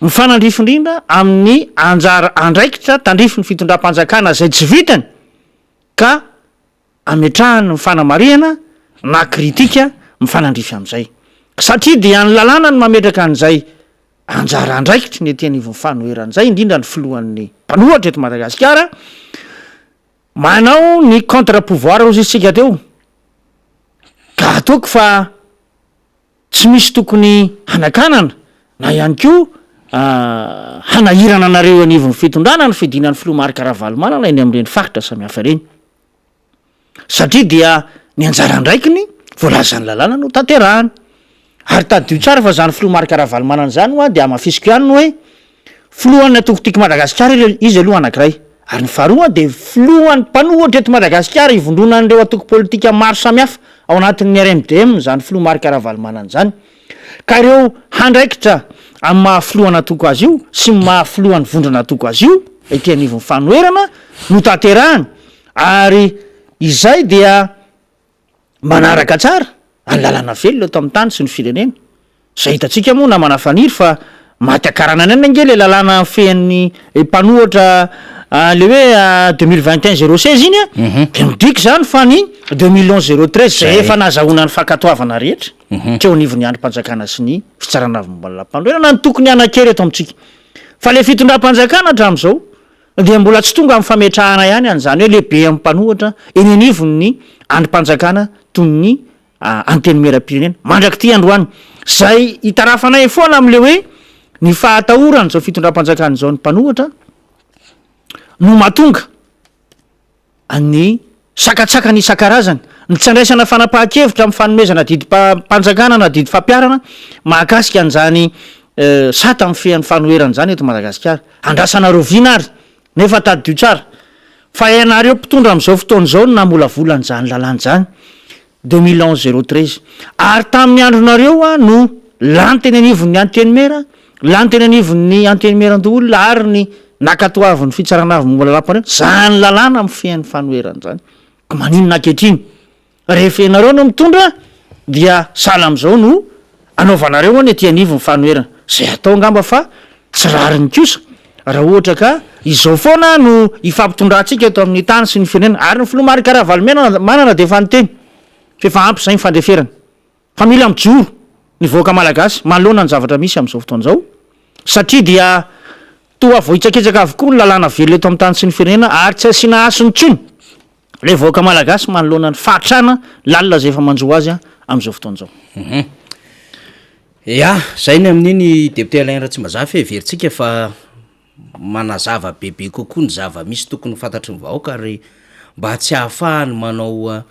Mifanandrify indrindra amin'ny anjara andraikitra tandrifin'ny fitondram-panjakana izay tsy vitany ka ametrahany ny fanamarihana na kritika mifanandrify amin'izay. Satria dia ny lalàna no mametraka an'izay anjara andraikitry ny ety anivon'ny fanoherana izay, indrindra ny filohan'ny mpanohatra eto Madagasikara, manao ny contre pouvoir hozy isika teo, ka ataoko fa tsy misy tokony hanakanana na ihany koa hanahirana anareo eo anivon'ny fitondrana ny fidinan'ny filoha Marc Ravalomanana eny amin'ireny faritra samihafa ireny. Satria dia ny anjara andraikiny voalazan'ny lalàna no tanterahany. Ary tadidio tsara fa izany filoha Marc Ravalomanana izany hoa dia hamafisiko ihany ny hoe filohan'ny antoko Tiako Madagasikara izy aloha anankiray. Ary ny faharoa dia filohan'ny mpanohitra eto Madagasikara ivondronan'ireo antoko politika maro samihafa ao anatin'ny RMDM izany filoha Marc Ravalomanana izany. Ka ireo handraikitra amin'ny maha filohan'antoko azy io sy ny maha filohan'ny vondron'antoko azy io ety anivon'ny fanoherana no tanterahany ary izay dia manaraka tsara ny lalàna velona eto amin'ny tany sy ny firenena. Izay hitantsika moa namana Faniry fa maty akaranana ihany ange ilay lalàna mifehy ny mpanohatra ilay hoe 2021 016 iny a, dia midika izany fa ny 2011 013 izay efa nahazahoana ny fankatoavana rehetra teo anivon'ny andrim-panjakana sy ny fitsarana avy momba ny lalàmpanorenana no tokony hanan-kery eto amintsika. Fa ilay fitondram-panjakana hatramin'izao dia mbola tsy tonga amin'ny fametrahana ihany an'izany hoe lehibe amin'ny mpanohatra eny anivon'ny andrim-panjakana toy ny Antenimierampirenena mandrak'ity androany. Izay itarafanay foana amin'ilay hoe ny fahatahoran'izao fitondram-panjakana izao ny mpanohatra no mahatonga ny sakantsakana isan-karazany, ny tsy andraisana fanapahan-kevitra amin'ny fanomezana didim-panjakana na didy fampiharana mahakasika an'izany sata mifehy ny fanoherana izany eto Madagasikara. Andrasana rahoviana ary? Nefa tadidio tsara fa ianareo mpitondra amin'izao fotoana izao no namolavola an'izany lalàna izany, 2011 013, ary tamin'ny andronareo no lany teny anivon'ny Antenimiera, lany teny anivon'ny Antenimierandoholona ary ny nankatoavin'ny Fitsarana Avo momba ny Lalàmpanorenana izany lalàna mifehy ny fanoherana izany. Ka maninona ankehitriny? Rehefa ianareo no mitondra dia sahala amin'izao no anaovanareo ny ety anivon'ny fanoherana. Izay atao angamba fa tsy rariny kosa raha ohatra ka izao foana no ifampitondrantsika eto amin'ny tany sy ny firenena. Ary ny filoha Marc Ravalomanana dia efa niteny fa efa ampy izay ny fandeferana fa mila mijoro ny vahoaka malagasy manoloana ny zavatra misy amin'izao fotoana izao satria dia toa voahitsakitsaka avokoa ny lalàna velona eto amin'ny tany sy ny firenena ary tsy asiana hasiny intsony Ilay vahoaka malagasy manoloana ny fahatrana lalina izay efa manjo azy amin'izao fotoana izao. Ya, zay ny amin'iny député Alain Ratsimbazafy heverintsika fa manazava bebe kokoa ny zava-misy tokony ho fantatry ny vahoaka ary mba tsy hahafahany manao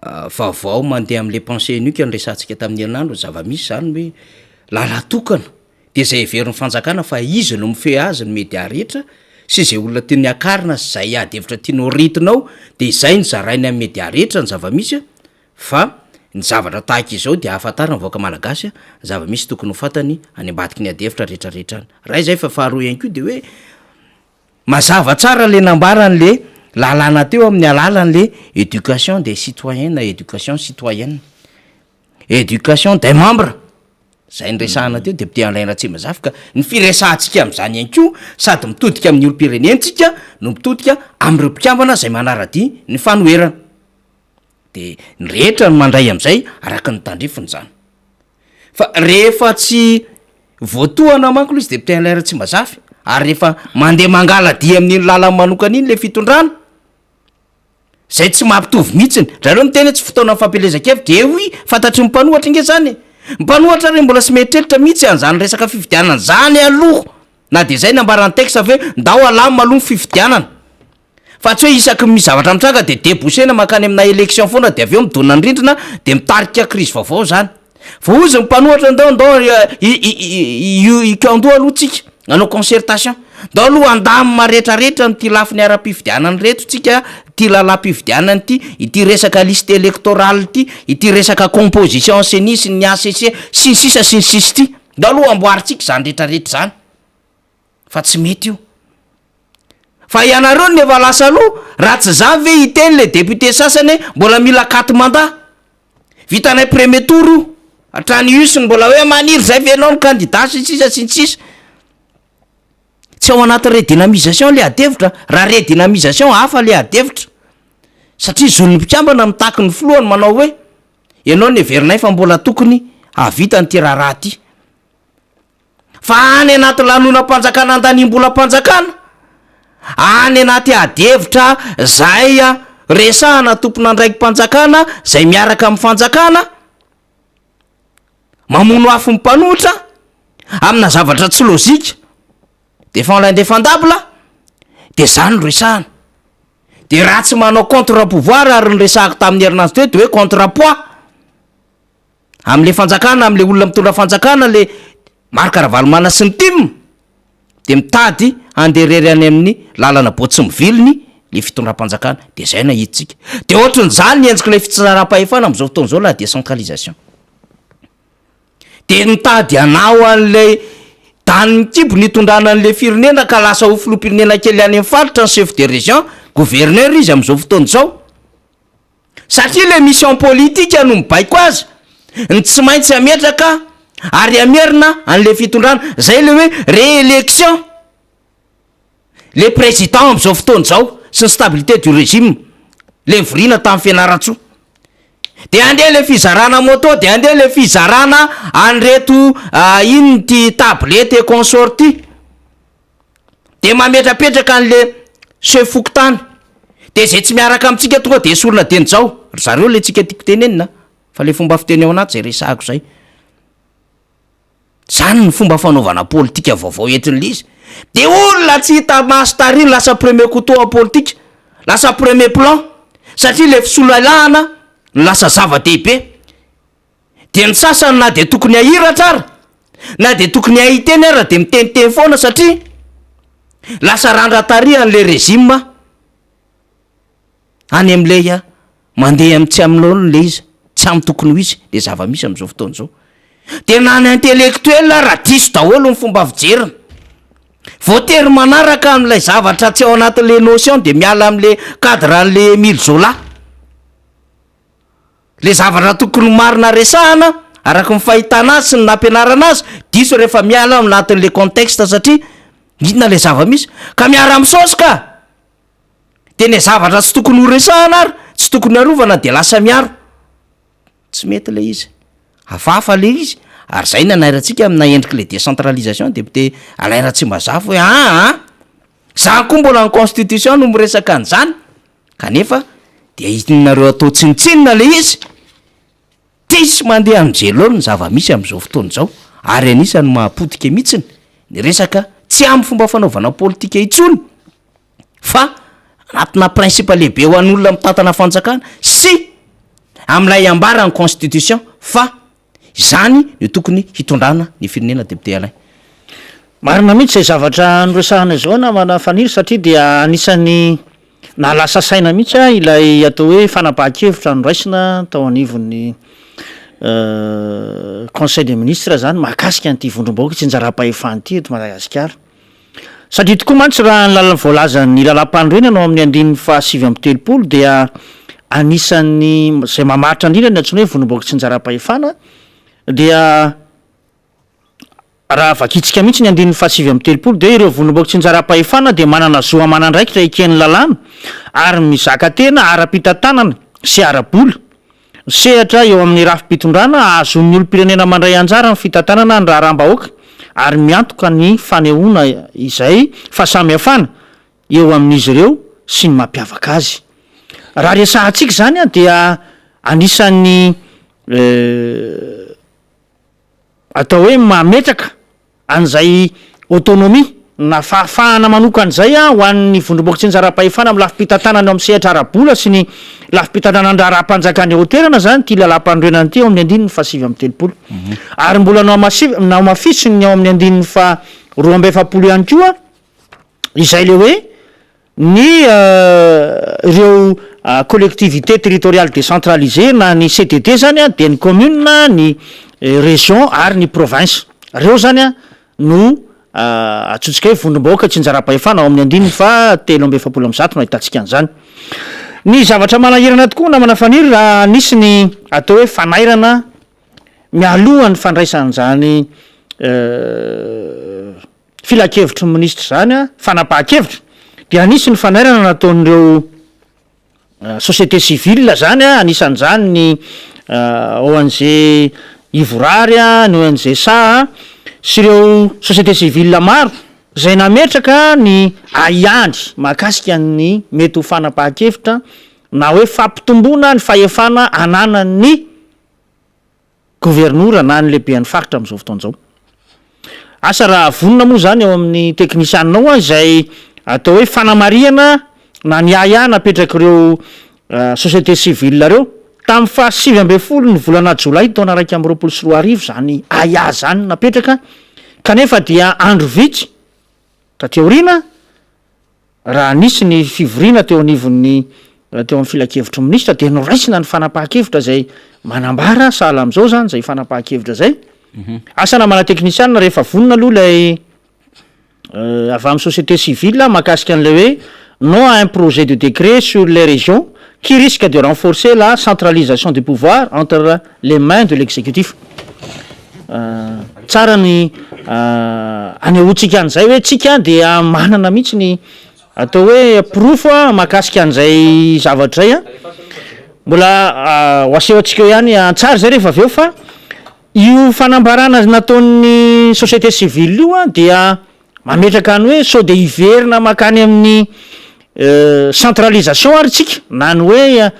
vaovao mandeha amin'ilay pensée unique noresahantsika tamin'ny herinandro, ny zava-misy zany hoe lalan-tokana Dia izay heverin'ny fanjakana fa izy no mifehy azy ny media rehetra sy izay olona tiany hakarina sy izay ady hevitra tiany ho rentina ao dia izay no zarainy amin'ny media rehetra ny zava-misy fa ny zavatra tahaka izao dia ahafantaran'ny vahoaka malagasy ny zava-misy tokony ho fantany any ambadiky ny ady hevitra rehetra rehetra any. Iray izay fa faharoa ihany koa dia hoe mazava tsara le nambaran'le. lalàna teo amin'ny alalan'le éducation des citoyens na éducation citoyenne, éducation des membres, zay niresahana teo député Alain Ratsimbazafy ka ny firesahantsika amin'izany ihany koa sady mitodika amin'ny olom-pirenentsika no mitodika amin'ireo mpikambana zay manara-dia ny fanoherana. De ny rehetra no mandray amin'izay araka ny tandrifiny zany. Fa rehefa tsy voatohana manko ilay izy député Alain Ratsimbazafy ary rehefa mandeha mangala-dia amin'iny lalany manokana iny le fitondrana, zay tsy mampitovy mihitsiny, zareo miteny hoe tsy fotoanan'ny fampielezan-kevitra, eh oui, fantatry ny mpanohatra ange zany e! Ny mpanohatra re mbola tsy mieritreritra mihitsy an'izany resaka fifidianana zany aloha, na de zay nambaran'ny texte ve ndao alamina aloha ny fifidianana. Fa tsy hoe isaky ny misy zavatra mitranga dia deboucher-na mankany amina election foana dia avy eo midona ny rindrina dia mitarika crise vaovao izany. Fa hozy ny mpanohatra ndao ndao hikaondoha aloha tsika hanao concertation. Ndao aloha handamina retraretra an'ity lafiny ara-pifidianana ireto tsika, ity lalam-pifidianana ity, ity resaka liste électorale ity, ity resaka composition ceni sy ny HCC sy ny sisa sy ny sisa ity. Ndao aloha amboarintsika izany retraretra izany fa tsy mety io. Fa ianareo no efa lasa aloha, raha tsy zany ve hiteny le député sasany hoe mbola mila quatre mandat? Vitanay premier tour io, hatrany us no mbola hoe maniry zay ve enao no candidat sy ny sisa sy ny sisa. Tsy ao anaty redynamisation le adihevitra, raha redynamisation hafa le adihevitra. Satria zon'ny mpikambana mitaky ny filohany manao hoe enao no heverinay fa mbola tokony hahavita an'ity raharaha ty. Fa any anaty lanonam-panjakana andaniam-bolam-panjakana, any anaty adihevitra zay resahana tompon'andraiki-panjakana zay miaraka amin'ny fanjakana, mamono afo ny mpanohitra amina zavatra tsy lozika, défend l'indéfendable, de zany no resahana. De raha tsy manao contre pouvoir ary ny resahako tamin'ny herinandro teo de hoe contre poids. Amle fanjakana amle olona mitondra fanjakana le Marc Ravalomanana sy ny tim de mitady handeha irery any amin'ny lalana bo tsy miviliny le fitondram-panjakana de zay no ahiditsika de ohatrin'izany ny endrik'ilay fitsaram-pahefana am'zao fotoana zao la décentralisation de mitady hanao an'ilay danin'ny kibo nitondrana an'le firenena ka lasa ho filoham-pirenena kely any amin'ny faritra ny chef de région gouverneur izy am'zao fotoana zao Satria le mission politique no mibaiko azy, ny tsy maintsy hametraka ary hamerina an'le fitondrana, zay le hoe réélection le président am'zao fotoana zao sy ny stabilité du régime le nivoriana tany Fianarantsoa. De andeha le fizarana moto, de andeha le fizarana an'ireto inona ty tablette et consort ty. De mametrapetraka an'le chef fokontany, de zay tsy miaraka amintsika tonga de esorina dieny zao, ry zareo le tsika tiako tenenina fa le fomba fiteny ao anaty zay resahako zay. Zany ny fomba fanaovana politika vaovao entin'le izy. De olona tsy hita maso tary no lasa premier couteau en politika, lasa premier plan, satria le fisoloalahana no lasa zava-dehibe. Dia ny sasany na dia tokony hahiratra ara, na dia tokony hahay hiteny ara dia miteniteny foana satria lasa randran-tarihan'ilay régime any amin'ilay mandeha amin'ny tsy amin'ny laoniny ilay izy, tsy amin'ny tokony ho izy ilay zava-misy amin'izao fotoana izao. Dia na ny intellectuel ara diso daholo ny fomba fijeriny. Voatery manaraka an'ilay zavatra tsy ao anatin'ilay notion dia miala amin'ilay cadre an'ilay Emile Zola. Le zavatra tokony ho marina resahana araka ny fahitana azy sy ny nampianarana azy diso rehefa miala ao anatin'le contexte satria inona le zava-misy ka miara-misaosy ka! De le zavatra tsy tokony ho resahana ary tsy tokony arovana de lasa miaro, tsy mety le izy, hafahafa le izy ary zay nanairantsika amina endrik'le décentralisation député Alain Ratsimbazafy hoe aa zany koa mbola ny constitution no miresaka an'izany. Kanefa dia hitinareo atao tsinontsinona ilay izy, tsisy mandeha amin'i Jelol ny zava-misy amin'izao fotoana izao, ary anisan'ny mahapotika mihitsiny ny resaka tsy amin'ny fomba fanaovana politika intsony fa anatina principe lehibe ho an'olona mitantana fanjakana sy amin'ilay ambaran'ny constitution fa Izany no tokony hitondrana ny firenena Député Alain. Marina mihitsy izay zavatra noresahana izao namana Faniry satria dia anisan'ny nahalasa saina mihitsy ahy ilay atao hoe fanapahan-kevitra noraisina tao anivon'ny conseil des ministres zany mahakasika an'ity vondrom-bahoaka itsinjaram-pahefana ity eto Madagasikara. Satria tokoa mantsy raha ny lalana voalazan'ny lalàmpanorenana ao amin'ny andininy faha 39 dia anisan'ny izay mamaritra indrindra ny antsoina hoe vondrom-bahoaka tsinjaram-pahefana dia Raha vakintsika mihitsy ny andininy faha 39 dia ireo vondrom-bahoaka tsinjaram-pahefana dia manana zo aman'andraikitra eken'ny lalàna ary mizaka tena ara-pitantanana sy ara-bola. Sehatra eo amin'ny rafi-pitondrana ahazoan'ny olom-pirenena mandray anjara amin'ny fitantanana ny raharaham-bahoaka ary miantoka ny fanehoana izay fahasamihafana eo amin'izy ireo sy ny mampiavaka azy. Raha resahantsika izany dia anisan'ny atao hoe mametraka an'izay autonomie na fahafahana manokana izay ho an'ny vondrom-bahoaka tsinjaram-pahefana amin'ny lafim-pitantanana eo amin'ny sehatra ara-bola sy ny lafim-pitantanan-draharaham-panjakana eo an-toerana izany ity lalàmpanorenana ity ao amin'ny andininy faha 39. Ary mbola nohamafisiny ao amin'ny andininy faha 42 ihany koa izay ilay hoe ny ireo collectivités territoriales décentralisées na ny CTD zany dia ny commune, ny région ary ny province. Ireo zany no antsointsika hoe vondrom-bahoaka itsinjaram-pahefana ao amin'ny andininy faha 143 no ahitantsika an'izany. Ny zavatra manahirana tokoa namana Faniry raha nisy ny atao hoe fanairana mialoha ny fandraisan'izany Filankevitry ny minisitra izany fanapahan-kevitra dia nisy ny fanairana nataon'ireo société civile izany, anisan'izany ny ONG Ivorary, ny ONG Saha sy ireo société civile maro izay nametraka ny ahiahiny mahakasika ny mety ho fanapahan-kevitra na hoe fampitomboana ny fahefana ananan'ny Governora na ny lehiben'ny faritra amin'izao fotoana izao. Asa raha vonona moa izany ao amin'ny teknisianina ao izay atao hoe fanamarihana na ny ahiahy napetrak'ireo société civile ireo tamin'ny faha 19 ny volana jolay taona 2021 izany ahiahy izany napetraka kanefa dia andro vitsy taty aoriana Raha nisy ny fivoriana teo anivon'ny teo amin'ny filankevitry ny minisitra dia noraisina ny fanapahan-kevitra izay manambara sahala amin'izao izany izay fanapahan-kevitra izay. Asa namana teknisianina rehefa vonona aloha ilay avy amin'ny société civile mahakasika an'ilay hoe non à un projet de décret sur les régions qui risque de renforcer la centralisation du pouvoir entre les mains de l'exécutif. Tsara ny anehoantsika an'izay hoe tsika dia manana mihitsy ny atao hoe porofo mahakasika an'izay zavatra izay an. Mbola ho asehontsika eo ihany an-tsary izay rehefa avy eo fa io fanambarana nataon'ny société civile io an dia mametraka ny hoe sao dia hiverina mankany amin'ny centralisation ary tsika na ny hoe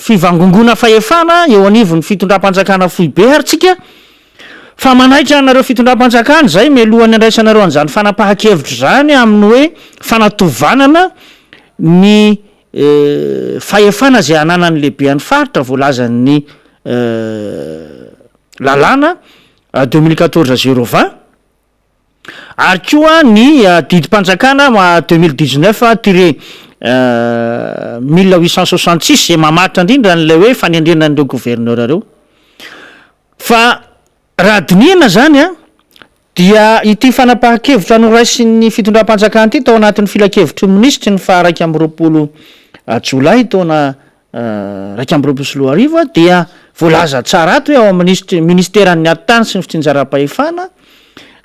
Fivangongoana fahefana eo anivon'ny fitondram-panjakana foibe ary tsika fa manaitra anareo fitondram-panjakana izay mialohan'ny andraisanareo an'izany fanapahan-kevitra izany amin'ny hoe fanatovanana ny fahefana izay ananan'ny lehibean'ny faritra voalazan'ny lalàna 2014 020 Ary koa ny didim-panjakana 2019 tiret 1866 izay mamaritra indrindra an'ilay hoe fanendrena an'ireo gouverneur ireo. Fa raha dinihina izany an, dia ity fanapahan-kevitra noraisin'ny fitondram-panjakana ity tao anatin'ny filankevitry ny minisitry ny faha 21 jolay taona 2021 dia voalaza tsara ato hoe ao amin'ny minisiteran'ny Atitany sy ny Fitsinjaram-pahefana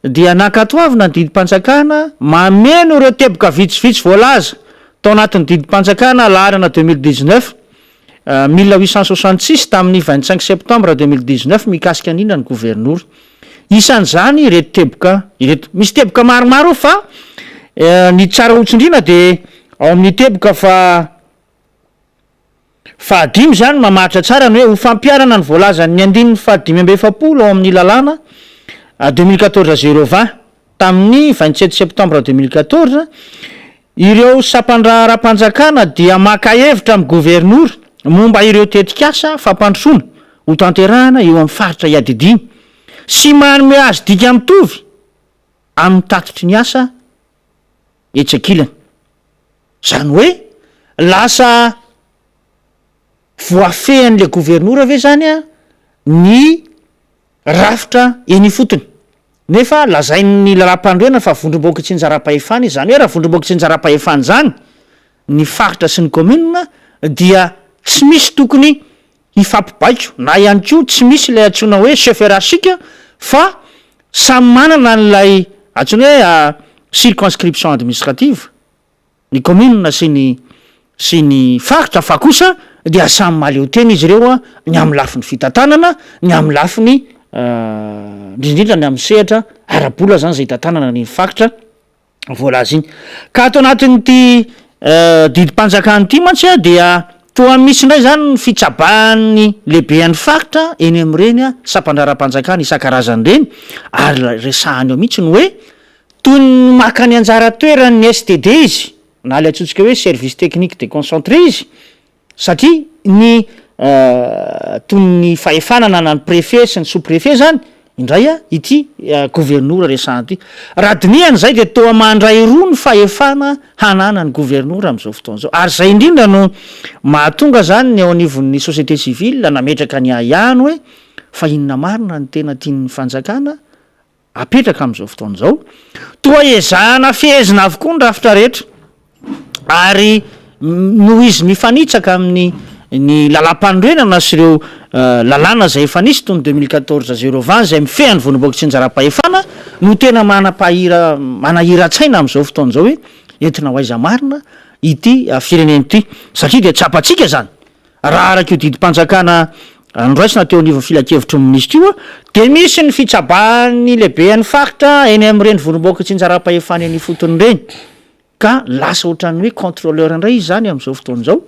dia nankatoavina ny didim-panjakana mameno ireo teboka vitsivitsy voalaza tao anatin'ny didim-panjakana laharana 2019 1866 tamin'ny 25 septembre 2019 mikasika indrindra ny governora. Isan'izany ireto teboka ireto. Misy teboka maromaro ao fa ny tsara hotsindriana dia ao amin'ny teboka fa Fahadimy izany mamaritra tsara ny hoe ho fampiharana ny voalazan'ny andininy faha 45 ao amin'ny lalàna 2014 020 tamin'ny 27 septembre 2014, ireo sampandraharaham-panjakana dia maka hevitra amin'ny governora momba ireo tetikasa fampandrosoana hotanterahana eo amin'ny faritra iadidiany sy manome azy dika mitovy amin'ny tatitry ny asa etsy ankilany. Zany hoe lasa voafehin'le governora ve zany an ny rafitra eny ifotony? Nefa lazain'ny lalàmpanorenana fa vondrom-bahoaka itsinjaram-pahefana izy, izany hoe raha vondrom-bahoaka itsinjaram-pahefana izany ny faritra sy ny kaominina dia tsy misy tokony hifampibaiko na ihany koa tsy misy ilay antsoina hoe chef hiérarchique fa samy manana an'ilay antsoina hoe circonscription administrative ny kaominina sy ny sy ny faritra fa kosa dia samy mahaleo tena izy ireo ny amin'ny lafiny fitantanana, ny amin'ny lafiny indrindra indrindra ny amin'ny sehatra ara-bola izany izay hitantanana an'iny faritra voalaza iny. Ka ato anatin'ity didim-panjakana ity mantsy dia toa misy indray izany ny fitsabahan'ny lehiben'ny faritra eny amin'ireny sampan-draharaham-panjakana isan-karazany ireny ary resahany ao mihitsy ny hoe Toy ny maka ny anjara toeran' ny STD izy, na ilay antsointsika hoe Service Technique Déconcentré izy, satria ny toy ny fahefana ananan'ny préfet sy ny sous-préfet izany indray ity governora resahana ity. Raha dinihana izay dia toa mandray roa ny fahefana hananan'ny governora amin'izao fotoana izao. Ary izay indrindra no mahatonga izany ny eo anivon'ny société civile nametraka ny ahiahiny hoe fa inona marina no tena tian'ny fanjakana apetraka amin'izao fotoana izao. Toa ezahana fehezina avokoa ny rafitra rehetra ary noho izy mifanitsaka amin'ny ny lalàmpanorenana sy ireo lalàna izay efa nisy toy ny 2014 020 izay mifehy ny vondrom-bahoaka tsinjaram-pahefana no tena manapahira manahiran-tsaina amin'izao fotoana izao hoe entina ho aiza marina ity firenena ity satria dia tsapantsika izany Raha araka io didim-panjakana noraisina teo anivon'ny filankevitry ny minisitra io dia misy ny fitsabahan'ny lehiben'ny faritra eny amin'ireny vondrom-bahoaka itsinjaram-pahefana eny ifotony ireny ka lasa ohatran'ny hoe contrôleur indray izy izany amin'izao fotoana izao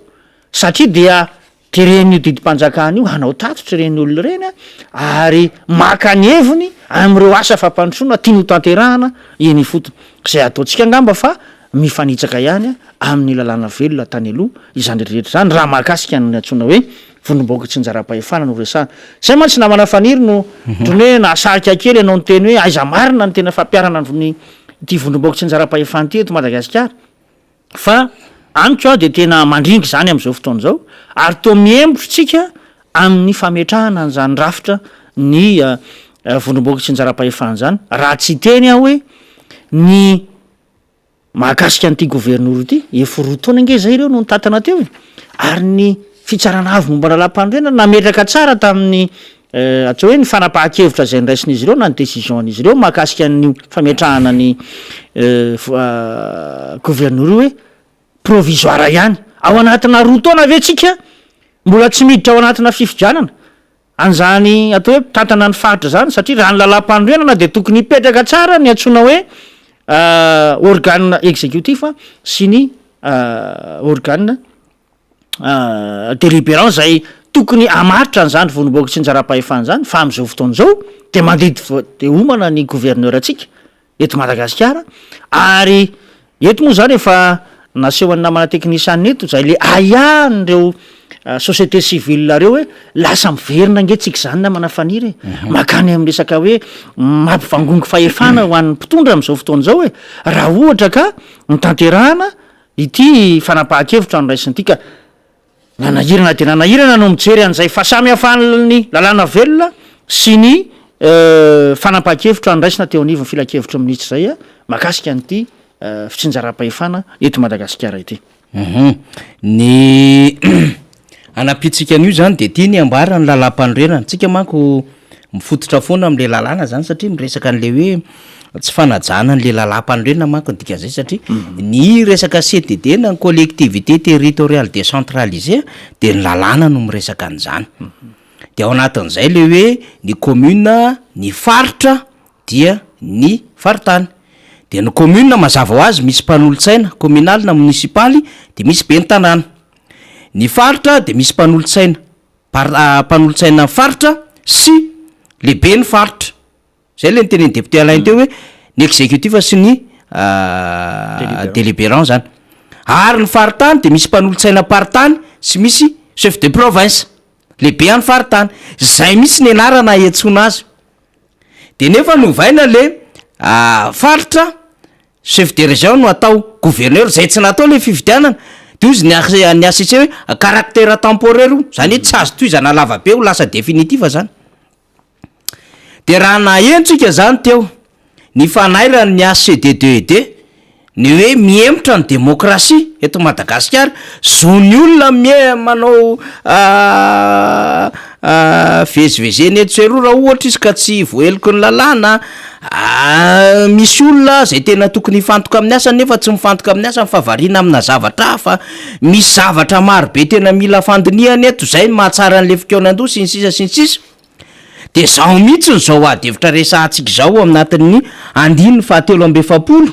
satria dia teren'io didim-panjakana io hanao tatitra ireny olona ireny ary maka ny heviny amin'ireo asa fampandrosoana tiany hotanterahana eny ifotony izay ataontsika angamba fa Mifanitsaka ihany amin'ny lalàna velona tany aloha izany rehetra izany raha mahakasika ny antsoina hoe vondrom-bahoaka itsinjaram-pahefana no resahana. Izay mantsy namana Faniry no ohatran'ny hoe nahasarika kely ianao niteny hoe aiza marina ny tena fampiharana ny ity vondrom-bahoaka itsinjaram-pahefana ity eto Madagasikara fa amiko aho dia tena mandringa izany amin'izao fotoana izao ary toa mihemotra isika amin'ny fametrahana an'izany rafitra ny vondrom-bahoaka itsinjaram-pahefana izany raha tsy hiteny aho hoe ny Mahakasika an'ity governora ity, efa roa taona ange izay ireo no nitantana teo e! Ary ny Fitsarana Avo momba ny Lalàmpanorenana nametraka tsara tamin'ny atao hoe ny fanapahan-kevitra izay noraisin'izy ireo na ny décision-n'izy ireo mahakasika an'io fametrahana ny governora io hoe provisoire ihany. Ao anatina roa taona ve tsika mbola tsy miditra ao anatina fifidianana? An'izany atao hoe mpitantana ny faritra izany satria raha ny lalàmpanorenana dia tokony hipetraka tsara ny antsoina hoe organe exécutif sy ny organe délibérant izay tokony hamaritra an'izany vondrom-bahoaka tsinjaram-pahefana izany fa amin'izao fotoana izao dia mandidy dia homana ny gouverneur antsika eto Madagasikara ary eto moa zany efa nasehon'ny namana teknisianina eto zay le ahiahin'ireo société civile reo hoe lasa miverina ange tsika zany namana Faniry e, makany amin'ny resaka hoe mampivangongo fahefana ho an'ny mpitondra amin'izao fotoana izao e, raha ohatra ka notanterahana ity fanapahan-kevitra noraisina ity ka Nanahirana dia nanahirana no mijery an'izay fahasamihafan'ny lalàna velona sy ny fanapahan-kevitra noraisina teo anivon'ny filankevitry ny minisitra izay mahakasika an'ity fitsinjaram-pahefana eto Madagasikara ity. Hum. Ny hanampiantsika an'io izany dia ity ny ambaran'ny lalàmpanorenana. Tsika manko mifototra foana amin'ilay lalàna izany satria miresaka an'ilay hoe Tsy fanajana an'le lalàmpanorenana manko ny dikan'izay satria ny resaka CTD na ny collectivité territoriale décentralisée dia ny lalàna no miresaka an'izany. De ao anatin'izay le hoe ny commune, ny faritra dia ny faritany. De ny commune mazava ho azy misy mpanolotsaina communal na monisipaly de misy ben'ny tanàna. Ny faritra dia misy mpanolotsaina par- mpanolotsaina faritra sy lehiben'ny faritra. Zay le nitenenin'ny député Alain teo hoe ny exécutif sy ny délibérant zany. Ary ny faritany de misy mpanolotsainam-paritany sy misy chef de province, lehibe an'ny faritany. Zay mihitsy ny anarana iantsoana azy. De nefa novaina le faritra, chef de région no atao gouverneur, zay tsy natao le fifidianana. De hozy ny ny HCC hoe à caractère temporaire io, zany hoe tsy azo tohizana lava be ho lasa définitif zany. De raha naheno tsika zany teo. ny fanairan'ny HCDDED ny hoe mihemotra ny demokrasia eto Madagasikara, zon'ny olona mie- manao vezivezena etsy sy eroa raha ohatra izy ka tsy voaheloky ny lalàna, misy olona zay tena tokony hifantoka amin'ny asany nefa tsy mifantoka amin'ny asany fa variana amina zavatra hafa, misy zavatra maro be tena mila fandinihana eto, zay no mahatsara an'le fikaonandoha sy ny sisa sy ny sisa. Dia izao mihitsy izao adihevitra resahantsika izao ao anatin'ny andininy fahatelo amby 40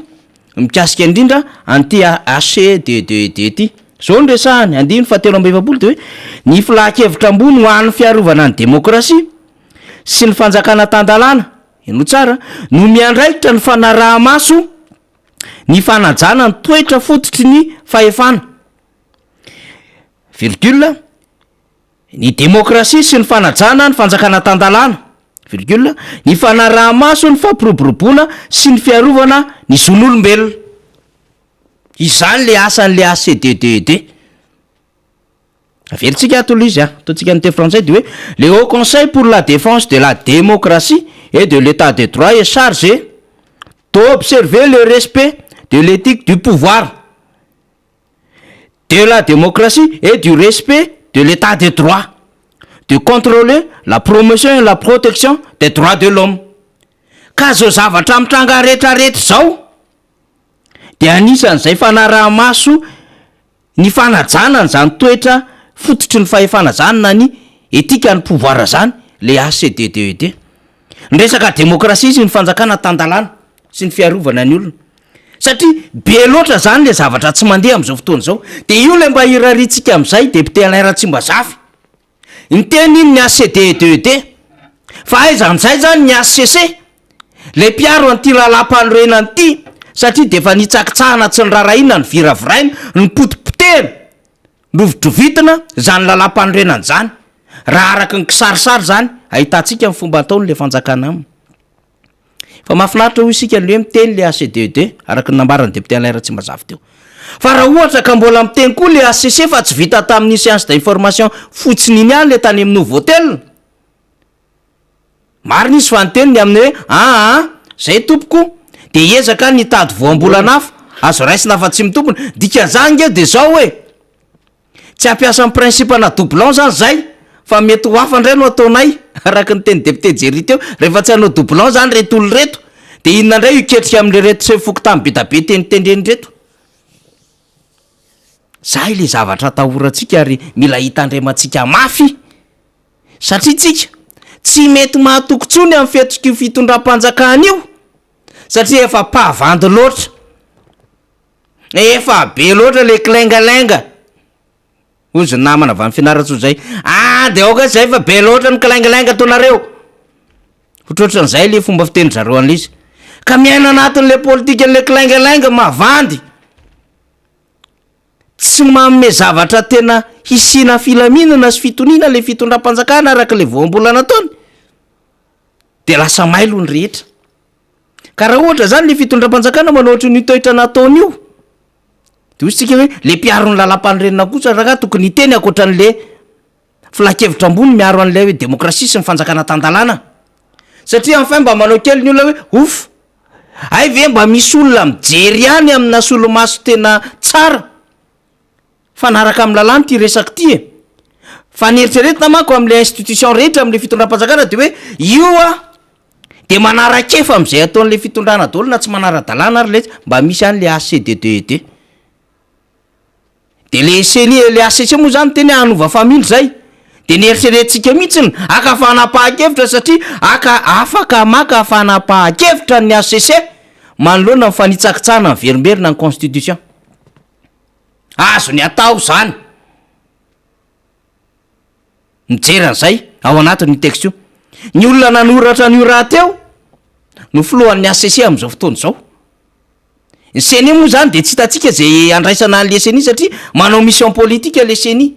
mikasika indrindra an'ity HCDDD ity. Izao no resahany, andininy fahatelo amby 40 dia hoe ny filan-kevitra ambony ho an'ny fiarovana ny demokrasia sy ny fanjakana tan-dalàna, henoy tsara, no miandraikitra ny fanaraha-maso ny fanajana ny toetra fototry ny fahefana, virgule, Ny demokrasia sy ny fanajana ny fanjakana tan-dalàna, virgule, ny fanaraha-maso ny fampiroboroboana sy ny fiarovana ny zon'olombelona. Izany le asan'le HCDDED. Averintsika ato ilay izy a, ataontsika amin'ny teny frantsay dia hoe le Haut Conseil pour la défense de la démocratie et de l'État de droit est chargé d'observer le respect de l'éthique du pouvoir. de la démocratie et du respect de l'état de droit, de contrôler la promotion et la protection des droits de l'homme. Ka zao zavatra mitranga retraretra zao de anisan'izay fanaraha-maso ny fanajana an'izany toetra fototry ny fahefana zany na ny éthique ny pouvoir zany le HCDDED. Ny resaka demokrasia sy ny fanjakana tan-dalàna sy ny fiarovana ny olona. Satria be loatra zany le zavatra tsy mandeha amzao fotoana zao. De io le mba irariantsika amzay député Alain Ratsimbazafy. Niteny iny ny HCDEDED. Fa aiza amzay zany ny HCC? Le mpiaro an'ity lalam-panorenana ity satria de efa nitsakitsahana tsy nirarahiana, noviraviraina, nopotipotehina. Novidrovitina izany lalàmpanorenana izany, raha araka ny kisarisary izany ahitantsika ny fomba ataon'ilay fanjakana aminy. Fa mahafinaritra hoy isika ny hoe miteny ilay HCDED, araka ny nambaran'ny député Alain Ratsimbazafy teo. Fa raha ohatra ka mbola miteny koa ilay HCC fa tsy vita tamin'iny séance d'information fotsiny iny ihany ilay tany amin'ny Novotel, Marina izy fa niteny ny amin'ny hoe aa zay tompoko de hiezaka ny hitady voambolana hafa azo raisina afa tsy mitombina, dikan'izany nge de zao e, tsy hampiasa ny principe na doublon zany zay fa mety ho hafa ndray no ataonay araka ny teny député Jerry teo, rehefa tsy hanao doublon zany reto olona reto de inona ndray io ketrika amin'ireto sefo fokontany be da be tenitendreny reto? Zay le zavatra atahorantsika ary mila hitandremantsika mafy. Satria tsika tsy mety mahatoky intsony amin'ny fihetsik'io fitondram-panjakana io satria efa mpavandy loatra, efa be loatra le kilaingalainga, hoy izy namana avy any Fianarantsoa zay, ah de aoka zay fa be loatra ny kilaingalainga ataonareo, ohatrohatran'izay le fomba fitenin-dry zareo an'le izy, ka miaina anatin'le politikan'le kilaingalainga mavandy. Tsy manome zavatra tena hisiana filaminana sy fitoniana ilay fitondram-panjakana araka ilay voambolana ataony dia lasa mailo ny rehetra. Ka raha ohatra izany ilay fitondram-panjakana manao ohatran'io toetra nataony io dia hoy isika hoe ilay mpiaro ny lalàmpanorenana kosa rangahy tokony hiteny ankoatran'ilay filankevitra ambony miaro an'ilay hoe demokrasia sy ny fanjakana tan-dalàna. Satria enfin mba manao kely ny olona hoe ouf! Hay ve mba misy olona mijery ihany amina solomaso tena tsara fanaraka amin'ny lalàna ity resaka ity e! Fa ny eritreretina manko amin'ilay institution rehetra amin'ilay fitondram-panjakana dia hoe io a dia manara-kefa amin'izay ataon'ilay fitondrana daholo na tsy manara-dalàna ary ilay izy, mba misy ihany ilay HCDDED. De le ceni le HCC moa zany miteny hoe hanova family zay de neritreretintsika mihitsiny haka fanapahan-kevitra satria haka afaka maka fanapahan-kevitra ny HCC manoloana ny fanitsakitsahana miverimberina ny constitution. Azony atao zany mijery an'izay ao anatin'io texte io. Ny olona nanoratra an'io rahateo no filohan'ny HCC amin'izao fotoana izao. Ny ceni moa zany de tsy hitantsika ze andraisana an'le ceni satria manao mission politique le ceni.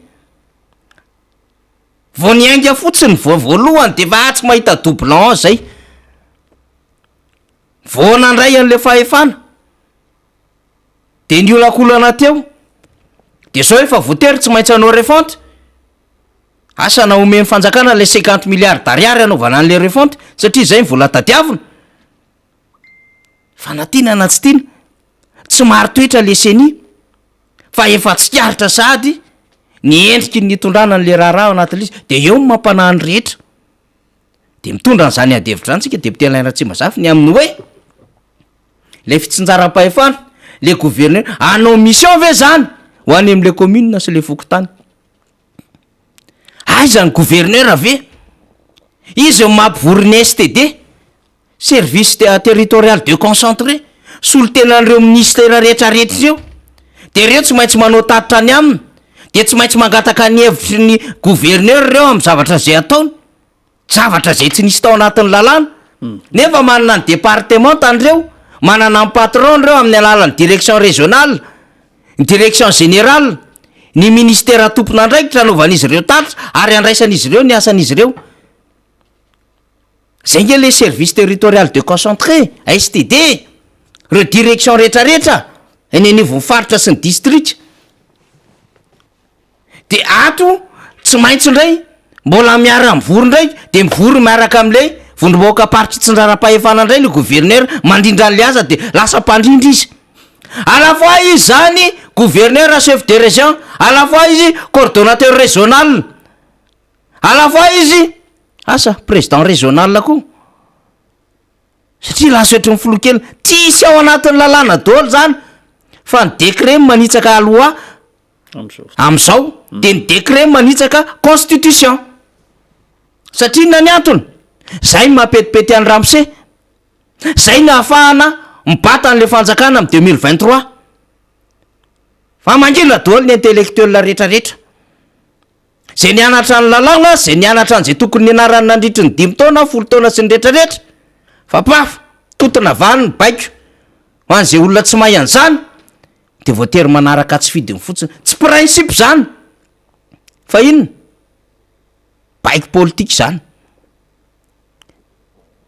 Vao niainga fotsiny vao voalohany de efa tsy mahita doublon zay. Vao nandray an'le fahefana de niolakolana teo de zao efa voatery tsy maintsy hanao refonte. Asa na omen'ny fanjakana le 50 milliards d'ariary hanaovana an'le refonte satria zay ny vola tadiavina. Fa na tiana na tsy tiana, tsy marin-toetra le ceni fa efa tsikaritra sahady ny endriky ny nitondrana an'le raharaha ao anatin'le izy, de eo ny mampanahy ny rehetra. De mitondra an'izany ady hevitra izany tsika député Alain Ratsimbazafy ny amin'ny hoe le fitsinjaram-pahefana, le gouverneur hanao mission ve zany ho any am'le commune sy le fokontany? Aiza ny gouverneur ve? Izy no mampivory ny STD. Service territorial deconcentré, solontenan'ireo minisitera rehetra rehetra ireo, dia ireo tsy maintsy manao tatitra any aminy, dia tsy maintsy mangataka ny hevitry ny gouverneur ireo amin'ny zavatra izay ataony, zavatra izay tsy nisy tao anatin'ny lalàna, nefa manana ny departemantany ireo, manana ny patron-ny ireo amin'ny alalan'ny direction régionale, ny direction générale, ny ministera tompon'andraikitra anaovan'izy ireo tatitra ary andraisan'izy ireo ny asan'izy ireo. Zay nge le service territorial deconcentré, STD, reo direction rehetra rehetra eny anivon'ny faritra sy ny distrika. De ato tsy maintsy indray mbola miara mivory indray de mivory miaraka amle vondrom-bahoakam-paritry tsinjaram-pahefana indray le gouverneur mandrindra an'le asa de lasa mpandrindra izy. À la fois izy zany gouverneur chef de région, à la fois izy coordonnateur régional. À la fois izy asa président régional koa satria lasa ohatry ny filoha kely, tsisy ao anatin'ny lalàna daholo zany fa ny décret no manitsaka loi am'zao de ny décret no manitsaka constitution satria inona ny antony? Zay no mampetipety an'i ramose, zay no ahafahana mibata an'le fanjakana am 2023 fa mangina daholo ny intellectuel retraretra. Izay nianatra ny lalàna, izay nianatra an'izay tokony nianarany nandritry ny dimy taona, folo taona sy ny rehetra rehetra, fa paf! Totona vany ny baiko. Ho an'izay olona tsy mahay an'izany, dia voatery manaraka tsy fidiny fotsiny. Tsy principe izany, fa inona? Baiko politika izany.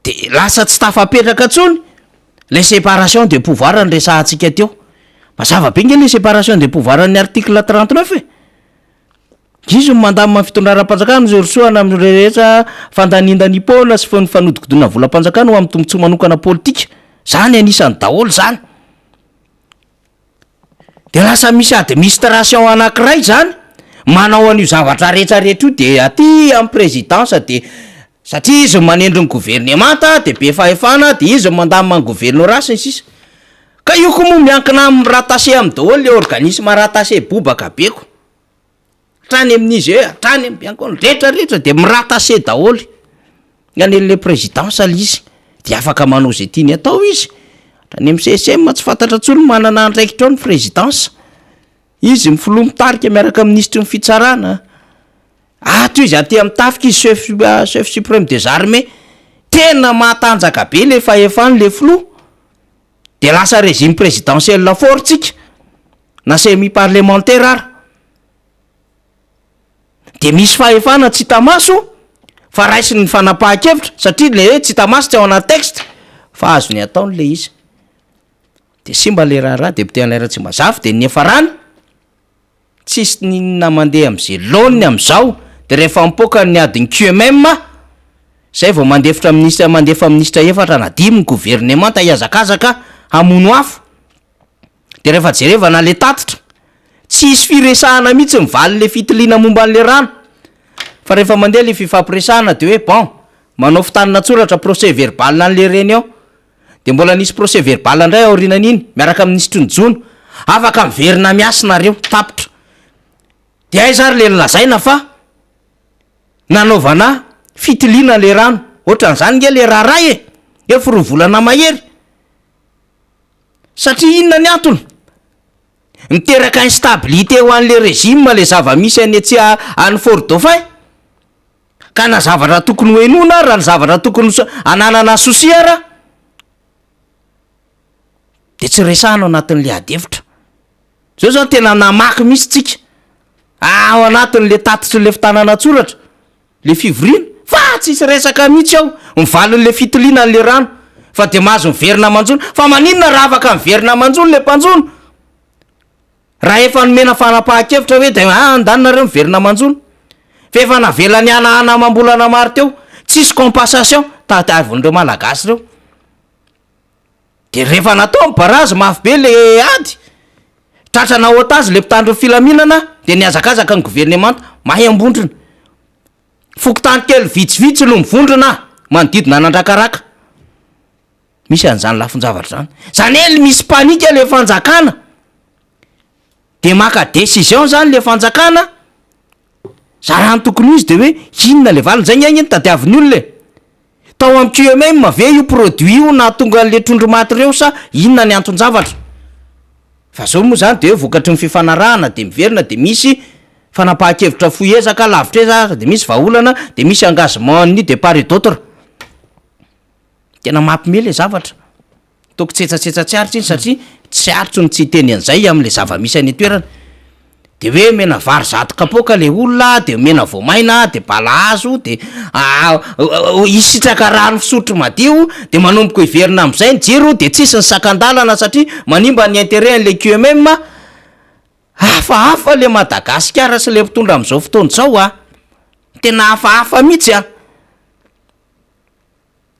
De lasa tsy tafapetraka intsony le séparation de pouvoir niresahantsika teo. Mazava be nge le séparation de pouvoir ny article 39 e. Izy no mandamina ny fitondranam-panjakana izay rosoana amin'ny rehetra fandanindaniam-poana sy ny fanodikodinana volam-panjakana ho amin'ny tombontsoa manokana politika. Zany anisany daholo zany. De lasa misy administration anakiray zany manao an'io zavatra rehetra rehetra io de aty amin'ny présidence de satria izy no manendry ny governemanta de be fahefana de izy no mandamina ny governorat sy ny sisa ka io koa moa miankina amin'ny rattaché aminy daholo le organisme rattaché bobaka be ko. Hatrany amin'ny IGE, hatrany amin'ny Bianco, ny rehetra rehetra dia mi-rattacher daholo ny any an'ilay présidence ilay izy, dia afaka manao izay tiany atao izy, hatrany amin'ny CSM tsy fantatra intsony manana andraikitra ao ny présidence, izy ny filoha mitarika miaraka amin'ny minisitry ny fitsarana, ato izy aty amin'ny tafika izy chef chef suprême des armées, tena matanjaka be ilay fahefan'ilay filoha, dia lasa régime présidentiel fort tsika, na semi parlementaire ara. De misy fahefana tsy hita maso fa raisiny ny fanapahan-kevitra satria le hoe tsy hita maso tsy ao anaty texte fa azony atao le izy. De simba le raharaha député Alain Ratsimbazafy de ny niafarany tsisy n'inona mandeha am'ze laoniny am'zao de rehefa mipoaka ny adin'ny QMM zay vao mandefitra minisitra mandefa minisitra efatra na dimy ny governemanta hihazakazaka hamono afo. De rehefa jerevana le tatitra, tsisy firesahana mihitsy ny valin'le fitiliana momba an'le rano, fa rehefa mandeha le fifampiresahana de hoe bon, manao fitanana an-tsoratra procès verbal an'le réunion, de mbola nisy procès verbal indray aorianan'iny miaraka amin'ny minisitry ny jono, afaka miverina miasa nareo, tapitra. De aiza ary le nolazaina fa nanaovana fitiliana le rano, ohatran'izany nge le raharaha e, efa roa volana mahery. Satria inona ny antony? Miteraka instabilité ho an'le régime le zava-misy any atsy any Fort Dauphin. Ka na zavatra tokony ho henoina ary, na zavatra tokony ho ananana souci ara, de tsy resahana ao anatin'le ady hevitra. Zao zany tena namaky mihitsy tsika ao anatin'le tatitry le fitanana an-tsoratra. Le fivoriana? Fa tsisy resaka mihitsy ao ny valin'le fitiliana an'le rano fa de mahazo miverina manjono, fa maninona raha afaka miverina manjono le mpanjono? Raha efa nomena fanapahan-kevitra hoe de ah andany nareo miverina manjono, fa efa navela nihanahana amam-bolana maro teo, tsisy compensation tadiavin'ireo malagasy ireo. De rehefa natao ny barazy mafy be le ady, tratrana otage le mpitandro ny filaminana de nihazakazaka ny governemanta, mahay ambondrona. Fokontany kely vitsivitsy no mivondrona manodidina an'Andrakaraka. Misy an'izany lafin-javatra zany. Zany hoe misy panique le fanjakana. De maka décision zany le fanjakana, za raha ny tokony ho izy de hoe inona le valiny, zay nge anie no tadiavin'ny olona e! Tao amin'ny QMM ve io produit io nahatonga an'le trondro maty reo sa inona ny anton-javatra? Fa zao moa zany de hoe vokatry ny fifanarahana de miverina de misy fanapahan-kevitra fohy ezaka, lavitra ezaka, de misy vahaolana, de misy engagement-n'ny de part et d'autre. Tena mampime le zavatra. Ataoko tsetsatsetsa tsy aritra iny satria tsy aritro ny tsy hiteny an'izay amin'ilay zava-misy any an-toerana. De hoe omena vary zato kapoaka le olona, de omena voamaina, de balahazo, de hisitraka rano fisotro madio, de manomboka hiverina amin'izay ny jiro, de tsisy ny sakan-dalana satria manimba ny intérêt an'ilay QMM. Hafahafa le Madagasikara sy le mpitondra amin'izao fotoana izao a! Tena hafahafa mihitsy a!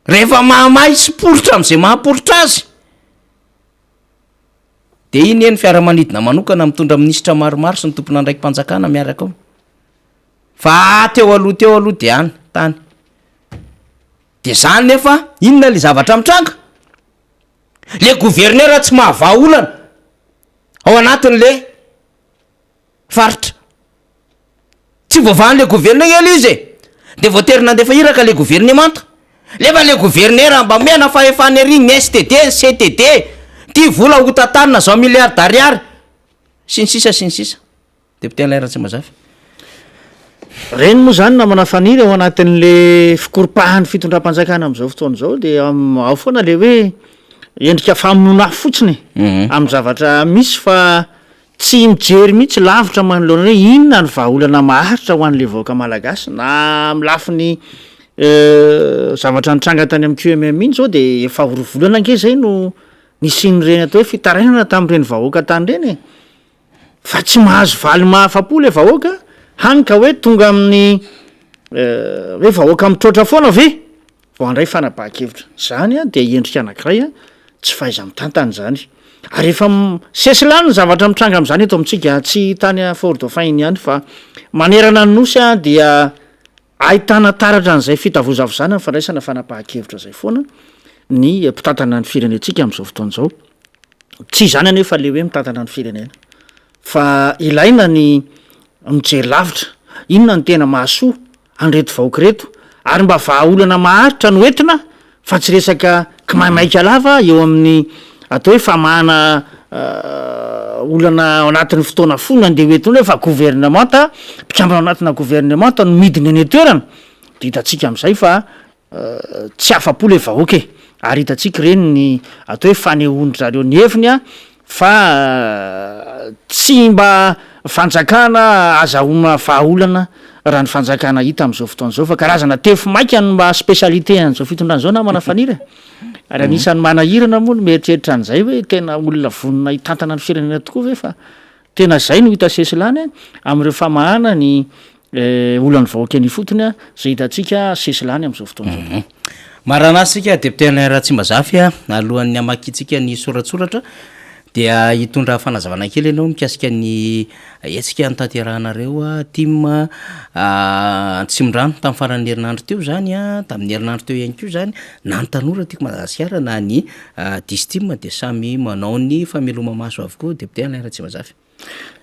Rehefa mahamay sy poritra amin'izay maha-poritra azy, dia iny eny fiaramanidina manokana mitondra minisitra maromaro sy ny tompon'andraiki-panjakana miaraka ao. Fa teo aloha teo aloha dia any, tany. Dia zany nefa inona le zavatra mitranga? Le gouverneur tsy mahavaha olana ao anatin'le faritra. Tsy voavahan'le gouverneur ela izy e! De voatery nandefa iraka le governemanta. Nefa le gouverneur mba omena fahefana ery ny STD, ny CTD, ty vola ho tantanina zao milliards d'ariary, sy ny sisa sy ny sisa. Député Alain Ratsimbazafy. Reny moa zany namana Faniry ao anatin'le fikoropahan'ny fitondram-panjakana amin'izao fotoana izao de ao foana le hoe endrika famonoana afo fotsiny e, amin'ny zavatra misy fa Tsy mijery mihitsy lavitra manoloana hoe inona ny vahaolana maharitra ho an'ilay vahoaka malagasy na amin'ny lafiny zavatra nitranga tany amin'ny QMM iny izao dia efa ho roa volana ange izay no nisian'ireny atao hoe fitarainana tamin'ireny vahoaka tany ireny e! Fa tsy mahazo valy mahafa-po ilay vahoaka hany ka hoe tonga amin'ny hoe vahoaka mitroatra foana ve? vao handray fanapahan-kevitra. Izany dia endrika anankiray tsy fahaiza-mitantana izany. Ary efa sesilany ny zavatra mitranga amin'izany eto amintsika, tsy tany Fort Dauphin iny ihany fa manerana ny Nosy dia ahitana taratra an'izay fitavozavozana ny fandraisana fanapahan-kevitra izay foana ny mpitantana ny firenentsika amin'izao fotoana izao. Tsy izany anefa ilay hoe mitantana ny firenena fa ilaina ny mijery lavitra, inona no tena mahasoa an'ireto vahoaka ireto ary mba vahaolana maharitra no entina fa tsy resaka kimaimaika lava eo amin'ny atao hoe famahana olana ao anatin'ny fotoana fohy no andeha ho entina eo fa governemanta, mpikambana ao anatina governemanta no midina eny an-toerana de hitantsika amin'izay fa tsy afa-po le vahoaka e! Ary hitantsika ireny ny atao hoe fanehoan-dry zareo ny heviny a, fa tsy mba fanjakana azahoana vahaolana raha ny fanjakana hita amin'izao fotoana izao fa karazana tefy maika no mba spécialité an'izao fitondrana izao namana Faniry e! Ary anisan'ny manahirana moa ny mieritreritra an'izay hoe tena olona vonona hitantana ny firenena tokoa ve fa tena izay no hita sesilany amin'ireo famahana ny Olan'ny vahoaka eny ifotony izay hitantsika sesilany amin'izao fotoana izao. Marana isika Député Alain Ratsimbazafy a, alohan'ny hamakiantsika ny soratsoratra dia hitondra fanazavana kely ianao mikasika ny hetsika notanterahanareo tim Antsimondrano tamin'ny faran'ny herinandro teo izany a, tamin'ny herinandro teo ihany koa izany na ny tanora tiako Madagasikara na ny Distim dia samy manao ny fameloma-maso avokoa Député Alain Ratsimbazafy.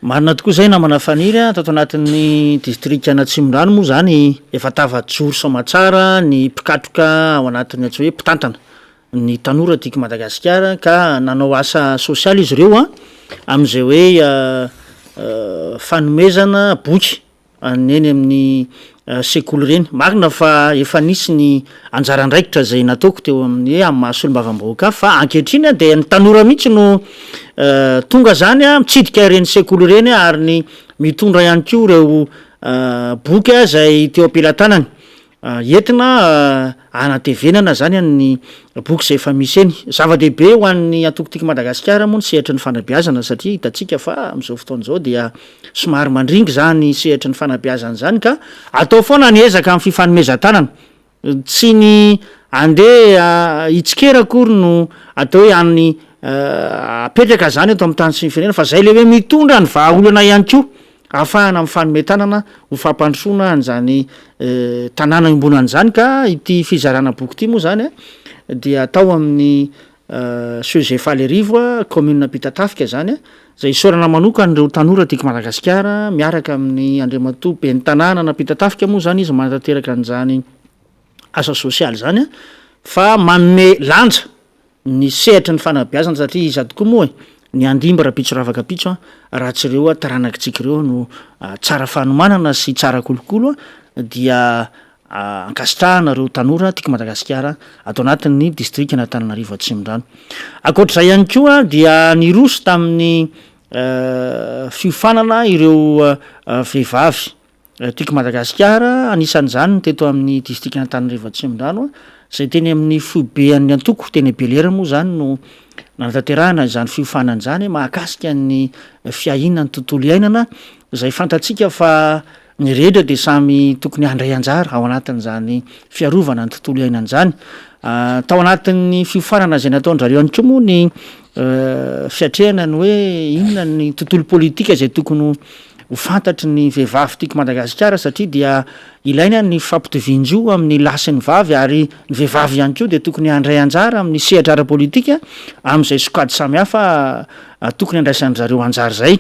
Marina tokoa izay namana Faniry a, tato anatin'ny distrikan'Atsimondrano moa izany efa tafajoro soamatsara ny mpikatroka ao anatin'ny antsoina hoe mpitantana ny tanora tiako Madagasikara ka nanao asa sosialy izy ireo a, amin'izay hoe fanomezana boky any eny amin'ny sekoly ireny. Marina fa efa nisy ny anjara andraikitra izay nataoko teo amin'ny hoe amin'ny maha solombavambahoaka ahy fa ankehitriny dia ny tanora mihitsy no tonga izany mitsidika ireny sekoly ireny ary ny mitondra ihany koa ireo boky izay teo am-pelatanany. Entina hanatevenana izany ny boky izay efa misy eny. Zava-dehibe ho an'ny antoko Tiako Madagasikara moa ny sehatry ny fanabeazana satria hitantsika fa amin'izao fotoana izao dia somary mandringa izany sehatry ny fanabeazana izany ka atao foana ny ezaka amin'ny fifanomezan-tanana. Tsy ny andeha hitsikera akory no atao hoe any apetraka izany eto amin'ny tany sy ny firenena fa izay le hoe mitondra ny vahaolana ihany koa ahafahana mifanome tanana ho fampandrosoana an'izany tanàna iombonana izany ka ity fizarana boky ity moa izany dia atao amin'ny CEG Falerivo, commune Ampitatafika izany, izay isaorana manokana ireo tanora tiako Madagasikara miaraka amin'ny Andriamatoa ben'ny tanàna an'Ampitatafika moa izany izy manatanteraka an'izany asa sosialy izany fa manome lanja ny sehatry ny fanabeazana satria iza tokoa moa e ny handimby rapitso ravakapitso raha tsy ireo taranakitsika ireo no tsara fanomanana sy tsara kolokolo dia ankasitrahana ireo tanora tiako Madagasikara ato anatin'ny distrikan'Antananarivo Atsimondrano. Ankoatr'izay ihany koa dia niroso tamin'ny fiofanana ireo vehivavy Tiako Madagasikara, anisan'izany ny teto amin'ny distrikan'Antananarivo Atsimondrano, izay teny amin'ny foiben'ny antoko teny Belera moa izany no nanatanterahana izany fiofanana izany mahakasika ny fiahiana ny tontolo iainana, izay fantatsika fa ny rehetra dia samy tokony handray anjara ao anatin'izany fiarovana ny tontolo iainana izany. Tao anatin'ny fiofanana izay nataon-dRareo ihany koa moa ny fiatrehana ny hoe inona ny tontolo politika izay tokony ho fantatry ny vehivavy tiako Madagasikara satria dia ilaina ny fampitovian-jo amin'ny lahy sy ny vavy ary ny vehivavy ihany koa dia tokony handray anjara amin'ny sehatra ara-politika amin'izay sokajy samihafa tokony handraisan-dry zareo anjara izay.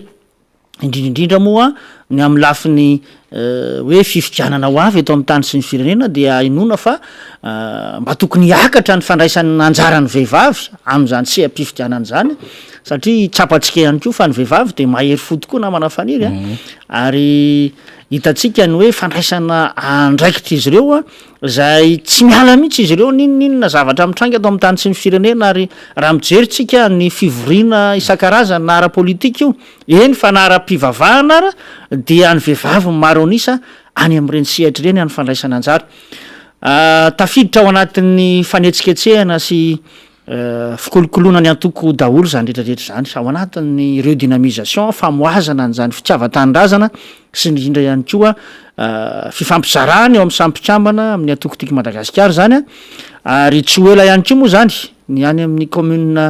Indrindra indrindra moa ny amin'ny lafiny hoe fifidianana ho avy eto amin'ny tany sy ny firenena dia inoana fa mba tokony hiakatra ny fandraisana anjaran'ny vehivavy amin'izany seha-pifidianana izany satria tsapantsika ihany koa fa ny vehivavy dia mahery fo tokoa namana Faniry a, ary hitantsika ny hoe fandraisana andraikitr'izy ireo a, izay tsy miala mihitsy izy ireo n'inon'inona zavatra mitranga eto amin'ny tany sy ny firenena ary raha mijery tsika ny fivoriana isan-karazany na ara-politika io, eny fa na ara-pivavahana ara dia ny vehivavy no maro an'isa any amin'ireny sehatra ireny any fandraisana anjara. Tafiditra ao anatin'ny fanetsiketsehana sy Fikolokoloana ny antoko daholo izany rehetra rehetra izany, ao anatin'ny redynamisation, famohazana an'izany fitiavan-tanindrazana sy indrindra ihany koa fifampizarana eo amin'ny samy mpikambana amin'ny antoko Tiako Madagasikara izany ary tsy ho ela ihany koa moa izany ny any amin'ny commune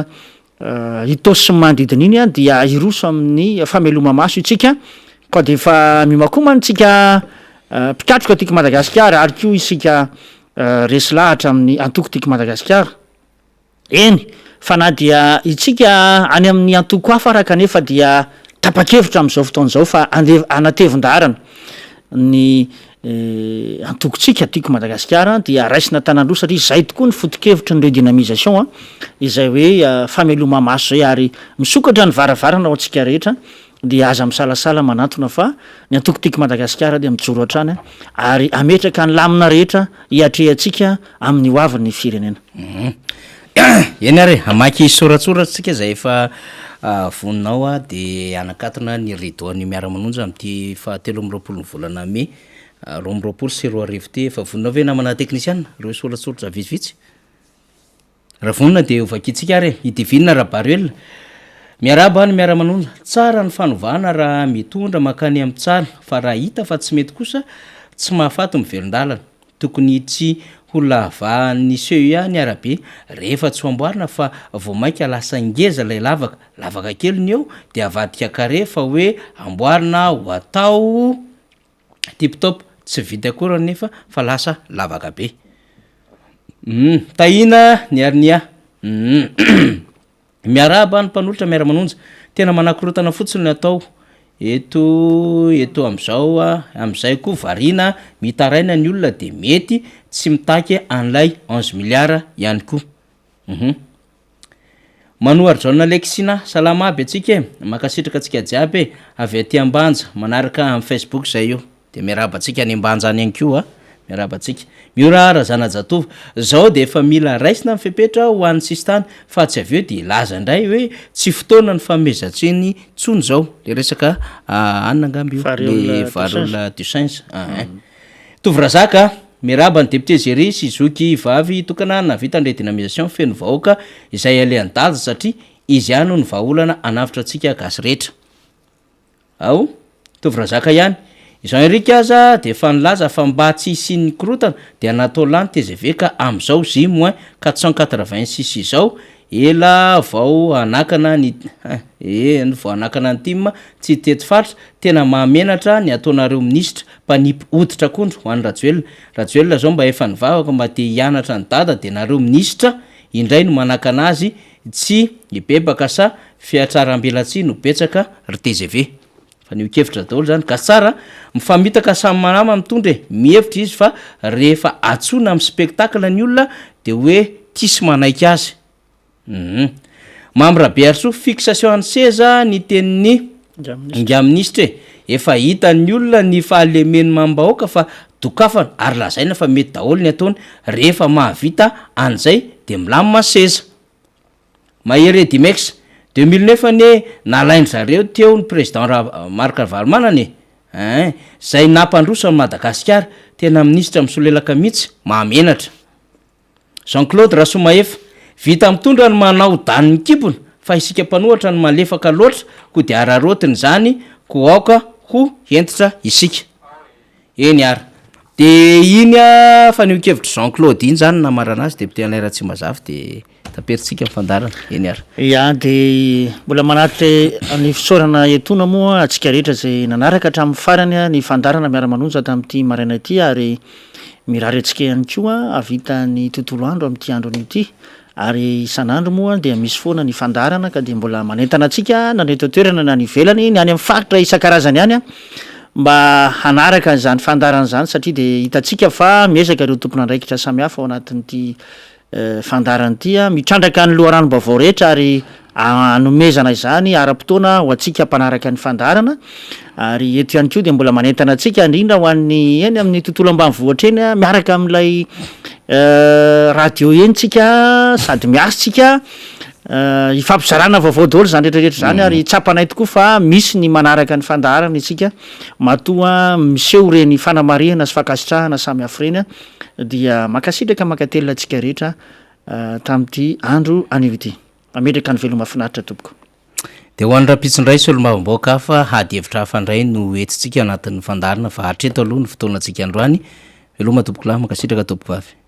Itaosy sy ny manodidina iny dia hiroso amin'ny fameloma-maso isika koa dia efa miomakomana isika mpikatroka Tiako Madagasikara ary koa isika Resy lahatra amin'ny antoko Tiako Madagasikara. Eny, fa na dia itsika any amin'ny antoko hafa ara kanefa dia tapa-kevitra amin'izao fotoana izao fa andeha hanatevin-daharana ny antokontsika Tiako Madagasikara dia raisina an-tanan-droa satria izay tokoa ny foto-kevitry ny redynamisation izay hoe fameloma-maso izay ary misokatra ny varavarana ho antsika rehetra dia aza misalasala manantona fa ny antoko Tiako Madagasikara dia mijoro hatrany ary hametraka ny lamina rehetra hiatrehantsika amin'ny ho avin'ny firenena. Eny ary e, hamaky soratsoratra tsika izay efa vonona ao dia hanakatona ny rideau an'ny Miara-manonja amin'ity faha 23 ny volana mey 2022 ity. Efa vonona ao ve namana teknisiana ireo soratsoratra vitsivitsy? Raha vonona dia ho vakintsika ary e! I Divine Rabariola, Miarahaba ny miara-manonja. Tsara ny fanovana raha mitondra mankany amin'ny tsara, fa raha hita fa tsy mety kosa tsy mahafaty mivelon-dalana. Tokony tsy ho lavahan'ny CEA ny arabe rehefa tsy ho amboarina fa vao mainka lasa ngeza ilay lavaka. Lavaka kely ny eo dia avadika carré fa hoe amboarina ho atao Tip top, tsy vita akory anefa fa lasa lavaka be. Humm Tahiana ny Arnia humm Miarahaba ny mpanolotra miara-manonja. Tena manakorontana fotsiny ny atao eto eto amin'izao a, amin'izay koa variana mitaraina ny olona dia mety tsy mitaky an'ilay onze milliards ihany koa. Humm. Manoharijaona Alexina, salama aby antsika e! Mankasitraka antsika jiaby e! Avy aty Ambanja, manaraka amin'ny Facebook zay io. Dia miarahaba antsika any Ambanja any ihany koa a! Miarahaba antsika. Miora Razanajatovo, zao dia efa mila raisina ny fepetra ho an'ny sisintany fa tsy avy eo dia hilaza indray hoe tsy fotoana ny fanomezan-tsiny intsony zao. Le resaka anona angamba io, le variole du singe. Tovo Razaka a! Miarahaba ny député Jerry sy zoky vavy tokana nahavita ny redynamisation feno vahoaka izay alehan'i Dada satria izy ihany no vahaolana hanavotra antsika gasy rehetra. Ao? Tovo Razaka ihany. I Jean Eric aza dia efa nilaza fa mba tsy hisian'ny korontana dia natao lany tgv ka amin'izao J moins 486 izao ela vao hanakana ny eh vao hanakana ny tim tsy hitety faritra, tena mahamenatra ny ataonareo minisitra mpanipy hoditra akondro ho an'i Rajoelina, Rajoelina zao mba efa nivavaka mba te hianatra an'i Dada dia nareo minisitra indray no manakana azy tsy hibebaka sa fihatsarambelatsihy no betsaka ry tgv. Fanehoan-kevitra daholo zany. Gasy tsara a! Mifamitaka samy manama mitondra e! Mihevitra izy fa rehefa antsoina amin'ny spectacle ny olona dia hoe tia sy manaiky azy. Hum. Mamy Rabearisoa, fixation an'ny seza ny tenin'ny Ingahy minisitra e! Efa hitan'ny olona ny fahalemen'ny mamim-bahoaka fa dokafana ary lazaina fa mety daholo ny ataony rehefa mahavita an'izay dia milamina ny seza. Mahery Edimex, 2009 anie nalain-dry zareo teo ny président Ra Marc Ravalomanana e! Ein! Zay nampandroso an'i Madagasikara, tena minisitra misolelaka mihitsy, mahamenatra. Jean Claude Rasoamahefa, vita mitondra ny manao danin'ny kibony fa isika mpanohatra no malefaka loatra koa dia araraotiny izany koa aoka ho hentitra isika. Eny ary. Dia iny fanehoan-kevitr'i Jean Claude iny izany no namarana azy, député Alain Ratsimbazafy, dia taperintsika ny fandaharana. Eny ary. Ya, dia mbola manatitra ny fisaorana etoana moa antsika rehetra izay nanaraka hatramin'ny farany ny fandaharana miara-manonja tamin'ity maraina ity ary mirary antsika ihany koa hahavita ny tontolo andro amin'ity andro anio ity. Ary isan'andro moa dia misy foana ny fandaharana ka dia mbola manentana antsika na ny eto an-toerana na any ivelany, ny any amin'ny faritra isan-karazany any mba hanaraka an'izany fandaharana izany satria dia hitantsika fa miezaka ireo tompon'andraikitra samihafa ao anatin'ity fandaharana ity mitrandraka ny loharanom-baovao rehetra ary hanomezana izany ara-potoana ho antsika mpanaraka ny fandaharana ary eto ihany koa dia mbola manentana antsika indrindra ho an'ny eny amin'ny tontolo ambanivohitra eny miaraka amin'ilay radio eny tsika sady miasa tsika ifampizarana vaovao daholo izany rehetra rehetra izany ary tsapanay tokoa fa misy ny manaraka ny fandaharana isika matoa miseho ireny fanamarihana sy fankasitrahana samy hafa ireny dia mankasitraka mankatelina antsika rehetra tamin'ity andro anio ity. Mametraka ny veloma finaritra tompoko. Dia ho an'ny rahampitso indray solombavambahoaka hafa, ady hevitra hafa indray no entintsika anatin'ny fandaharana fa hatreto aloha ny fotoanantsika androany. Veloma tompokolahy, mankasitraka tompokovavy.